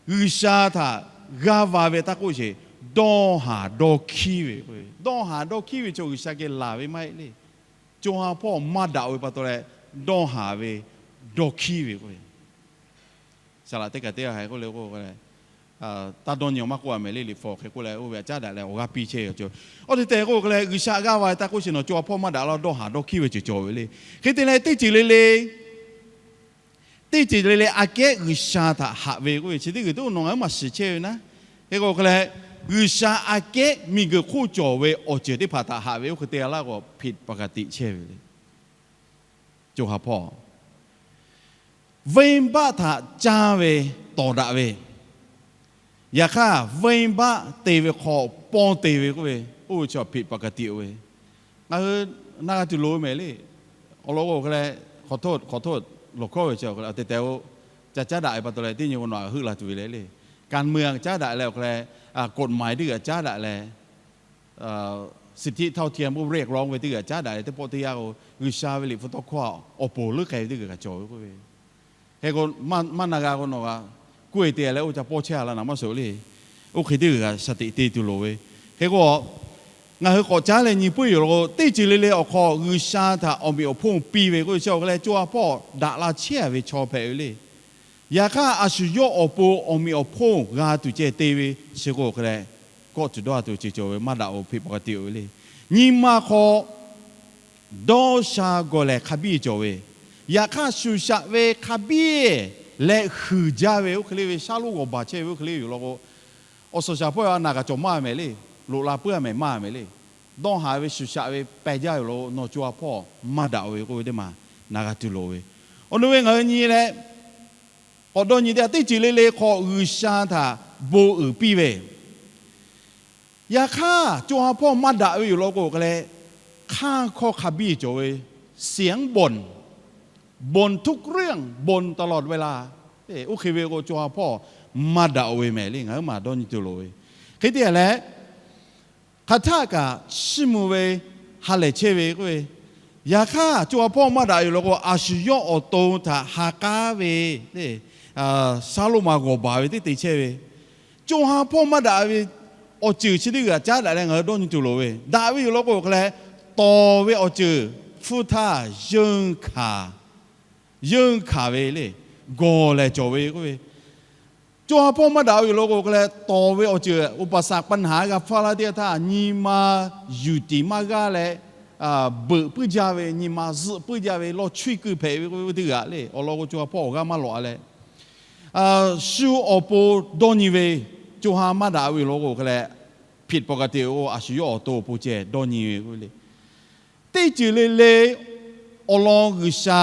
G'uiˬsha htaꞈ g'aˇ va ve taˇ k'oˆ sheˍ, dawˇ haˍ dawˇ hkiˉ ve, dawˇ haˍ dawˇ hkiˉ ve chaw G'uiˬsha geh laˬ ve maˇ heˆ le. Co ha hpawˇ maˇ daꞈ-o ve pa taw leh, dawˇ haˍ ve dawˇ hkiˉ ve k'oˆ ve, saˍ laꞈ teˇ kaˬ teˇ g'aˇ haiˬ k'oˆ le k'o, taˇ dawˇ nyi-o maˇ k'oˆ-a mehˍ le, Liꞈ hpu hk'e k'oˆ leh, oˇ ve htaꞈ caˉ daꞈ leh awˬ g'aˇ piˇ chehˇ ve yoˬ. Awˬ te tehꞈ k'o hk'e leh, G'uiˬsha g'aˇ va ve taˇ k'oˆ sheˍ, nawˬ co ha hpawˇ maˇ daꞈ laˇ, dawˇ haˍ dawˇ hkiˉ ve ceuˬ cawˬ ve le. Hk'e te leh, teˇ ceuˬ le le teˇ ceuˬ le le aꞈ kehˉ G'uiˬsha htaꞈ haꞈ ve k'oˆ ve, chi teˇ g'uiˬ teˇ nawˬ ngaˬ huiˉ maˬ shiˍ chehˇ ve naˉ. Hk'e k'o hk'e leh, G'uiˬsha aꞈ kehˉ miˬguiˬ hk'oˆ cawˬ ve awˬ ceuˬ teˇ hpaˍ htaꞈ haꞈ ve, oˇ hk'e te laˇ k'o, ผิดปกติ chehˇ ve le. Co ha hpawˇ venˇbaˆ htaꞈ caˇ ve, tawˍ daꞈ ve, yaꞈ hk'aˇ venˇbaˆ te ve hk'aw paw te ve k'oˆ ve, oˇ ve chi ผิดปกติ oˬ ve. Ngaˬ hui na g'a tuˬ loˍ ve mehˍ le. Awˬ lawn k'o hk'e leh, ขอโทษ ขอโทษ lawˬ hkawˇ ve chi awˬ te tehꞈ-o, ca caˉ daꞈ ve pa taw leh, teˇ nyi k'o nawˬ htaꞈ heuˆ la tuˬ ve le le. การเมือง caˉ daꞈ leh awˬ hk'e leh, กฎหมาย teˇ g'aˇ caˉ daꞈ leh, สิทธิเท่าเทียม เรียกร้อง ve teˇ g'aˇ caˉ daꞈ leh, teˇ pawˆ teˇ yanˇ k'o G'uiˬsha ve Liꞈ hpu tawˇ hkawˇ awˬ poˬ leuˉ k'ai ve teˇ g'aˇ kaꞈ cawˬ ve k'oˆ ve. Hk'e k'o, maˇ na g'a k'o nawˬ g'a k'oˆ-e te leh oˇ ca pawˇ chehˇ-a laˇ naˍ maˇ suh le. Oˇ hk'e teˇ g'aˇ shaˍ tiꞈ te tuˬ loˍ ve. Hk'e k'o, ngaˬ hui k'awꞈ caˉ leh nyi puiˉ yoˬ law k'o, teˇ ceuˬ le le awˬ hk'aw G'uiˬsha htaꞈ awˬ meꞈ awˬ hponˇ piˇ ve k'oˆ ve chi awˬ hk'e leh, co ha hpawˇ daꞈ la chehˇ ve chaw hpehꞈ ve le. Yaꞈ hk'aˇ, a shu yawˇ awˬ pon awˬ meꞈ awˬ hponˇ g'a tuˬ ceh te ve chi k'o hk'e leh, kawˆ tuˬ dawˇ tuˬ ceuˬ cawˬ ve maˇ daꞈ-o, ผิดปกติ oˬ ve le. Nyi ma hk'aw dawˇ sha gawˬ lehˬ hk'a biˇ cawˬ ve, yaꞈ hk'aˇ shuˍ shaꞈ ve hk'a biˇ leh huiˍ jaˇ ve oˇ hk'e le ve shaˉ lonˉ g'awˬ baˬ chehˇ ve oˇ hk'e le yoˬ law k'o, awˬ suhˍ shaˍ hpawˇ a naˬ kaꞈ cawˬ maˇ mehˍ le. Loꞈ la puiˉ-a mehˍ maˇ mehˍ le. Dawˇ haˍ ve shuˍ shaꞈ ve pehˬ jaˇ yoˬ law k'o, nawˬ co ha hpawˇ maˇ daꞈ-o ve k'oˆ ve teˇ maˬ na g'a tuˬ loˍ ve. Awˬ nu ve ngaˬ hui nyi leh, k'awꞈ dawˇ nyi teˇ g'aˇ, teˇ ceuˬ le le hk'aw G'uiˬsha htaꞈ bon uiˍ piˇ ve, yaꞈ hk'aˇ co ha hpawˇ maˇ daꞈ ve yoˬ law k'o hk'e leh, hk'aˇ hkawˇ hk'a biˇ cawˬ ve, เสียงบ่น บ่นทุกเรื่อง บ่นตลอดเวลา oˇ hk'e ve k'o, co ha hpawˇ maˇ daꞈ-o ve mehˍ le. Ngaˬ huiˉ maˬ dawˇ nyi tuˬ loˍ ve. Hk'e te leh, hk'aˬ htaˆ kaꞈ chiˇ mvuh ve, ha lehˬ chehˇ ve k'oˆ ve, yaꞈ hk'aˇ co ha hpawˇ maˇ daꞈ yoˬ law k'o, a shu yawˇ awˬ to htaꞈ ha k'aˉ ve le, shaˉ lonˉ ma g'awˬ baˬ ve teˇ te chehˇ ve, co ha hpawˇ maˇ daꞈ ve awˬ ceuˬ chi teˇ g'aˇ caˉ daꞈ leh ngaˬ hui dawˇ nyi tuˬ loˍ ve. Daꞈ ve yoˬ law k'o hk'e leh, tawˍ ve awˬ ceuˬ hpfuhˇ htaˇ yeunˇ hkanˍ, yeunˇ hkanˍ ve le, gawˬ lehˬ cawˬ ve k'oˆ ve, co ha hpawˇ maˇ daꞈ ve yoˬ law k'o hk'e leh, tawˍ ve awˬ ceuˬ อุปสรรค ปัญหา g'a hpfuhˇ laˇ teˇ g'aˇ htaˇ, nyi ma yuˬ tiˍ maˇ g'aˇ leh, beuꞈ puiˉ jaˇ ve, nyi ma zuhꞈ puiˉ jaˇ ve, lawˇ chaweh kuiˬ hpehꞈ ve k'oˆ ve teˇ g'aˇ le, awˬ lawn k'o co ha hpawˇ awˬ g'aˇ maˇ lawꞈ-a leh, shu awˬ pon dawˇ nyi ve, co ha maˇ daꞈ ve yoˬ law k'o hk'e leh, ผิดปกติ oˬ k'o, a shu yawˇ awˬ to awˬ pon ceh dawˇ nyi ve k'oˆ ve le. Teˇ ceuˬ le le awˬ lawn G'uiˬsha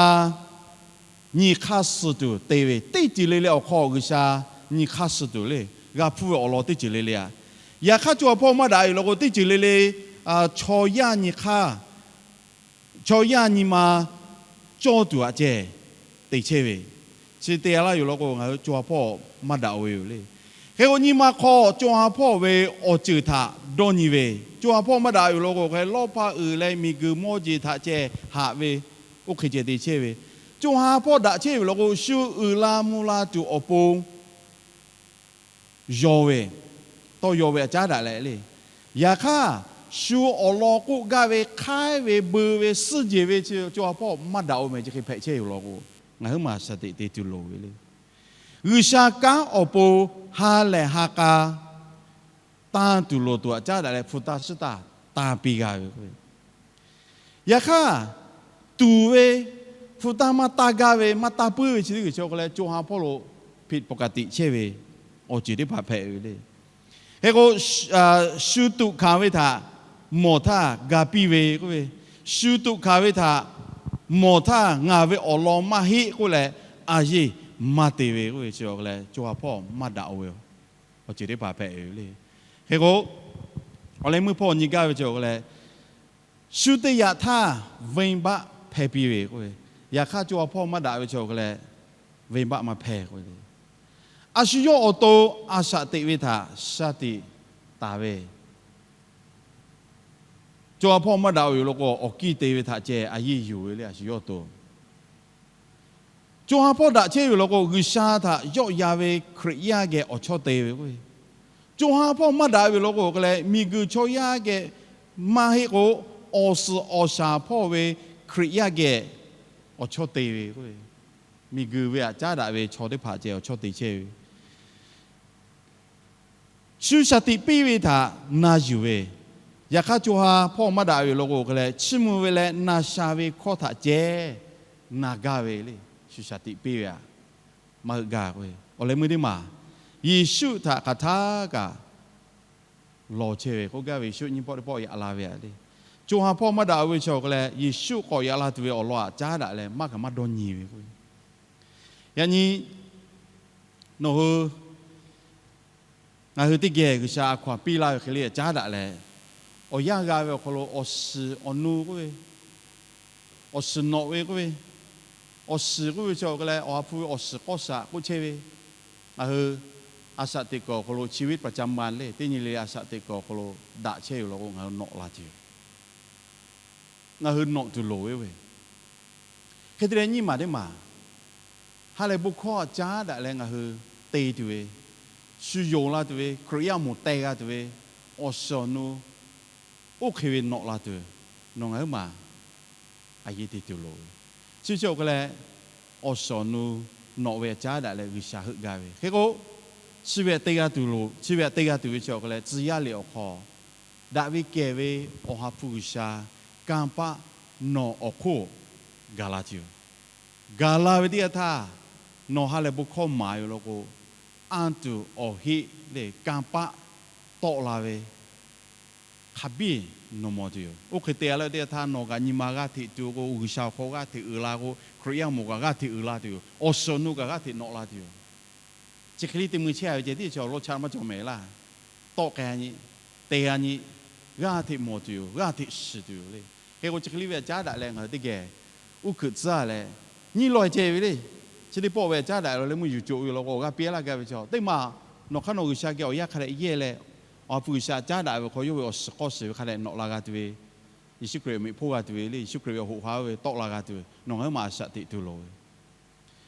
nyi hk'aˇ suh tuˬ te ve, teˇ ceuˬ le le awˬ hk'aw G'uiˬsha nyi hk'aˇ suh tuˬ le, g'a hpuˇ ve awˬ lawn teˇ ceuˬ le le-a. Yaꞈ hk'aˇ co ha hpawˇ maˇ daꞈ yoˬ law k'o, teˇ ceuˬ le le chaw yaˇ nyi hk'aˇ, chaw yaˇ nyi ma cawˇ tuˬ aꞈ ceh te chehˇ ve, chi te-a laˇ yoˬ law k'o, ngaˬ hui co ha hpawˇ maˇ daꞈ-o ve yoˬ le. Hk'e k'o, nyi ma hk'aw co ha hpawˇ ve awˬ ceuˬ htaꞈ dawˇ nyi ve, co ha hpawˇ maˇ daꞈ yoˬ law k'o, hk'e lawˇ hpaˇ uiˍ leh miˬguiˬ mawˇ jeˬ htaꞈ ceh haꞈ ve, oˇ hk'e ceh te chehˇ ve, co ha hpawˇ daꞈ chehˇ ve yoˬ law k'o, shu uiˍ la mvuh la tuˬ awˬ pon yaw ve, tawˇ yaw ve aꞈ caˉ daꞈ leh le. Yaꞈ hk'aˇ, shu awˬ lawn k'oˆ gaˇ ve hk'aiˉ ve, beu ve, suhˉ jeˬ ve chi co ha hpawˇ maˇ daꞈ-o mehˍ, chi hk'e hpehꞈ chehˇ yoˬ law k'o, ngaˬ huiˉ maˬ shaˍ tiꞈ te tuˬ loˍ ve le. G'uiˬsha kanˉ awˬ pon ha lehˬ ha k'a tanˇ tuˬ loˍ tuˬ aꞈ caˉ daꞈ leh, hpu taˇ shiˉ taˇ tanˇ piˇ g'a ve k'o, yaꞈ hk'aˇ, tuˍ ve, hpu taˇ maˇ taˇ gaˇ ve, maˇ taˇ puiˉ ve chi teˇ g'uiˬ chi awˬ hk'e leh, co ha hpawˇ lo ผิดปกติ chehˇ ve awˬ ceuˬ teˇ hpaˍ hpehꞈ ve le. Hk'e k'o, shu tuꞈ hkanˍ ve htaꞈ mawˬ htaˇ ga piˇ ve k'oˆ ve, shu tuꞈ hkanˍ ve htaꞈ mawˬ htaˇ ngaˬ ve awˬ lawn maˇ heˆ k'oˆ leh, a yeˇ maˇ te ve k'oˆ ve chi awˬ hk'e leh co ha hpawˇ maˇ daꞈ-o ve awˬ ceuˬ teˇ hpaˍ hpehꞈ ve le. Hk'e k'o, awˬ leh meuˇ hpawˇ nyi gaˇ ve chi awˬ hk'e leh, shu teˇ yaꞈ htaˇ venˇbaˆ hpehˇ piˇ ve k'oˆ ve, yaꞈ hk'aˇ co ha hpawˇ maˇ daꞈ ve chi awˬ hk'e leh venˇbaˆ maˇ hpehˇ k'oˆ ve le. A shu yawˇ awˬ to a shaꞈ teꞈ ve htaꞈ shaˍ tiꞈ taˍ ve, co ha hpawˇ maˇ daꞈ-o yoˬ law k'o, awˬ kiˇ te ve htaꞈ ceh a yeˇ yuˬ ve le. A shu yawˇ awˬ to co ha hpawˇ daꞈ chehˇ ve law k'o, G'uiˬsha htaꞈ yawˆ yan ve Hkriꞈ yaˇ geh awˬ chawˇ te ve k'oˆ ve, co ha hpawˇ maˇ daꞈ ve law k'o, hk'e leh miˬguiˬ chaw yaˇ geh maˇ heˆ k'o, awˬ suhˍ awˬ shaˍ hpawˇ ve Hkriꞈ yaˇ geh awˬ chawˇ te ve k'oˆ ve, miˬguiˬ ve htaꞈ caˉ daꞈ ve chaw teˇ hpaˍ ceh awˬ chawˇ te chehˇ ve shu shaˍ tiꞈ piˇ ve htaꞈ na yuˬ ve, yaꞈ hk'aˇ co ha hpawˇ maˇ daꞈ ve law k'o, hk'e leh chiˇ mvuh ve leh na sha ve hkawˇ htaꞈ ceh na gaˇ ve le. Shu shaˍ tiꞈ piˇ ve htaꞈ maˇ heuˆ gaˇ k'oˆ ve, awˬ leh meuˇ teˇ maˬ Yeˍsuˆ htaꞈ hk'aˬ htaˇ kaꞈ lawˬ chehˇ ve k'oˆ gaˇ ve, Yeˍsuˆ nyiˇ pawˆ teˇ pawˆ yaꞈ la ve le. Co ha hpawˇ maˇ daꞈ-o ve chi awˬ hk'e leh Yeˍsuˆ k'awꞈ yaꞈ la tuˬ ve awˬ lawn htaꞈ caˉ daꞈ leh maˇ kaꞈ maˇ dawˇ nyi ve k'oˆ ve, yaꞈ nyi nawˬ hui ngaˬ hui teˇ geh G'uiˬsha a hkaw-anˬ piˇ laˇ ve hk'e le caˉ daꞈ leh, awˬ yanˇ g'a ve awˬ hk'aw lo awˬ shiˍ awˬ nu k'oˆ ve, awˬ shiˍ nawꞈ ve k'oˆ ve, awˬ shiˍ k'oˆ ve chi awˬ hk'e leh awˬ ha hpu ve awˬ shiˍ k'awˇ shaꞈ k'oˆ chehˇ ve, ngaˬ hui a shaꞈ teꞈ kuiˬ awˬ hk'aw lo chi ve paˍ ca ma le, teˇ nyi le a shaꞈ teꞈ kuiˬ awˬ hk'aw lo daꞈ chehˇ ve law k'o ngaˬ hui nawꞈ la tuˬ yoˬ. Ngaˬ hui nawꞈ tuˬ loˍ ve oˇ ve, hk'e te leh nyiˇ maˬ teˇ maˬ ha lehˬ bon hkawˇ caˉ daꞈ leh ngaˬ hui te tuˬ ve, shu yonˍ la tuˬ ve, Hkriꞈ yaˇ moˍ teh g'a tuˬ ve awˬ shiˍ awˬ nu, oˇ hk'e ve nawꞈ la tuˬ, nawˬ ngaˬ huiˉ maˬ a yeˇ te tuˬ loˍ ve. Chi chi awˬ hk'e leh awˬ shiˍ awˬ nu nawꞈ ve caˉ daꞈ leh G'uiˬsha heuˆ gaˇ ve hk'e k'o, chi ve htaꞈ te g'a tuˬ loˍ, chi ve htaꞈ te g'a tuˬ ve chi awˬ hk'e leh tcuh yaˇ liꞈ awˬ hk'aw daꞈ ve kehˬ ve Awˬ ha hpu G'uiˬsha kanˇ paˆ nawˬ awˬ hk'oˆ gaˬ la tuˬ yoˬ. Gaˬ la ve teˇ yanˇ htaˇ, nawˬ ha lehˬ bon hkawˇ maˍ ve law k'o, anˇ tuˬ awˬ heˆ leh kanˇ paˆ tawˆ la ve hk'a biˇ nawˬ mawˬ tuˬ yoˬ. Oˇ hk'e te-a leh teˇ yanˇ htaˇ nawˬ kaꞈ nyi ma g'aˇ hteꞈ tuˬ k'o, G'uiˬsha awˬ hk'aw g'aˇ hteꞈ uiˍ la k'o, Hkriꞈ yaˇ moˍ kaꞈ g'aˇ hteꞈ uiˍ la tuˬ yoˬ. Awˬ shiˍ awˬ nu kaꞈ g'aˇ hteꞈ nawꞈ la tuˬ yoˬ. Chi hk'e le te mui chehˇ-a ve ceh tiˉ chi awˬ lawn chaꞈ maˇ cawˬ mehˍ laˇ. Tawˆ k'ai nyi, te-a nyi, g'aˇ hteꞈ mawˬ tuˬ yoˬ, g'aˇ hteꞈ shiˍ tuˬ yoˬ le. Hk'e k'o chi hk'e le ve htaꞈ caˉ daꞈ leh ngaˬ hui teˇ geh uˉ hkuiꞈ tcuhˉ leh, nyiˇ lawˬ ceh ve le. Chi teˇ pawˆ ve htaꞈ caˉ daꞈ leh leh meuˇ yuˬ coˬ ve law k'o, g'a piˇ laˇ gaˇ ve chi teˇ maˬ nawˬ hk'aˇ nawˬ G'uiˬsha geh awˬ yanˇ hk'a dehꞈ yehˇ leh, Awˬ ha hpu G'uiˬsha caˉ daꞈ ve hk'aw yawˇ ve awˬ shiˍ k'awˇ shiˍ ve hk'a dehꞈ nawꞈ la g'a tuˬ ve, Yeˍsuˆ Hkriꞈ awˬ mehꞈ hpawˇ g'a tuˬ ve le, Yeˍsuˆ Hkriꞈ ve awˬ hoꞈ ha oˇ ve tawˆ la g'a tuˬ ve, nawˬ ngaˬ huiˉ maˬ a shaꞈ teꞈ tuˬ loˍ ve.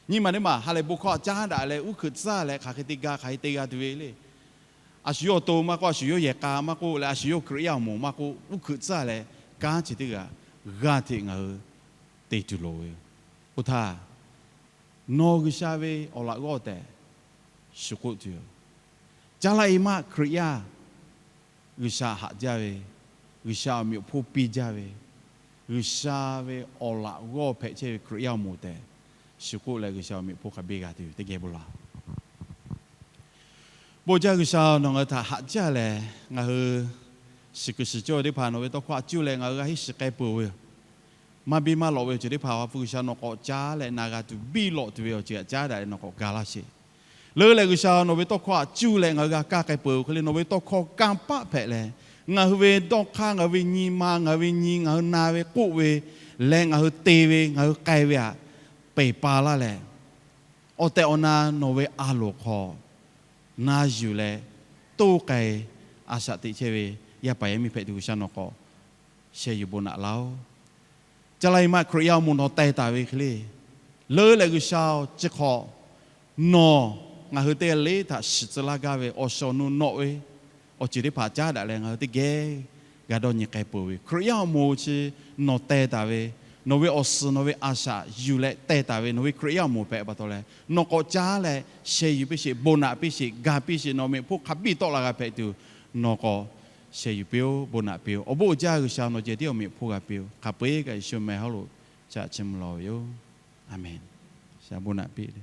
Nyiˇ maˬ teˇ maˬ ha lehˬ bon hkawˇ caˉ daꞈ leh uˉ hkuiꞈ tcuhˉ leh hk'aˬ hk'e te ga hk'aˬ hk'e te g'a tuˬ ve le. A shu yawˇ awˬ to maˇ k'oˆ, a shu yawˇ yehˬ k'a maˇ k'oˆ leh, a shu yawˇ Hkriꞈ yaˇ awˬ moˍ maˇ k'oˆ, uˉ hkuiꞈ tcuhˉ leh kanˉ chi teˇ g'aˇ g'aˇ hteꞈ ngaˬ hui te tuˬ loˍ ve yoˬ. Oˇ htaˇ, nawˬ G'uiˬsha ve awˬ laꞈ g'awˇ tehꞈ shu k'oˆ tuˬ yoˬ. Caˇ laˇ-e maˇ Hkriꞈ yaˇ G'uiˬsha haꞈ jaˇ ve, G'uiˬsha awˬ meꞈ awˬ hponˇ piˇ jaˇ ve, G'uiˬsha ve awˬ laꞈ g'awˇ hpehꞈ chehˇ ve Hkriꞈ yaˇ awˬ moˍ tehꞈ shu k'oˆ leh, G'uiˬsha awˬ meꞈ awˬ hponˇ hk'a biˇ g'a tuˬ teˇ geh bon laˬ. Bon jaˇ G'uiˬsha, nawˬ ngaˬ hui htaꞈ haꞈ jaˇ leh, ngaˬ hui shiˍ kuiˬ shiˍ cawˇ ve teˇ hpaˍ nawˬ ve tawˇ hkawˇ htaꞈ cuˇ leh ngaˬ hui g'a henˇ shiˍ k'ai peuˬ ve yoˬ. Maˇ biˇ maˇ lawꞈ ve awˬ ceuˬ teˇ hpaˍ Awˬ ha hpu G'uiˬsha nawˬ k'awꞈ caˉ leh na g'a tuˬ, biˇ lawꞈ tuˬ ve awˬ ceuˬ htaꞈ caˉ daꞈ leh nawˬ k'awꞈ ga laˇ sheˍ. Leuˉ leh G'uiˬsha nawˬ ve tawˇ hkawˇ htaꞈ cuˇ leh ngaˬ hui g'a kaˇ k'ai peuˬ ve hk'e le, nawˬ ve tawˇ hkawˇ kanˇ paˆ hpehꞈ leh, ngaˬ hui ve dawˇ hk'aˇ, ngaˬ hui ve nyi ma, ngaˬ hui ve nyi, ngaˬ hui na ve k'oˆ ve leh ngaˬ hui te ve, ngaˬ hui k'ai ve htaꞈ peˬ pa laˇ leh, awˬ tehˬ awˬ na nawˬ ve a loˍ hk'aw na yuˬ leh, toˇ k'ai a shaꞈ teꞈ chehˇ ve yaˇ paˍ yaˇ miˇ hpehꞈ tuˬ G'uiˬsha nawˬ k'awꞈ sheh yuˬ bon naꞈ laˇ-oˆ. Caˇ laˇ-e maˇ Hkriꞈ yaˇ awˬ moˍ nawˬ teh taˍ ve hk'e le, leuˉ leh G'uiˬsha-oˬ, chi hk'awꞈ nawˬ ngaˬ hui teˇ g'aˇ le htaꞈ shiˍ tcuh laˇ gaˇ ve awˬ shiˍ awˬ nu nawꞈ ve awˬ ceuˬ teˇ hpaˍ caˉ daꞈ leh ngaˬ hui teˇ geh g'a dawˇ nyi k'ai peuˬ ve, Hkriꞈ yaˇ awˬ moˍ chi nawˬ teh taˍ ve, nawˬ ve awˬ suhˍ nawˬ ve a shaꞈ yuˬ leh teh taˍ ve nawˬ ve Hkriꞈ yaˇ awˬ moˍ hpehꞈ pa taw leh, nawˬ k'awꞈ caˉ leh sheh yuˬ piˇ sheˍ, bon naꞈ piˇ sheˍ, ga piˇ sheˍ, nawˬ meꞈ hponˇ hk'a biˇ tawˆ la g'a hpehꞈ tuˬ, nawˬ k'awꞈ sheh yuˬ piˇ-oˆ, bon naꞈ piˇ-oˆ. Awˬ bon uiˍ jaˇ G'uiˬsha nawˬ ceh tiˉ awˬ meꞈ hponˇ g'a piˇ-oˆ. Hk'a peu-eˬ kaꞈ Yeˍsuˆ meh hawˉ lo chi htaꞈ chiˇ mvuh lawˬ ve yoˬ. A menˬ. Sha bon naꞈ piˇ le.